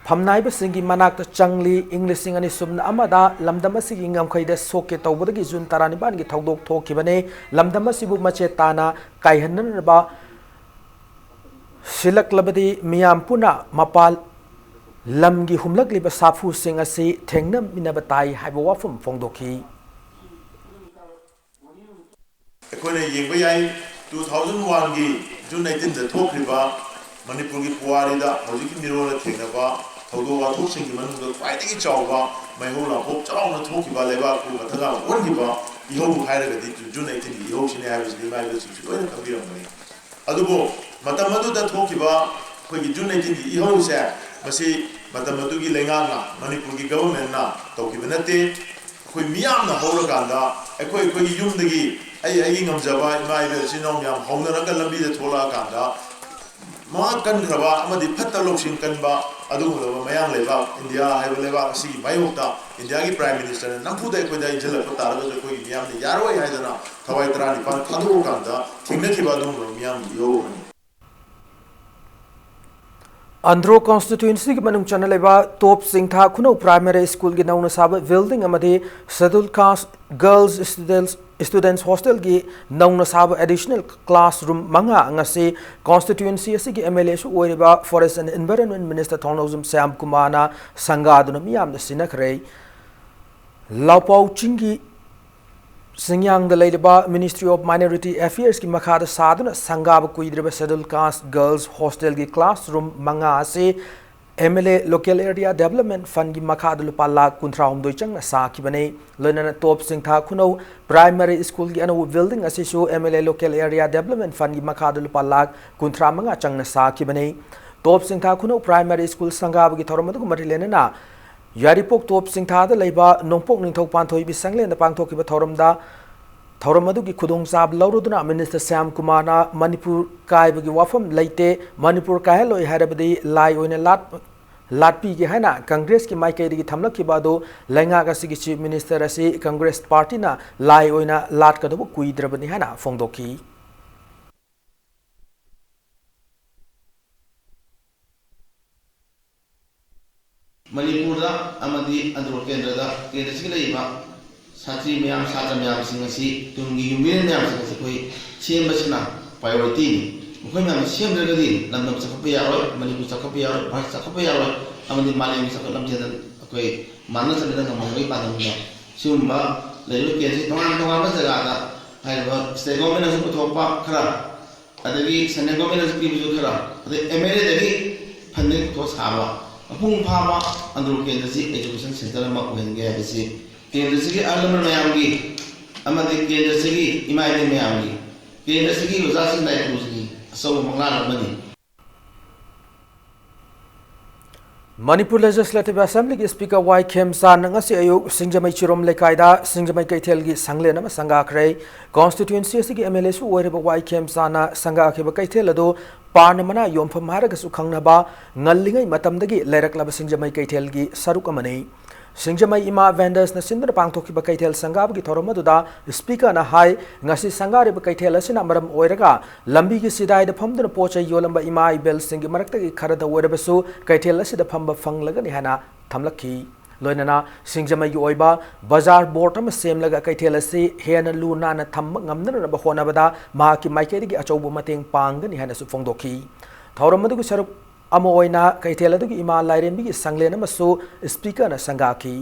ꯐꯝꯅꯥꯏꯕꯁꯤꯡꯒꯤ ꯃꯅꯥꯛꯇ ꯆꯪꯂꯤ꯫ ꯏꯪ ꯂꯤꯁꯤꯡ ꯑꯅꯤ ꯁꯨꯞꯅ ꯑꯃꯗ ꯂꯝꯗꯝ ꯑꯁꯤꯒꯤ ꯉꯝꯈꯩꯗ ꯁꯣꯛꯀꯦ ꯇꯧꯕꯗꯒꯤ ꯖꯨꯟ ꯇꯔꯥꯅꯤꯄꯥꯟꯒꯤ ꯊꯧꯗꯣꯛ ꯊꯣꯛꯈꯤꯕꯅꯤ꯫ ꯂꯝꯗꯝ ꯑꯁꯤꯕꯨ ꯃꯆꯦꯠ ꯇꯥꯅ ꯀꯥꯏꯍꯟꯅꯅꯕ ꯁꯤꯜꯂꯛꯂꯕꯗꯤ ꯃꯤꯌꯥꯝ ꯄꯨꯟꯅ ꯃꯄꯥꯜ ꯂꯝꯒꯤ ꯍꯨꯝꯂꯛꯂꯤꯕ ꯁꯥꯐꯨꯁꯤꯡ ꯑꯁꯤ ꯊꯦꯡꯅꯃꯤꯟꯅꯕ ꯇꯥꯏ ꯍꯥꯏꯕ ꯋꯥꯐꯝ ꯐꯣꯡꯗꯣꯛꯈꯤ꯫ ꯑꯩꯈꯣꯏꯅ ꯌꯦꯡꯕ ꯌꯥꯏ, ꯇꯨ ꯊꯥꯎꯖꯟ ꯋꯥꯟꯒꯤ ꯖꯨꯟ ꯑꯩꯠꯇꯤꯟꯗ ꯊꯣꯛꯈ꯭ꯔꯤꯕ ꯃꯅꯤꯄꯨꯔꯒꯤ ꯄꯨꯋꯥꯔꯤꯗ ꯍꯧꯖꯤꯛꯀꯤ ꯃꯤꯔꯣꯜꯅ ꯊꯦꯡꯅꯕ ꯊꯧꯗꯣꯛ ꯋꯥꯊꯣꯛꯁꯤꯡꯒꯤ ꯃꯅꯨꯡꯗ ꯈ꯭ꯋꯥꯏꯗꯒꯤ ꯆꯥꯎꯕ ꯃꯩꯍꯧ ꯂꯥꯡꯄꯣꯛ ꯆꯥꯎꯅ ꯊꯣꯛꯈꯤꯕ, ꯂꯩꯕꯥꯛꯄꯨ ꯃꯊꯛ ꯑꯣꯟꯈꯤꯕ ꯏꯍꯧ ꯍꯥꯏꯔꯒꯗꯤ ꯖꯨꯟ ꯑꯩꯠꯇꯤꯟꯒꯤ ꯏꯍꯧꯁꯤꯅꯤ ꯍꯥꯏꯕꯁꯤꯗꯤ ꯏꯃꯥ ꯏꯕꯦꯜꯁꯤꯡꯁꯨ ꯂꯣꯏꯅ ꯈꯪꯕꯤꯔꯝꯒꯅꯤ꯫ ꯑꯗꯨꯕꯨ ꯃꯇꯝ ꯑꯗꯨꯗ ꯊꯣꯛꯈꯤꯕ ꯑꯩꯈꯣꯏꯒꯤ ꯖꯨꯟ ꯑꯩꯠꯇꯤꯟꯒꯤ ꯏꯍꯧꯁꯦ, ꯃꯁꯤ ꯃꯇꯝ ꯑꯗꯨꯒꯤ ꯂꯩꯉꯥꯛꯅ, ꯃꯅꯤꯄꯨꯔꯒꯤ ꯒꯚꯔꯟꯃꯦꯟꯠꯅ ꯇꯧꯈꯤꯕ ꯅꯠꯇꯦ꯫ ꯑꯩꯈꯣꯏ ꯃꯤꯌꯥꯝꯅ ꯍꯧꯔꯀꯥꯟꯗ ꯑꯩꯈꯣꯏ ꯑꯩꯈꯣꯏꯒꯤ ꯌꯨꯝꯗꯒꯤ ꯑꯩ ꯑꯩꯒꯤ ꯉꯝꯖꯕ ꯏꯃꯥ ꯏꯕꯦꯜ ꯏꯆꯤꯟ ꯏꯅꯥꯎ ꯃꯌꯥꯝ ꯍꯧꯅꯔꯒ ꯂꯝꯕꯤꯗ ꯊꯣꯛꯂꯛꯑꯀꯥꯟꯗ ꯃꯉꯛ ꯀꯟꯈ꯭ꯔꯕ ꯑꯃꯗꯤ ꯐꯠꯇ ꯂꯧꯁꯤꯡ ꯀꯟꯕ ꯑꯗꯨꯒꯨꯝꯂꯕ ꯃꯌꯥꯡ ꯂꯩꯕꯥꯛ ꯏꯟꯗꯤꯌꯥ ꯍꯥꯏꯕ ꯂꯩꯕꯥꯛ ꯑꯁꯤꯒꯤ ꯃꯥꯌꯣꯛꯇ ꯏꯟꯗꯤꯌꯥꯒꯤ ꯄ꯭ꯔꯥꯏꯝ ꯃꯤꯅꯤꯁꯇꯔꯅ ꯅꯝꯐꯨꯗ ꯑꯩꯈꯣꯏꯗ ꯏꯟꯁꯤꯜꯂꯛꯄ ꯇꯥꯔꯒꯁꯨ ꯑꯩꯈꯣꯏꯒꯤ ꯃꯤꯌꯥꯝꯅ ꯌꯥꯔꯣꯏ ꯍꯥꯏꯗꯅ ꯊꯋꯥꯏ ꯇꯔꯥꯅꯤꯄꯥꯟ ꯊꯥꯗꯣꯛꯑꯀꯥꯟꯗ ꯊꯦꯡꯅꯈꯤꯕ ꯑꯗꯨꯒꯨꯝꯂꯕ ꯃꯤꯌꯥꯝꯒꯤ ꯏꯍꯧ ꯑꯃꯅꯤ꯫ ꯑꯟꯗ꯭ꯔꯣ ꯀꯣꯟꯁꯇꯤꯇ꯭ꯋꯦꯟꯁꯤꯒꯤ ꯃꯅꯨꯡ ꯆꯟꯅ ꯂꯩꯕ ꯇꯣꯞ ꯆꯤꯡꯊꯥ ꯈꯨꯅꯧ ꯄ꯭ꯔꯥꯏꯃꯥꯔꯤ ꯁ꯭ꯀꯨꯜꯒꯤ ꯅꯧꯅ ꯁꯥꯕ ꯕꯤꯜꯗꯤꯡ ꯑꯃꯗꯤ ꯁꯦꯗꯨꯜ ꯀꯥꯁ ꯒꯔꯜꯁ ꯁ꯭ꯇꯨꯗꯦꯟꯠꯁ, ꯁ꯭ꯇꯨꯗꯦꯟꯠꯁ ꯍꯣꯁꯇꯦꯜꯒꯤ ꯅꯧꯅ ꯁꯥꯕ ꯑꯦꯗꯤꯁꯅꯦꯜ ꯀ꯭ꯂꯥꯁꯔꯨꯝ ꯃꯉꯥ ꯉꯁꯤ ꯀꯣꯟꯁꯇꯤꯇ꯭ꯋꯦꯟꯁꯤ ꯑꯁꯤꯒꯤ ꯑꯦꯝ ꯑꯦꯜ ꯑꯦꯁꯨ ꯑꯣꯏꯔꯤꯕ forest and environment minister Thongnaojam Shyam ꯀꯨꯃꯥꯔꯅ ꯁꯪꯒꯥꯗꯨꯅ ꯃꯤꯌꯥꯝꯗ ꯁꯤꯟꯅꯈ꯭ꯔꯦ꯫ ꯂꯥꯎꯄꯥꯎ ꯆꯤꯡꯒꯤ ꯆꯤꯡꯌꯥꯡꯗ ꯂꯩꯔꯤꯕ Ministry of Minority Affairsꯀꯤ ꯃꯈꯥꯗ ꯁꯥꯗꯨꯅ ꯁꯪꯒꯥꯕ ꯀꯨꯏꯗ꯭ꯔꯤꯕ ꯁꯦꯗꯨꯜ ꯀꯥꯁ ꯒꯔꯜꯁ ꯍꯣꯁꯇꯦꯜꯒꯤ ꯀ꯭ꯂꯥꯁꯔꯨꯝ ꯃꯉꯥ ꯑꯁꯤ M L A Local Area Development Fundꯀꯤ ꯃꯈꯥꯗ ꯂꯨꯄꯥ ꯂꯥꯈ ꯀꯨꯟꯊ꯭ꯔꯥꯍꯨꯝꯗꯣꯏ ꯆꯪꯅ ꯁꯥꯈꯤꯕꯅꯤ꯫ ꯂꯣꯏꯅꯅ ꯇꯣꯞ ꯆꯤꯡꯊꯥ ꯈꯨꯅꯧ ꯄ꯭ꯔꯥꯏꯃꯥꯔꯤ ꯁ꯭ꯀꯨꯜꯒꯤ ꯑꯅꯧꯕ ꯕꯤꯜꯗꯤꯡ ꯑꯁꯤꯁꯨ M L A Local Area Development Fundꯀꯤ ꯃꯈꯥꯗ ꯂꯨꯄꯥ ꯂꯥꯈ ꯀꯨꯟꯊ꯭ꯔꯥ ꯃꯉꯥ ꯆꯪꯅ ꯁꯥꯈꯤꯕꯅꯤ꯫ ꯇꯣꯞ ꯆꯤꯡꯊꯥ ꯈꯨꯅꯧ ꯄ꯭ꯔꯥꯏꯃꯥꯔꯤ ꯁ꯭ꯀꯨꯜ ꯁꯪꯒꯥꯕꯒꯤ ꯊꯧꯔꯝ ꯑꯗꯨꯒ ꯃꯔꯤ ꯂꯩꯅꯅ ꯌꯥꯏꯔꯤꯄꯣꯛ ꯇꯣꯞ ꯆꯤꯡꯊꯥꯗ ꯂꯩꯕ ꯅꯣꯡꯄꯣꯛ ꯅꯤꯡꯊꯧ ꯄꯥꯟꯊꯣꯏꯕꯤ ꯁꯪꯂꯦꯟꯗ ꯄꯥꯡꯊꯣꯛꯈꯤꯕ ꯊꯧꯔꯝꯗ, ꯊꯧꯔꯝ ꯑꯗꯨꯒꯤ ꯈꯨꯗꯣꯡꯆꯥꯕ ꯂꯧꯔꯗꯨꯅ ꯃꯤꯅꯤꯁꯇꯔ ꯁ꯭ꯌꯥꯝ ꯀꯨꯃꯥꯔꯅ ꯃꯅꯤꯄꯨꯔ ꯀꯥꯏꯕꯒꯤ ꯋꯥꯐꯝ ꯂꯩꯇꯦ, ꯃꯅꯤꯄꯨꯔ ꯀꯥꯏꯍꯜꯂꯣꯏ ꯍꯥꯏꯔꯕꯗꯤ ꯂꯥꯏ ꯑꯣꯏꯅ ꯂꯥꯠ-, ꯂꯥꯠꯄꯤꯒꯦ ꯍꯥꯏꯅ ꯀꯪꯒ꯭ꯔꯦꯁꯀꯤ ꯃꯥꯏꯀꯩꯗꯒꯤ ꯊꯝꯂꯛꯈꯤꯕ ꯑꯗꯨ ꯂꯩꯉꯥꯛ ꯑꯁꯤꯒꯤ ꯆꯤꯐ ꯃꯤꯅꯤꯁꯇꯔ ꯑꯁꯤ ꯀꯪꯒ꯭ꯔꯦꯁ ꯄꯥꯔꯇꯤꯅ ꯂꯥꯏ ꯑꯣꯏꯅ ꯂꯥꯠꯀꯗꯧꯕ ꯀꯨꯏꯗ꯭ꯔꯕꯅꯤ ꯍꯥꯏꯅ ꯐꯣꯡꯗꯣꯛꯈꯤ꯫ ꯃꯅꯤꯄꯨꯔꯗ ꯑꯃꯗꯤ ꯑꯟꯗ꯭ꯔꯣ ꯀꯦꯟꯗ꯭ꯔꯗ, ꯀꯦꯟꯗ꯭ꯔꯁꯤꯒꯤ ꯂꯩꯔꯤꯕ ꯁꯥꯇ꯭ꯔꯤ ꯃꯌꯥꯝ, ꯁꯥꯇ꯭ꯔ ꯃꯌꯥꯝꯁꯤꯡ ꯑꯁꯤ, ꯇꯨꯡꯒꯤ ꯌꯨꯝꯕꯤꯔꯦꯟ ꯃꯌꯥꯝꯁꯤꯡ ꯑꯁꯤ ꯑꯩꯈꯣꯏ ꯁꯦꯝꯕꯁꯤꯅ priorityꯅꯤ꯫ ꯃꯈꯣꯏ ꯃꯌꯥꯝ ꯁꯦꯝꯗ꯭ꯔꯒꯗꯤ ꯂꯝꯗꯝ ꯆꯥꯎꯈꯠꯄ ꯌꯥꯔꯣꯏ, ꯃꯅꯤꯄꯨꯔ ꯆꯥꯎꯈꯠꯄ ꯌꯥꯔꯣꯏ, ꯚꯥꯔꯠ ꯆꯥꯎꯈꯠꯄ ꯌꯥꯔꯣꯏ, ꯑꯃꯗꯤ ꯃꯥꯂꯦꯝꯒꯤ ꯆꯥꯎꯈꯠ ꯂꯝꯖꯦꯜꯗ ꯑꯩꯈꯣꯏ ꯃꯥꯟꯅ ꯆꯠꯃꯤꯟꯅ ꯉꯝꯃꯣꯏꯗꯕꯒꯤ ꯄꯥꯟꯗꯝꯗ ꯁꯤꯒꯨꯝꯕ ꯂꯩꯔꯤꯕ ꯀꯦꯟꯗ꯭ꯔꯁꯤ ꯇꯣꯉꯥꯟ ꯇꯣꯉꯥꯟꯕ ꯖꯒꯥꯗ ꯍꯥꯏꯔꯤꯕ state governmentꯅꯁꯨ ꯄꯨꯊꯣꯛꯄ ꯈꯔ, ꯑꯗꯒꯤ central governmentꯅꯁꯨ ꯄꯤꯕꯁꯨ ꯈꯔ, ꯑꯗꯩ MLAꯗꯒꯤ funding ꯄꯨꯊꯣꯛꯑ ꯁꯥꯕ, ꯃꯄꯨꯡ ꯐꯥꯕ ꯑꯟꯗ꯭ꯔꯣ ꯀꯦꯟꯗ꯭ꯔꯁꯤ education centre ꯑꯃ ꯑꯣꯏꯍꯟꯒꯦ ꯍꯥꯏꯕꯁꯤ ꯀꯦꯟꯗ꯭ꯔꯁꯤꯒꯤ ꯑꯍꯜ ꯂꯃꯟ ꯃꯌꯥꯝꯒꯤ ꯑꯃꯗꯤ ꯀꯦꯟꯗ꯭ꯔꯁꯤꯒꯤ ꯏꯃꯥ ꯏꯕꯦꯟ ꯃꯌꯥꯝꯒꯤ, ꯀꯦꯟꯗ꯭ꯔꯁꯤꯒꯤ ꯑꯣꯖꯥꯁꯤꯡ ꯂꯥꯏ ꯒꯨꯔꯨꯁꯤꯡꯒꯤ ꯑꯆꯧꯕ ꯃꯪꯂꯥꯟ ꯑꯃꯅꯤ꯫ ꯃꯅꯤꯄꯨꯔ Legislative Assemblyꯒꯤ Speaker ꯋꯥꯏ ꯈꯦꯝꯆꯥꯟꯅ ꯉꯁꯤ ꯑꯌꯨꯛ ꯁꯤꯡꯖꯃꯩ ꯆꯤꯔꯣꯝ ꯂꯩꯀꯥꯏꯗ ꯁꯤꯡꯖꯃꯩ ꯀꯩꯊꯦꯜꯒꯤ ꯁꯪꯂꯦꯟ ꯑꯃ ꯁꯪꯒꯥꯈ꯭ꯔꯦ꯫ Constituency ꯑꯁꯤꯒꯤ MLAꯁꯨ ꯑꯣꯏꯔꯤꯕ ꯋꯥꯏ ꯈꯦꯝꯆꯥꯟꯅ ꯁꯪꯒꯥꯈꯤꯕ ꯀꯩꯊꯦꯜ ꯑꯗꯨ ꯄꯥꯟ ꯃꯅꯥ ꯌꯣꯟꯐꯝ ꯍꯥꯏꯔꯒꯁꯨ ꯈꯪꯅꯕ ꯉꯜꯂꯤꯉꯩ ꯃꯇꯝꯗꯒꯤ ꯂꯩꯔꯛꯂꯕ ꯁꯤꯡꯖꯃꯩ ꯀꯩꯊꯦꯜꯒꯤ ꯁꯔꯨꯛ ꯑꯃꯅꯤ꯫ ꯁꯤꯡꯖꯃꯩ ꯏꯃꯥ Vendorsꯅ ꯁꯤꯟꯗꯨꯅ ꯄꯥꯡꯊꯣꯛꯈꯤꯕ ꯀꯩꯊꯦꯜ ꯁꯪꯒꯥꯕꯒꯤ ꯊꯧꯔꯝ ꯑꯗꯨꯗ Speakerꯅ ꯍꯥꯏ, ꯉꯁꯤ ꯁꯪꯒꯥꯔꯤꯕ ꯀꯩꯊꯦꯜ ꯑꯁꯤꯅ ꯃꯔꯝ ꯑꯣꯏꯔꯒ ꯂꯝꯕꯤꯒꯤ ꯆꯤꯗꯥꯏꯗ ꯐꯝꯗꯨꯅ ꯄꯣꯠ ꯆꯩ ꯌꯣꯜꯂꯝꯕ ꯏꯃꯥ ꯏꯕꯦꯜꯁꯤꯡꯒꯤ ꯃꯔꯛꯇꯒꯤ ꯈꯔꯗ ꯑꯣꯏꯔꯕꯁꯨ ꯀꯩꯊꯦꯜ ꯑꯁꯤꯗ ꯐꯝꯕ ꯐꯪꯂꯒꯅꯤ ꯍꯥꯏꯅ ꯊꯝꯂꯛꯈꯤ꯫ ꯂꯣꯏꯅꯅ ꯁꯤꯡꯖꯃꯩꯒꯤ ꯑꯣꯏꯕ ꯕꯖꯥꯔ ꯕꯣꯔꯗ ꯑꯃ ꯁꯦꯝꯂꯒ ꯀꯩꯊꯦꯜ ꯑꯁꯤ ꯍꯦꯟꯅ ꯂꯨ ꯅꯥꯟꯅ ꯊꯝꯕ ꯉꯝꯅꯅꯕ ꯍꯣꯠꯅꯕꯗ ꯃꯍꯥꯛꯀꯤ ꯃꯥꯏꯀꯩꯗꯒꯤ ꯑꯆꯧꯕ ꯃꯇꯦꯡ ꯄꯥꯡꯒꯅꯤ ꯍꯥꯏꯅꯁꯨ ꯐꯣꯡꯗꯣꯛꯈꯤ꯫ ꯊꯧꯔꯝ ꯑꯗꯨꯒꯤ ꯁꯔꯨꯛ ꯑꯃ ꯑꯣꯏꯅ ꯀꯩꯊꯦꯜ ꯑꯗꯨꯒꯤ ꯏꯃꯥ ꯂꯥꯏꯔꯦꯝꯕꯤꯒꯤ ꯁꯪꯂꯦꯟ ꯑꯃꯁꯨ Speakerꯅ ꯁꯪꯒꯥꯈꯤ꯫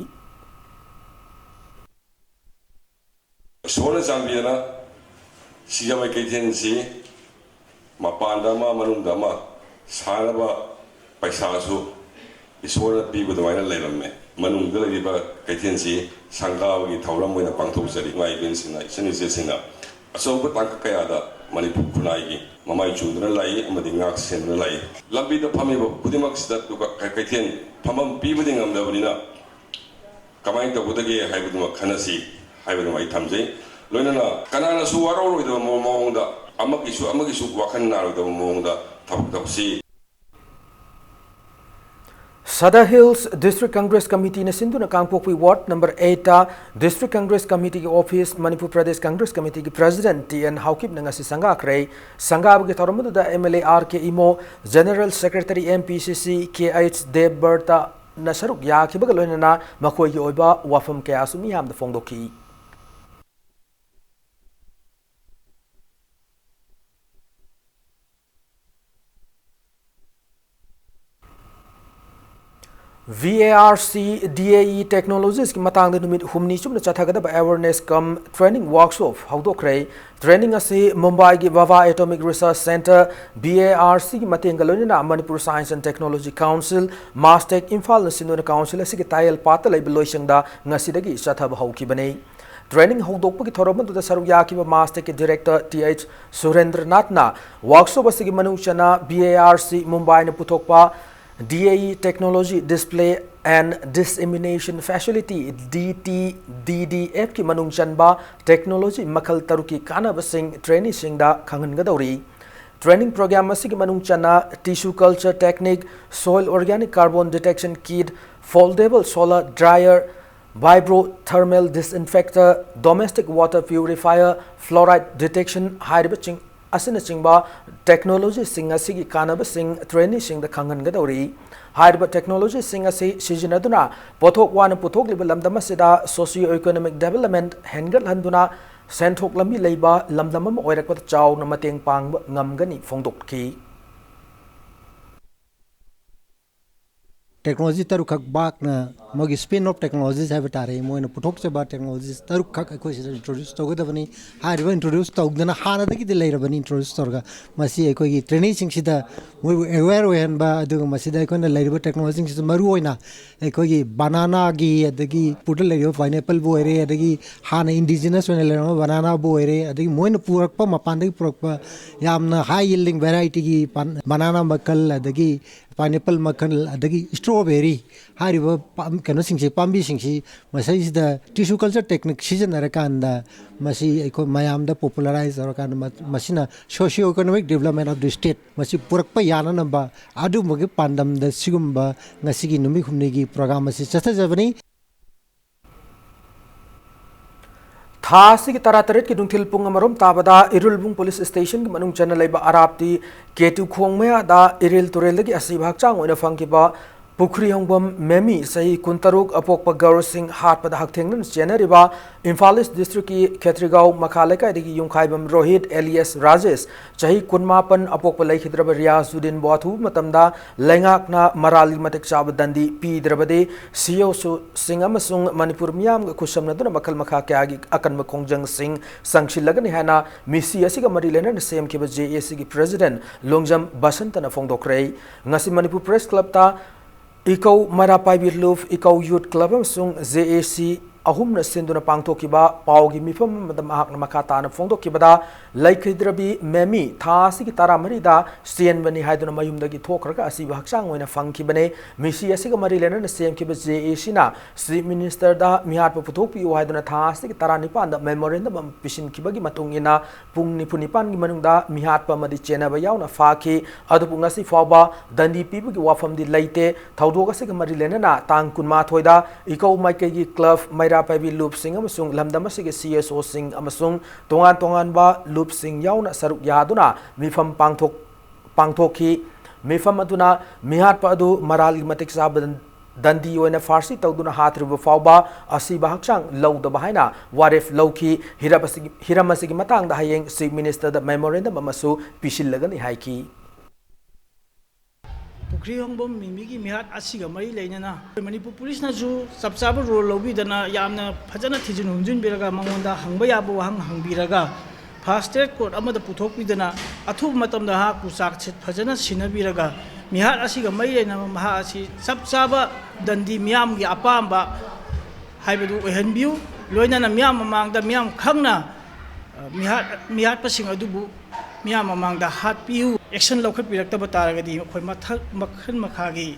ꯏꯁꯣꯔꯅ ꯆꯥꯟꯕꯤꯗꯅ ꯁꯤꯡꯖꯃꯩ ꯀꯩꯊꯦꯜꯁꯤ ꯃꯄꯥꯟꯗ ꯑꯃ ꯃꯅꯨꯡꯗ ꯑꯃ ꯁꯥꯅꯕ ꯄꯩꯁꯥꯁꯨ ꯏꯁꯣꯔꯅ ꯄꯤꯕ ꯑꯗꯨꯃꯥꯏꯅ ꯂꯩꯔꯝꯃꯦ꯫ ꯃꯅꯨꯡꯗ ꯂꯩꯔꯤꯕ ꯀꯩꯊꯦꯜꯁꯤ ꯁꯪꯒꯥꯕꯒꯤ ꯊꯧꯔꯝ ꯑꯣꯏꯅ ꯄꯥꯡꯊꯣꯛꯆꯔꯤ꯫ ꯏꯃꯥ ꯏꯕꯦꯟꯁꯤꯡꯅ, ꯏꯆꯟ ꯏꯆꯦꯁꯤꯡꯅ ꯑꯆꯧꯕ ꯇꯥꯡꯀꯛ ꯀꯌꯥꯗ ꯃꯅꯤꯄꯨꯔ ꯈꯨꯟꯅꯥꯏꯒꯤ ꯃꯃꯥꯏ ꯆꯨꯝꯗꯨꯅ ꯂꯥꯛꯏ ꯑꯃꯗꯤ ꯉꯥꯛ ꯁꯦꯟꯗꯨꯅ ꯂꯥꯛꯏ꯫ ꯂꯝꯕꯤꯗ ꯐꯝꯃꯤꯕ ꯈꯨꯗꯤꯡꯃꯛꯁꯤꯗ ꯗꯨꯀꯥꯟ, ꯀꯩꯊꯦꯜ ꯐꯝꯐꯝ ꯄꯤꯕꯗꯤ ꯉꯝꯗꯕꯅꯤꯅ ꯀꯃꯥꯏꯅ ꯇꯧꯒꯗꯒꯦ ꯍꯥꯏꯕꯗꯨꯃ ꯈꯟꯅꯁꯤ ꯍꯥꯏꯕꯗꯨꯃ ꯑꯩ ꯊꯝꯖꯩ꯫ ꯂꯣꯏꯅꯅ ꯀꯅꯥꯅꯁꯨ ꯋꯥꯔꯧꯔꯣꯏꯗꯕ ꯃꯑꯣꯡꯗ, ꯑꯃꯒꯤꯁꯨ ꯑꯃꯒꯤꯁꯨ ꯋꯥꯈꯜ ꯅꯥꯔꯣꯏꯗꯕ ꯃꯑꯣꯡꯗ ꯊꯕꯛ ꯇꯧꯁꯤ꯫ Sadar Hills District Congress Committeeꯅ ꯁꯤꯟꯗꯨꯅ ꯀꯥꯡꯄꯣꯛꯄꯤ Ward number eightꯇ District Congress Committeeꯒꯤ office, Manipur Pradesh Congress Committeeꯒꯤ President T N ꯍꯥꯎꯀꯤꯞꯅ ꯉꯁꯤ ꯁꯪꯒꯥꯈ꯭ꯔꯦ꯫ ꯁꯪꯒꯥꯕꯒꯤ ꯊꯧꯔꯝ ꯑꯗꯨꯗ MLA R K Imo, General Secretary MPCC K H ꯗꯦꯕꯕ꯭ꯔꯇꯅ ꯁꯔꯨꯛ ꯌꯥꯈꯤꯕꯒ ꯂꯣꯏꯅꯅ ꯃꯈꯣꯏꯒꯤ ꯑꯣꯏꯕ ꯋꯥꯐꯝ ꯀꯌꯥꯁꯨ ꯃꯤꯌꯥꯝꯗ ꯐꯣꯡꯗꯣꯛꯈꯤ꯫ VARC DAE Technologies ꯀꯤ ꯃꯇꯥꯡꯗ ꯅꯨꯃꯤꯠ ꯍꯨꯝꯅꯤ ꯆꯨꯞꯅ ꯆꯠꯊꯒꯗꯕ awareness cum training workshop ꯍꯧꯗꯣꯛꯈ꯭ꯔꯦ꯫ Training ꯑꯁꯤ ꯃꯨꯝꯕꯥꯏꯒꯤ Bhabha Atomic Research Centre, VARC ꯒꯤ ꯃꯇꯦꯡꯒ ꯂꯣꯏꯅꯅ Manipur Science and Technology Council, MASTEC ꯏꯝꯐꯥꯜꯅ ꯁꯤꯟꯗꯨꯅ council ꯑꯁꯤꯒꯤ ꯇꯥꯌꯦꯜ ꯄꯥꯠꯇ ꯂꯩꯕ ꯂꯣꯏꯁꯪꯗ ꯉꯁꯤꯗꯒꯤ ꯆꯠꯊꯕ ꯍꯧꯈꯤꯕꯅꯤ꯫ Training ꯍꯧꯗꯣꯛꯄꯒꯤ ꯊꯧꯔꯝ ꯑꯗꯨꯗ ꯁꯔꯨꯛ ꯌꯥꯈꯤꯕ MASTEC ꯀꯤ director Th ꯁꯨꯔꯦꯟꯗ꯭ꯔꯅꯥꯊꯅ workshop ꯑꯁꯤꯒꯤ ꯃꯅꯨꯡ ꯆꯟꯅ VARC ꯃꯨꯝꯕꯥꯏꯅ ꯄꯨꯊꯣꯛꯄ DAE Technology Display and Dissemination Facility, DTDDF ꯀꯤ ꯃꯅꯨꯡ ꯆꯟꯕ technology ꯃꯈꯜ ꯇꯔꯨꯛꯀꯤ ꯀꯥꯟꯅꯕꯁꯤꯡ traineeꯁꯤꯡꯗ ꯈꯪꯍꯟꯒꯗꯧꯔꯤ꯫ Training program ꯑꯁꯤꯒꯤ ꯃꯅꯨꯡ ꯆꯟꯅ tissue culture technique, soil organic carbon detection kit, foldable solar dryer, vibrothermal disinfector, domestic water purifier, fluoride detection ꯍꯥꯏꯔꯤꯕꯁꯤꯡ ꯑꯁꯤꯅꯆꯤꯡꯕ technologyꯁꯤꯡ ꯑꯁꯤꯒꯤ ꯀꯥꯟꯅꯕꯁꯤꯡ traineeꯁꯤꯡꯗ ꯈꯪꯍꯟꯒꯗꯧꯔꯤ꯫ ꯍꯥꯏꯔꯤꯕ technologyꯁꯤꯡ ꯑꯁꯤ ꯁꯤꯖꯤꯟꯅꯗꯨꯅ ꯄꯣꯠꯊꯣꯛ ꯋꯥꯅ ꯄꯨꯊꯣꯛꯂꯤꯕ ꯂꯝꯗꯝ ꯑꯁꯤꯗ socio economic development ꯍꯦꯟꯒꯠꯍꯟꯗꯨꯅ ꯁꯦꯟꯊꯣꯛ ꯂꯝꯕꯤ ꯂꯩꯕ ꯂꯝꯗꯝ ꯑꯃ ꯑꯣꯏꯔꯛꯄꯗ ꯆꯥꯎꯅ ꯃꯇꯦꯡ ꯄꯥꯡꯕ ꯉꯝꯒꯅꯤ ꯐꯣꯡꯗꯣꯛꯈꯤ꯫ Technology ꯇꯔꯨꯛꯈꯛ ꯕꯥꯛꯅ ꯃꯣꯏꯒꯤ spin off technologies ꯍꯥꯏꯕ ꯇꯥꯔꯦ, ꯃꯣꯏꯅ ꯄꯨꯊꯣꯛꯆꯕ technologies ꯇꯔꯨꯛꯈꯛ ꯑꯩꯈꯣꯏ ꯁꯤꯗ introduce ꯇꯧꯒꯗꯕꯅꯤ꯫ ꯍꯥꯏꯔꯤꯕ introduce ꯇꯧꯗꯅ ꯍꯥꯟꯅꯗꯒꯤꯗꯤ ꯂꯩꯔꯕꯅꯤ, introduce ꯇꯧꯔꯒ ꯃꯁꯤ ꯑꯩꯈꯣꯏꯒꯤ traineeꯁꯤꯡꯁꯤꯗ ꯃꯣꯏꯕꯨ aware ꯑꯣꯏꯍꯟꯕ, ꯑꯗꯨꯒ ꯃꯁꯤꯗ ꯑꯩꯈꯣꯏꯅ ꯂꯩꯔꯤꯕ technologyꯁꯤꯡꯁꯤꯗ ꯃꯔꯨꯑꯣꯏꯅ ꯑꯩꯈꯣꯏꯒꯤ bananaꯒꯤ, ꯑꯗꯒꯤ ꯄꯨꯔꯗ ꯂꯩꯔꯤꯕ pineappleꯕꯨ ꯑꯣꯏꯔꯦ, ꯑꯗꯒꯤ ꯍꯥꯟꯅ indigenous ꯑꯣꯏꯅ ꯂꯩꯔꯝꯕ bananaꯕꯨ ꯑꯣꯏꯔꯦ, ꯑꯗꯒꯤ ꯃꯣꯏꯅ ꯄꯨꯔꯛꯄ, ꯃꯄꯥꯟꯗꯒꯤ ꯄꯨꯔꯛꯄ ꯌꯥꯝꯅ high yielding varietyꯒꯤ banana ꯃꯈꯜ, ꯑꯗꯒꯤ pineapple ꯃꯈꯜ, ꯑꯗꯒꯤ strawberry ꯍꯥꯏꯔꯤꯕ ꯄꯥꯝ-, ꯀꯩꯅꯣꯁꯤꯡꯁꯤ, ꯄꯥꯝꯕꯤꯁꯤꯡꯁꯤ ꯃꯁꯤꯁꯤꯗ tissue culture technique ꯁꯤꯖꯤꯟꯅꯔꯀꯥꯟꯗ ꯃꯁꯤ ꯑꯩꯈꯣꯏ ꯃꯌꯥꯝꯗ popularize ꯇꯧꯔꯀꯥꯟꯗ ꯃ-, ꯃꯁꯤꯅ socio economic development of the state ꯃꯁꯤ ꯄꯨꯔꯛꯄ ꯌꯥꯅꯅꯕ ꯑꯗꯨꯝꯕꯒꯤ ꯄꯥꯟꯗꯝꯗ ꯁꯤꯒꯨꯝꯕ ꯉꯁꯤꯒꯤ ꯅꯨꯃꯤꯠ ꯍꯨꯝꯅꯤꯒꯤ program ꯑꯁꯤ ꯆꯠꯊꯖꯕꯅꯤ꯫ ꯊꯥ ꯑꯁꯤꯒꯤ ꯇꯔꯥꯇꯔꯦꯠꯀꯤ ꯅꯨꯡꯊꯤꯜ ꯄꯨꯡ ꯑꯃꯔꯣꯝ ꯇꯥꯕꯗ ꯏꯔꯨꯜꯕꯨꯡ police stationꯒꯤ ꯃꯅꯨꯡ ꯆꯟꯅ ꯂꯩꯕ ꯑꯔꯥꯞꯇꯤ ꯀꯦꯇꯨ ꯈꯣꯡ ꯃꯌꯥꯗ ꯏꯔꯤꯜ ꯇꯨꯔꯦꯜꯗꯒꯤ ꯑꯁꯤꯕ ꯍꯛꯆꯥꯡ ꯑꯣꯏꯅ ꯐꯪꯈꯤꯕ ꯄꯨꯈ꯭ꯔꯤꯍꯣꯡꯕꯝ ꯃꯦꯃꯤ, ꯆꯍꯤ ꯀꯨꯟꯇꯔꯨꯛ, ꯑꯄꯣꯛꯄ ꯒꯧꯔ ꯁꯤꯡ, ꯍꯥꯠꯄꯗ ꯍꯛꯊꯦꯡꯅꯅ ꯆꯦꯟꯅꯔꯤꯕ ꯏꯝꯐꯥꯜ ꯏꯁ ꯗꯤꯁꯇ꯭ꯔꯤꯛꯀꯤ ꯈꯦꯇ꯭ꯔꯤꯒꯥꯎ ꯃꯈꯥ ꯂꯩꯀꯥꯏꯗꯒꯤ ꯌꯨꯝꯈꯥꯏꯕꯝ ꯔꯣꯍꯤꯠ ꯑꯦꯂꯤꯌꯥꯁ ꯔꯥꯖꯦꯁ, ꯆꯍꯤ ꯀꯨꯟꯃꯥꯄꯟ, ꯑꯄꯣꯛꯄ ꯂꯩꯈꯤꯗ꯭ꯔꯕ ꯔꯤꯌꯥꯖꯨꯗꯤꯟꯕꯨ ꯑꯊꯨꯕ ꯃꯇꯝꯗ ꯂꯩꯉꯥꯛꯅ ꯃꯔꯥꯜꯒꯤ ꯃꯇꯤꯛ ꯆꯥꯕ ꯗꯟꯗꯤ ꯄꯤꯗ꯭ꯔꯕꯗꯤ ꯁꯤ ꯑꯣ ꯁꯤꯡ ꯑꯃꯁꯨꯡ ꯃꯅꯤꯄꯨꯔ ꯃꯤꯌꯥꯝꯒ ꯈꯨꯠꯁꯝꯅꯗꯨꯅ ꯃꯈꯜ ꯃꯈꯥ ꯀꯌꯥꯒꯤ ꯑꯀꯟꯕ ꯈꯣꯡꯖꯪꯁꯤꯡ ꯆꯪꯁꯤꯜꯂꯒꯅꯤ ꯍꯥꯏꯅ ꯃꯤꯁꯤ ꯑꯁꯤꯒ ꯃꯔꯤ ꯂꯩꯅꯅ ꯁꯦꯝꯈꯤꯕ ꯖꯦ ꯑꯦ ꯁꯤꯒꯤ ꯄ꯭ꯔꯦꯁꯤꯗꯦꯟꯠ ꯂꯣꯡꯖꯝ ꯕꯁꯟꯇꯅ ꯐꯣꯡꯗꯣꯛꯈ꯭ꯔꯦ꯫ ꯉꯁꯤ ꯃꯅꯤꯄꯨꯔ ꯄ꯭ꯔꯦꯁ ꯀ꯭ꯂꯕꯇ ꯏꯀꯧ ꯃꯩꯔꯥ ꯄꯥꯏꯕꯤ ꯂꯨꯞ, ꯏꯀꯧ ꯌꯨꯠ ꯀ꯭ꯂꯕ ꯑꯃꯁꯨꯡ ꯖꯦ ꯑꯦ ꯁꯤ ꯑꯍꯨꯝꯅ ꯁꯤꯟꯗꯨꯅ ꯄꯥꯡꯊꯣꯛꯈꯤꯕ ꯄꯥꯎꯒꯤ ꯃꯤꯐꯝ ꯑꯃꯗ ꯃꯍꯥꯛꯅ ꯃꯈꯥ ꯇꯥꯅ ꯐꯣꯡꯗꯣꯛꯈꯤꯕꯗ, ꯂꯩꯈꯤꯗ꯭ꯔꯕꯤ ꯃꯦꯃꯤ ꯊꯥ ꯑꯁꯤꯒꯤ ꯇꯔꯥꯃꯔꯤꯗ ꯆꯦꯟꯕꯅꯤ ꯍꯥꯏꯗꯨꯅ ꯃꯌꯨꯝꯗꯒꯤ ꯊꯣꯛꯈ꯭ꯔꯒ ꯑꯁꯤꯕ ꯍꯛꯆꯥꯡ ꯑꯣꯏꯅ ꯐꯪꯈꯤꯕꯅꯤ꯫ ꯃꯤꯁꯤ ꯑꯁꯤꯒ ꯃꯔꯤ ꯂꯩꯅꯅ ꯁꯦꯝꯈꯤꯕ ꯖꯦ ꯑꯦ ꯁꯤꯅ ꯆꯤꯐ ꯃꯤꯅꯤꯁꯇꯔꯗ ꯃꯤꯍꯥꯠꯄ ꯄꯨꯊꯣꯛꯄꯤꯌꯨ ꯍꯥꯏꯗꯨꯅ ꯊꯥ ꯑꯁꯤꯒꯤ ꯇꯔꯥꯅꯤꯄꯥꯟꯗ ꯃꯦꯃꯣꯔꯦꯟꯗꯝ ꯑꯃ ꯄꯤꯁꯤꯟꯈꯤꯕꯒꯤ ꯃꯇꯨꯡ ꯏꯟꯅ, ꯄꯨꯡ ꯅꯤꯐꯨ ꯅꯤꯄꯥꯟꯒꯤ ꯃꯅꯨꯡꯗ ꯃꯤꯍꯥꯠꯄ ꯑꯃꯗꯤ ꯆꯦꯟꯅꯕ ꯌꯥꯎꯅ ꯐꯥꯈꯤ꯫ ꯑꯗꯨꯕꯨ ꯉꯁꯤ ꯐꯥꯎꯕ ꯗꯟꯗꯤ ꯄꯤꯕꯒꯤ ꯋꯥꯐꯝꯗꯤ ꯂꯩꯇꯦ꯫ ꯊꯧꯗꯣꯛ ꯑꯁꯤꯒ ꯃꯔꯤ ꯂꯩꯅꯅ ꯇꯥꯡ ꯀꯨꯟꯃꯥꯊꯣꯏꯗ ꯏꯀꯧ ꯃꯥꯏꯀꯩꯒꯤ ꯀ꯭ꯂꯕ, ꯃꯩꯔꯥ ꯄꯥꯏꯕꯤ ꯂꯨꯞꯁꯤꯡ ꯑꯃꯁꯨꯡ ꯂꯝꯗꯝ ꯑꯁꯤꯒꯤ ꯁꯤ ꯑꯦꯁ ꯑꯣꯁꯤꯡ ꯑꯃꯁꯨꯡ ꯇꯣꯉꯥꯟ ꯇꯣꯉꯥꯟꯕ ꯂꯨꯞꯁꯤꯡ ꯌꯥꯎꯅ ꯁꯔꯨꯛ ꯌꯥꯗꯨꯅ ꯃꯤꯐꯝ ꯄꯥꯡꯊꯣꯛ-, ꯄꯥꯡꯊꯣꯛꯈꯤ꯫ ꯃꯤꯐꯝ ꯑꯗꯨꯅ ꯃꯤꯍꯥꯠꯄ ꯑꯗꯨ ꯃꯔꯥꯜꯒꯤ ꯃꯇꯤꯛ ꯆꯥꯕ ꯗꯟꯗꯤ ꯑꯣꯏꯅ ꯐꯥꯔꯁꯤ ꯇꯧꯗꯨꯅ ꯍꯥꯠꯇ꯭ꯔꯤꯕ ꯐꯥꯎꯕ ꯑꯁꯤꯕ ꯍꯛꯆꯥꯡ ꯂꯧꯗꯕ ꯍꯥꯏꯅ ꯋꯥꯔꯦꯞ ꯂꯧꯈꯤ꯫ ꯍꯤꯔꯝ ꯑꯁꯤꯒꯤ, ꯍꯤꯔꯝ ꯑꯁꯤꯒꯤ ꯃꯇꯥꯡꯗ ꯍꯌꯦꯡ ꯆꯤꯐ ꯃꯤꯅꯤꯁꯇꯔꯗ ꯃꯦꯃꯣꯔꯦꯟꯗꯝ ꯑꯃꯁꯨ ꯄꯤꯁꯤꯜꯂꯒꯅꯤ ꯍꯥꯏꯈꯤ꯫ ꯄꯨꯈ꯭ꯔꯤꯍꯣꯡꯕꯝ ꯃꯤꯃꯤꯒꯤ ꯃꯤꯍꯥꯠ ꯑꯁꯤꯒ ꯃꯔꯤ ꯂꯩꯅꯅ ꯃꯅꯤꯄꯨꯔ ꯄꯨꯂꯤꯁꯅꯁꯨ ꯆꯞ ꯆꯥꯕ ꯔꯣꯜ ꯂꯧꯕꯤꯗꯅ ꯌꯥꯝꯅ ꯐꯖꯅ ꯊꯤꯖꯤꯟ ꯍꯨꯝꯖꯤꯟꯕꯤꯔꯒ ꯃꯉꯣꯟꯗ ꯍꯪꯕ ꯌꯥꯕ ꯋꯥꯍꯪ ꯍꯪꯕꯤꯔꯒ ꯐꯥꯁ ꯇ꯭ꯔꯦꯛ ꯀꯣꯔꯠ ꯑꯃꯗ ꯄꯨꯊꯣꯛꯄꯤꯗꯅ ꯑꯊꯨꯕ ꯃꯇꯝꯗ ꯃꯍꯥꯛꯄꯨ ꯆꯥꯛꯁꯤꯠ ꯐꯖꯅ ꯁꯤꯟꯅꯕꯤꯔꯒ ꯃꯤꯍꯥꯠ ꯑꯁꯤꯒ ꯃꯔꯤ ꯂꯩꯅꯕ ꯃꯍꯥꯛ ꯑꯁꯤ ꯆꯞ ꯆꯥꯕ ꯗꯟꯗꯤ ꯃꯤꯌꯥꯝꯒꯤ ꯑꯄꯥꯝꯕ ꯍꯥꯏꯕꯗꯨ ꯑꯣꯏꯍꯟꯕꯤꯌꯨ꯫ ꯂꯣꯏꯅꯅ ꯃꯤꯌꯥꯝ ꯃꯃꯥꯡꯗ ꯃꯤꯌꯥꯝ ꯈꯪꯅ, ꯑ, ꯃꯤꯍꯥꯠ-, ꯃꯤꯍꯥꯠꯄꯁꯤꯡ ꯑꯗꯨꯕꯨ ꯃꯤꯌꯥꯝ ꯃꯃꯥꯡꯗ ꯍꯥꯠꯄꯤꯌꯨ꯫ ꯑꯦꯛꯁꯟ ꯂꯧꯈꯠꯄꯤꯔꯛꯇꯕ ꯇꯥꯔꯒꯗꯤ ꯑꯩꯈꯣꯏ ꯃꯊꯛ ꯃꯈꯜ ꯃꯈꯥꯒꯤ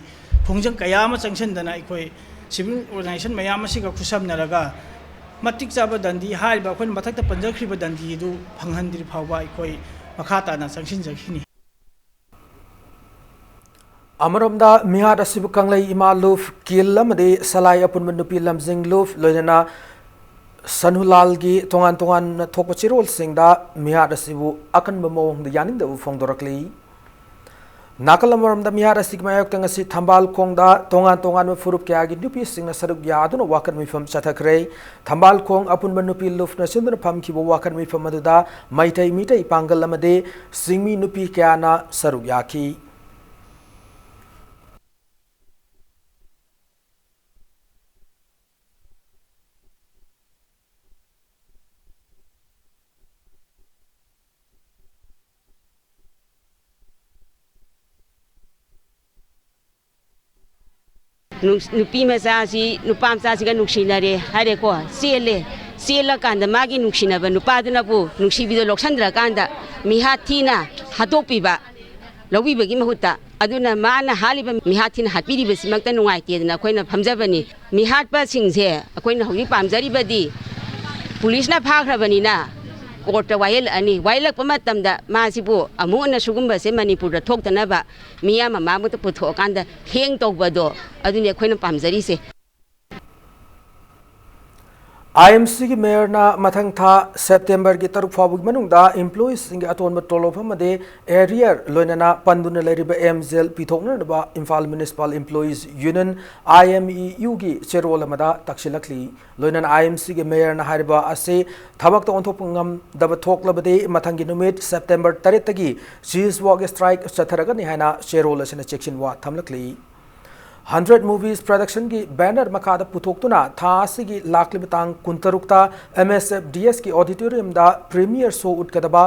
ꯈꯣꯡꯖꯪ ꯀꯌꯥ ꯑꯃ ꯆꯪꯁꯤꯟꯗꯅ ꯑꯩꯈꯣꯏ ꯁꯤꯚꯤꯜ ꯑꯣꯔꯒꯅꯥꯏꯖꯦꯁꯟ ꯃꯌꯥꯝ ꯑꯁꯤꯒ ꯈꯨꯠꯁꯝꯅꯔꯒ ꯃꯇꯤꯛ ꯆꯥꯕ ꯗꯟꯗꯤ, ꯍꯥꯏꯔꯤꯕ ꯑꯩꯈꯣꯏꯅ ꯃꯊꯛꯇ ꯄꯟꯖꯈ꯭ꯔꯤꯕ ꯗꯟꯗꯤ ꯑꯗꯨ ꯐꯪꯍꯟꯗ꯭ꯔꯤ ꯐꯥꯎꯕ ꯑꯩꯈꯣꯏ ꯃꯈꯥ ꯇꯥꯅ ꯆꯪꯁꯤꯟꯖꯈꯤꯅꯤ꯫ ꯑꯃꯔꯣꯝꯗ ꯃꯤꯍꯥꯠ ꯑꯁꯤꯕꯨ ꯀꯪꯂꯩ ꯏꯃꯥ ꯂꯨꯞ, ꯀꯤꯜ ꯑꯃꯗꯤ ꯁꯂꯥꯏ ꯑꯄꯨꯟꯕ ꯅꯨꯄꯤ ꯂꯝꯖꯤꯡ ꯂꯨꯞ, ꯂꯣꯏꯅꯅ ꯁꯅꯨꯂꯥꯜꯒꯤ ꯇꯣꯉꯥꯟ ꯇꯣꯉꯥꯟꯅ ꯊꯣꯛꯄ ꯆꯦꯔꯣꯜꯁꯤꯡꯗ ꯃꯤꯍꯥꯠ ꯑꯁꯤꯕꯨ ꯑꯀꯟꯕ ꯃꯑꯣꯡꯗ ꯌꯥꯅꯤꯡꯗꯕ ꯐꯣꯡꯗꯣꯔꯛꯂꯤ꯫ ꯅꯥꯀꯜ ꯑꯃꯔꯣꯝꯗ, ꯃꯤꯍꯥꯠ ꯑꯁꯤꯒꯤ ꯃꯥꯌꯣꯛꯇ ꯉꯁꯤ ꯊꯝꯕꯥꯜ ꯈꯣꯡꯗ ꯇꯣꯉꯥꯟ ꯇꯣꯉꯥꯟꯕ ꯐꯨꯔꯨꯞ ꯀꯌꯥꯒꯤ ꯅꯨꯄꯤꯁꯤꯡꯅ ꯁꯔꯨꯛ ꯌꯥꯗꯨꯅ ꯋꯥꯀꯠ ꯃꯤꯐꯝ ꯆꯠꯊꯈ꯭ꯔꯦ꯫ ꯊꯝꯕꯥꯜ ꯈꯣꯡ ꯑꯄꯨꯟꯕ ꯅꯨꯄꯤ ꯂꯨꯞꯅ ꯁꯤꯟꯗꯨꯅ ꯐꯝꯈꯤꯕ ꯋꯥꯀꯠ ꯃꯤꯐꯝ ꯑꯗꯨꯗ ꯃꯩꯇꯩ ꯃꯤꯇꯩ ꯄꯥꯡꯒꯜ ꯑꯃꯗꯤ ꯆꯤꯡꯃꯤ ꯅꯨꯄꯤ ꯀꯌꯥꯅ ꯁꯔꯨꯛ ꯌꯥꯈꯤ꯫ ꯅꯨꯡ-, ꯅꯨꯄꯤ ꯃꯆꯥꯁꯤ ꯅꯨꯄꯥ ꯃꯆꯥꯁꯤꯒ ꯅꯨꯡꯁꯤꯅꯔꯦ ꯍꯥꯏꯔꯦꯀꯣ, ꯆꯦꯜꯂꯦ꯫ ꯆꯦꯜꯂꯀꯥꯟꯗ ꯃꯥꯒꯤ ꯅꯨꯡꯁꯤꯅꯕ ꯅꯨꯄꯥꯗꯨꯅꯕꯨ ꯅꯨꯡꯁꯤꯕꯤꯗꯣ ꯂꯧꯁꯟꯗ꯭ꯔꯀꯥꯟꯗ ꯃꯤꯍꯥꯠ ꯊꯤꯅ ꯍꯥꯠꯇꯣꯛꯄꯤꯕ, ꯂꯧꯕꯤꯕꯒꯤ ꯃꯍꯨꯠꯇ꯫ ꯑꯗꯨꯅ ꯃꯥꯅ ꯍꯥꯠꯂꯤꯕ ꯃꯤꯍꯥꯠ ꯊꯤꯅ ꯍꯥꯠꯄꯤꯔꯤꯕꯁꯤꯃꯛꯇ ꯅꯨꯡꯉꯥꯏꯇꯦꯗꯅ ꯑꯩꯈꯣꯏꯅ ꯐꯝꯖꯕꯅꯤ꯫ ꯃꯤꯍꯥꯠꯄꯁꯤꯡꯁꯦ ꯑꯩꯈꯣꯏꯅ ꯍꯧꯖꯤꯛ ꯄꯥꯝꯖꯔꯤꯕꯗꯤ ꯄꯨꯂꯤꯁꯅ ꯐꯥꯈ꯭ꯔꯕꯅꯤꯅ ꯀꯣꯔꯠꯇ ꯋꯥꯌꯦꯜꯂꯛꯑꯅꯤ꯫ ꯋꯥꯌꯦꯜꯂꯛꯄ ꯃꯇꯝꯗ ꯃꯥꯁꯤꯕꯨ ꯑꯃꯨꯛ ꯍꯟꯅ ꯁꯤꯒꯨꯝꯕꯁꯦ ꯃꯅꯤꯄꯨꯔꯗ ꯊꯣꯛꯇꯅꯕ ꯃꯤꯌꯥꯝ ꯃꯃꯥꯡꯗ ꯄꯨꯊꯣꯛꯑꯀꯥꯟꯗ ꯍꯦꯡ ꯇꯧꯕꯗꯣ, ꯑꯗꯨꯅꯤ ꯑꯩꯈꯣꯏꯅ ꯄꯥꯝꯖꯔꯤꯁꯦ꯫ ꯑꯥꯏ ꯑꯦꯝ ꯁꯤꯒꯤ ꯃꯦꯌꯔꯅ ꯃꯊꯪ ꯊꯥ ꯁꯦꯞꯇꯦꯝꯕꯔꯒꯤ ꯇꯔꯨꯛ ꯐꯥꯎꯕꯒꯤ ꯃꯅꯨꯡꯗ ꯏꯝꯄ꯭ꯂꯣꯌꯤꯁꯁꯤꯡꯒꯤ ꯑꯇꯣꯟꯕ ꯇꯣꯂꯣꯞ ꯑꯃꯗꯤ ꯑꯦꯔꯤꯌꯔ ꯂꯣꯏꯅꯅ ꯄꯟꯗꯨꯅ ꯂꯩꯔꯤꯕ ꯑꯦꯝ ꯖꯦꯜ ꯄꯤꯊꯣꯛꯅꯅꯕ Imphal municipal employees union, I M E ꯌꯨꯒꯤ ꯆꯦꯔꯣꯜ ꯑꯃꯗ ꯇꯛꯁꯤꯜꯂꯛꯂꯤ꯫ ꯂꯣꯏꯅꯅ ꯑꯥꯏ ꯑꯦꯝ ꯁꯤꯒꯤ ꯃꯦꯌꯔꯅ ꯍꯥꯏꯔꯤꯕ ꯑꯁꯤ ꯊꯕꯛꯇ ꯑꯣꯟꯊꯣꯛꯄ ꯉꯝꯗꯕ ꯊꯣꯛꯂꯕꯗꯤ ꯃꯊꯪꯒꯤ ꯅꯨꯃꯤꯠ ꯁꯦꯞꯇꯦꯝꯕꯔ ꯇꯔꯦꯠꯇꯒꯤ ꯆꯤꯁ ꯋꯥꯛ ꯁ꯭ꯇ꯭ꯔꯥꯏꯛ ꯆꯠꯊꯔꯒꯅꯤ ꯍꯥꯏꯅ ꯆꯦꯔꯣꯜ ꯑꯁꯤꯅ ꯆꯦꯛꯁꯤꯟꯋꯥ ꯊꯝꯂꯛꯂꯤ꯫ ꯍꯟꯗ꯭ꯔꯦꯠ ꯃꯨꯚꯤꯁ ꯄ꯭ꯔꯗꯛꯁꯟꯒꯤ ꯕꯦꯅꯔ ꯃꯈꯥꯗ ꯄꯨꯊꯣꯛꯇꯨꯅ ꯊꯥ ꯑꯁꯤꯒꯤ ꯂꯥꯛꯂꯤꯕ ꯇꯥꯡ ꯀꯨꯟꯇꯔꯨꯛꯇ ꯑꯦꯝ ꯑꯦꯁ ꯑꯦꯐ ꯗꯤ ꯑꯦꯁꯀꯤ ꯑꯣꯗꯤꯇꯣꯔꯤꯌꯝꯗ ꯄ꯭ꯔꯤꯃꯤꯌꯔ ꯁꯣ ꯎꯠꯀꯗꯕ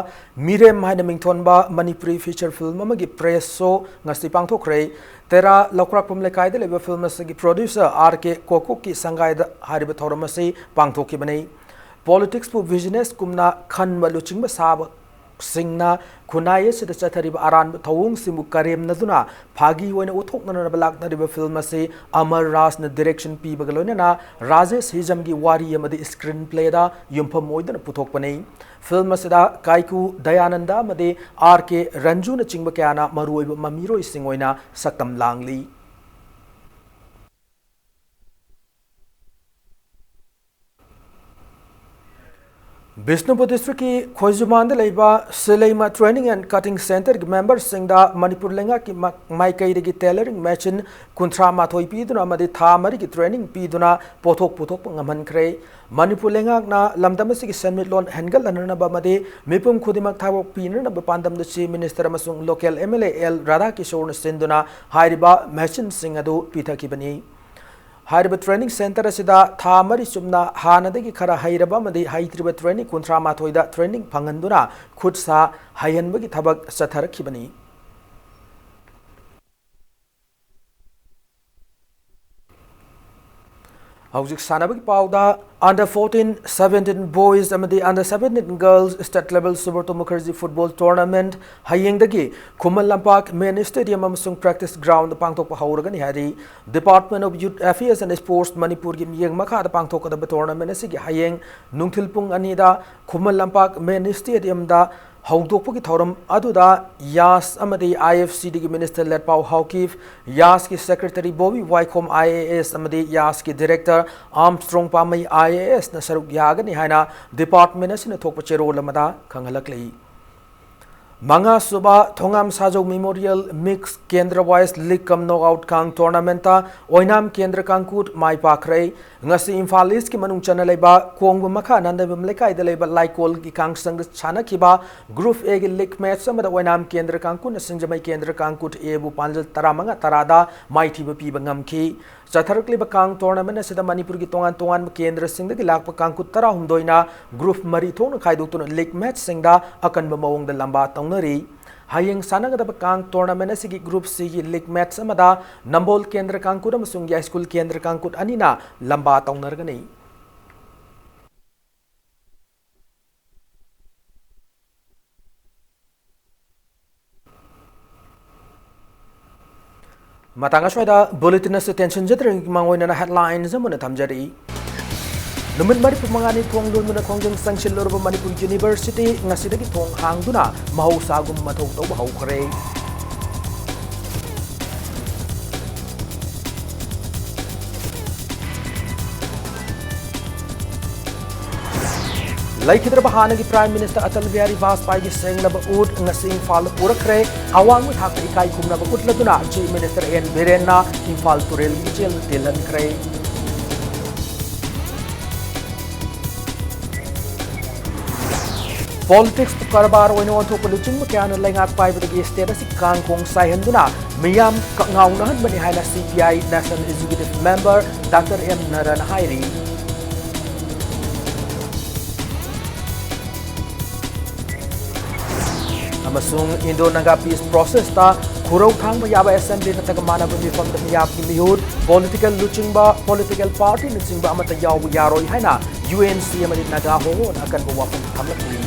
ꯃꯤꯔꯦꯝ ꯍꯥꯏꯅ ꯃꯤꯡꯊꯣꯟꯕ ꯃꯅꯤꯄꯨꯔꯤ ꯐꯤꯆꯔ ꯐꯤꯜꯝ ꯑꯃꯒꯤ ꯄ꯭ꯔꯦꯁ ꯁꯣ ꯉꯁꯤ ꯄꯥꯡꯊꯣꯛꯈ꯭ꯔꯦ꯫ ꯇꯦꯔꯥ ꯂꯧꯀ꯭ꯔꯥꯛꯄꯝ ꯂꯩꯀꯥꯏꯗ ꯂꯩꯕ ꯐꯤꯜꯝ ꯑꯁꯤꯒꯤ ꯄ꯭ꯔꯣꯗ꯭ꯌꯨꯁꯔ ꯑꯥꯔ ꯀꯦ ꯀꯣꯀꯨꯛꯀꯤ ꯁꯪꯒꯥꯏꯗ ꯍꯥꯏꯔꯤꯕ ꯊꯧꯔꯝ ꯑꯁꯤ ꯄꯥꯡꯊꯣꯛꯈꯤꯕꯅꯤ꯫ ꯄꯣꯂꯤꯇꯤꯛꯁꯄꯨ ꯕꯤꯖꯤꯅꯦꯁꯀꯨꯝꯅ ꯈꯟꯕ ꯂꯨꯆꯤꯡꯕ ꯁꯥꯕ ꯁꯤꯡꯅ ꯈꯨꯟꯅꯥꯏ ꯑꯁꯤꯗ ꯆꯠꯊꯔꯤꯕ ꯑꯔꯥꯟꯕ ꯊꯧꯑꯣꯡꯁꯤꯡꯕꯨ ꯀꯔꯦꯝꯅꯗꯨꯅ ꯐꯥꯒꯤ ꯑꯣꯏꯅ ꯎꯠꯊꯣꯛꯅꯅꯕ ꯂꯥꯛꯅꯔꯤꯕ ꯐꯤꯜꯝ ꯑꯁꯤ ꯑꯃꯔ ꯔꯥꯖꯅ ꯗꯤꯔꯦꯛꯁꯟ ꯄꯤꯕꯒ ꯂꯣꯏꯅꯅ ꯔꯥꯖꯦꯁ ꯍꯤꯖꯝꯒꯤ ꯋꯥꯔꯤ ꯑꯃꯗꯤ ꯁ꯭ꯀ꯭ꯔꯤꯟ ꯄ꯭ꯂꯦꯗ ꯌꯨꯝꯐꯝ ꯑꯣꯏꯗꯨꯅ ꯄꯨꯊꯣꯛꯄꯅꯤ꯫ ꯐꯤꯜꯝ ꯑꯁꯤꯗ ꯀꯥꯏꯀꯨ ꯗꯌꯥꯅꯟꯗ ꯑꯃꯗꯤ ꯑꯥꯔ ꯀꯦ ꯔꯟꯖꯨꯅꯆꯤꯡꯕ ꯀꯌꯥꯅ ꯃꯔꯨꯑꯣꯏꯕ ꯃꯃꯤꯔꯣꯏꯁꯤꯡ ꯑꯣꯏꯅ ꯁꯛꯇꯝ ꯂꯥꯡꯂꯤ꯫ ꯕꯤꯁꯅꯨꯄꯨꯔ ꯗꯤꯁꯇ꯭ꯔꯤꯛꯀꯤ ꯈꯣꯏꯖꯨꯃꯥꯟꯗ ꯂꯩꯕ ꯁꯤꯂꯩꯃ Training and Cutting Centreꯒꯤ ꯃꯦꯝꯕꯔꯁꯤꯡꯗ ꯃꯅꯤꯄꯨꯔ ꯂꯩꯉꯥꯛꯀꯤ ꯃ-, ꯃꯥꯏꯀꯩꯗꯒꯤ tailoring machine ꯀꯨꯟꯊ꯭ꯔꯥ ꯃꯥꯊꯣꯏ ꯄꯤꯗꯨꯅ ꯑꯃꯗꯤ ꯊꯥ ꯃꯔꯤꯒꯤ training ꯄꯤꯗꯨꯅ ꯄꯣꯠꯊꯣꯛ ꯄꯨꯊꯣꯛꯄ ꯉꯝꯍꯟꯈ꯭ꯔꯦ꯫ ꯃꯅꯤꯄꯨꯔ ꯂꯩꯉꯥꯛꯅ ꯂꯝꯗꯝ ꯑꯁꯤꯒꯤ ꯁꯦꯟꯃꯤꯠꯂꯣꯟ ꯍꯦꯟꯒꯠꯍꯟꯅꯅꯕ ꯑꯃꯗꯤ ꯃꯤꯄꯨꯝ ꯈꯨꯗꯤꯡꯃꯛ ꯊꯕꯛ ꯄꯤꯅꯅꯕ ꯄꯥꯟꯗꯝꯗ Chief Minister ꯑꯃꯁꯨꯡ local M L A L ꯔꯥꯙꯥꯀꯤꯁꯣꯔꯅ ꯁꯤꯟꯗꯨꯅ ꯍꯥꯏꯔꯤꯕ machineꯁꯤꯡ ꯑꯗꯨ ꯄꯤꯊꯈꯤꯕꯅꯤ꯫ ꯍꯥꯏꯔꯤꯕ training centre ꯑꯁꯤꯗ ꯊꯥ ꯃꯔꯤ ꯆꯨꯞꯅ ꯍꯥꯟꯅꯗꯒꯤ ꯈꯔ ꯍꯩꯔꯕ ꯑꯃꯗꯤ ꯍꯩꯇ꯭ꯔꯤꯕ trainee ꯀꯨꯟꯊ꯭ꯔꯥ ꯃꯥꯊꯣꯏꯗ training ꯐꯪꯍꯟꯗꯨꯅ ꯈꯨꯠ ꯁꯥ ꯍꯩꯍꯟꯕꯒꯤ ꯊꯕꯛ ꯆꯠꯊꯔꯛꯈꯤꯕꯅꯤ꯫ ꯍꯧꯖꯤꯛ ꯁꯥꯟꯅꯕꯒꯤ ꯄꯥꯎꯗ, Under fourteen, seventeen boys ꯑꯃꯗꯤ Under seventeen girls state level Subrata Mukherjee football tournament ꯍꯌꯦꯡꯗꯒꯤ ꯈꯨꯃꯟ ꯂꯝꯄꯥꯛ main stadium ꯑꯃꯁꯨꯡ practice ground ꯄꯥꯡꯊꯣꯛꯄ ꯍꯧꯔꯒꯅꯤ ꯍꯥꯏꯔꯤ꯫ Department of Youth Affairs and Sports ꯃꯅꯤꯄꯨꯔꯒꯤ ꯃꯤꯠꯌꯦꯡ ꯃꯈꯥꯗ ꯄꯥꯡꯊꯣꯛꯀꯗꯕ tournament ꯑꯁꯤꯒꯤ ꯍꯌꯦꯡ ꯅꯨꯡꯊꯤꯜ ꯄꯨꯡ ꯑꯅꯤꯗ ꯈꯨꯃꯟ ꯂꯝꯄꯥꯛ main stadiumꯗ ꯍꯧꯗꯣꯛꯄꯒꯤ ꯊꯧꯔꯝ ꯑꯗꯨꯗ ꯌꯥꯁ ꯑꯃꯗꯤ IFCDꯒꯤ minister ꯂꯦꯠꯄꯥꯎ ꯍꯥꯎꯀꯤꯞ, ꯌꯥꯁꯀꯤ secretary ꯕꯣꯕꯤ ꯋꯥꯏꯈꯣꯝ IAS ꯑꯃꯗꯤ ꯌꯥꯁꯀꯤ director ꯑꯥꯔꯝꯁꯇ꯭ꯔꯣꯡ ꯄꯥꯝꯃꯩ IASꯅ ꯁꯔꯨꯛ ꯌꯥꯒꯅꯤ ꯍꯥꯏꯅ department ꯑꯁꯤꯅ ꯊꯣꯛꯄ ꯆꯦꯔꯣꯜ ꯑꯃꯗ ꯈꯪꯍꯜꯂꯛꯂꯤ꯫ ꯃꯉꯥꯁꯨꯕ ꯊꯣꯉꯥꯝ ꯁꯥꯖꯧ Memorial Mix Kendra Wise League cum Knockout ꯀꯥꯡ tournamentꯇ ꯑꯣꯏꯅꯥꯝ ꯀꯦꯟꯗ꯭ꯔ ꯀꯥꯡꯀꯨꯠ ꯃꯥꯏ ꯄꯥꯛꯈ꯭ꯔꯦ꯫ ꯉꯁꯤ ꯏꯝꯐꯥꯜ Eastꯀꯤ ꯃꯅꯨꯡ ꯆꯟꯅ ꯂꯩꯕ ꯀꯣꯡꯕ ꯃꯈꯥ ꯅꯟꯗꯥꯏꯕꯝ ꯂꯩꯀꯥꯏꯗ ꯂꯩꯕ ꯂꯥꯏꯀꯣꯜꯒꯤ ꯀꯥꯡꯁꯪꯗ ꯁꯥꯟꯅꯈꯤꯕ Group Aꯒꯤ league match ꯑꯃꯗ ꯑꯣꯏꯅꯥꯝ ꯀꯦꯟꯗ꯭ꯔ ꯀꯥꯡꯀꯨꯠꯅ ꯁꯤꯡꯖꯃꯩ ꯀꯦꯟꯗ꯭ꯔ ꯀꯥꯡꯀꯨꯠ Aꯕꯨ ꯄꯥꯟꯖꯜ ꯇꯔꯥꯃꯉꯥ ꯇꯔꯥꯗ ꯃꯥꯏꯊꯤꯕ ꯄꯤꯕ ꯉꯝꯈꯤ꯫ ꯆꯠꯊꯔꯛꯂꯤꯕ ꯀꯥꯡ tournament ꯑꯁꯤꯗ ꯃꯅꯤꯄꯨꯔꯒꯤ ꯇꯣꯉꯥꯟ ꯇꯣꯉꯥꯟꯕ ꯀꯦꯟꯗ꯭ꯔꯁꯤꯡꯗꯒꯤ ꯂꯥꯛꯄ ꯀꯥꯡꯀꯨꯠ ꯇꯔꯥꯍꯨꯝꯗꯣꯏꯅ group ꯃꯔꯤ ꯊꯣꯛꯅ ꯈꯥꯏꯗꯣꯛꯇꯨꯅ league matchꯁꯤꯡꯗ ꯑꯀꯟꯕ ꯃꯑꯣꯡꯗ ꯂꯝꯕꯥ ꯇꯧꯅꯔꯤ꯫ ꯍꯌꯦꯡ ꯁꯥꯟꯅꯒꯗꯕ ꯀꯥꯡ tournament ꯑꯁꯤꯒꯤ Group Cꯒꯤ league match ꯑꯃꯗ ꯅꯝꯕꯣꯜ ꯀꯦꯟꯗ꯭ꯔ ꯀꯥꯡꯀꯨꯠ ꯑꯃꯁꯨꯡ ꯌꯥꯏꯁ꯭ꯀꯨꯜ ꯀꯦꯟꯗ꯭ꯔ ꯀꯥꯡꯀꯨꯠ ꯑꯅꯤꯅ ꯂꯝꯕꯥ ꯇꯧꯅꯔꯒꯅꯤ꯫ ꯃꯇꯥꯡ ꯑꯁ꯭ꯋꯥꯏꯗ bulletin ꯑꯁꯤ ꯇꯦꯟꯁꯤꯟꯖꯗ꯭ꯔꯤꯉꯩꯒꯤ ꯃꯥꯡꯑꯣꯏꯅꯅ headlines ꯑꯃꯨꯛ ꯊꯝꯖꯔꯤ꯫ ꯅꯨꯃꯤꯠ ꯃꯔꯤꯐꯨ ꯃꯉꯥꯅꯤ ꯊꯣꯡ ꯂꯣꯟꯗꯨꯅ ꯈꯣꯡꯖꯪ ꯆꯪꯁꯤꯜꯂꯨꯔꯕ ꯃꯅꯤꯄꯨꯔ University ꯉꯁꯤꯗꯒꯤ ꯊꯣꯡ ꯍꯥꯡꯗꯨꯅ ꯃꯍꯧꯁꯥꯒꯨꯝ ꯃꯊꯧ ꯇꯧꯕ ꯍꯧꯈ꯭ꯔꯦ꯫ ꯂꯩꯈꯤꯗ꯭ꯔꯕ ꯍꯥꯟꯅꯒꯤ Prime Minister Atal Bihari Vajpeyiꯒꯤ ꯁꯦꯡꯂꯕ ꯎꯠ ꯉꯁꯤ ꯏꯝꯐꯥꯜꯗ ꯄꯨꯔꯛꯈ꯭ꯔꯦ꯫ ꯑꯋꯥꯡꯕ ꯊꯥꯛꯇ ꯏꯀꯥꯏ ꯈꯨꯝꯅꯕ ꯎꯠꯂꯗꯨꯅ Chief Minister N Birenꯅ ꯏꯝꯐꯥꯜ ꯇꯨꯔꯦꯜꯒꯤ ꯏꯆꯦꯜꯗ ꯇꯦꯜꯍꯟꯈ꯭ꯔꯦ꯫ Politics ꯀꯔꯕꯥꯔ ꯑꯣꯏꯅ ꯑꯣꯟꯊꯣꯛꯄ ꯂꯨꯆꯤꯡꯕ ꯀꯌꯥꯅ ꯂꯩꯉꯥꯛ ꯄꯥꯏꯕꯗꯒꯤ state ꯑꯁꯤ ꯀꯥꯡꯈꯣꯡ ꯆꯥꯏꯍꯟꯗꯨꯅ ꯃꯤꯌꯥꯝ ꯉꯥꯎꯅꯍꯟꯕꯅꯤ ꯍꯥꯏꯅ C P I National Executive Member Doctor M Naranꯅ ꯍꯥꯏꯔꯤ꯫ ꯑꯃꯁꯨꯡ Indo-Naga peace processꯇ ꯈꯨꯔꯧ ꯊꯥꯡꯕ ꯌꯥꯕ assembly ꯅꯠꯇ꯭ꯔꯒ ꯃꯥꯟꯅꯕ ꯃꯤꯐꯝꯗ ꯃꯤꯌꯥꯝꯒꯤ ꯃꯤꯍꯨꯠ, political ꯂꯨꯆꯤꯡꯕ, political partyꯅꯆꯤꯡꯕ ꯑꯃꯠꯇ ꯌꯥꯎꯕ ꯌꯥꯔꯣꯏ ꯍꯥꯏꯅ U N C ꯑꯃꯗꯤ ꯅꯥꯒꯥ ꯍꯣꯍꯣꯅ ꯑꯀꯟꯕ ꯋꯥꯐꯝ ꯊꯝꯂꯛꯂꯤ꯫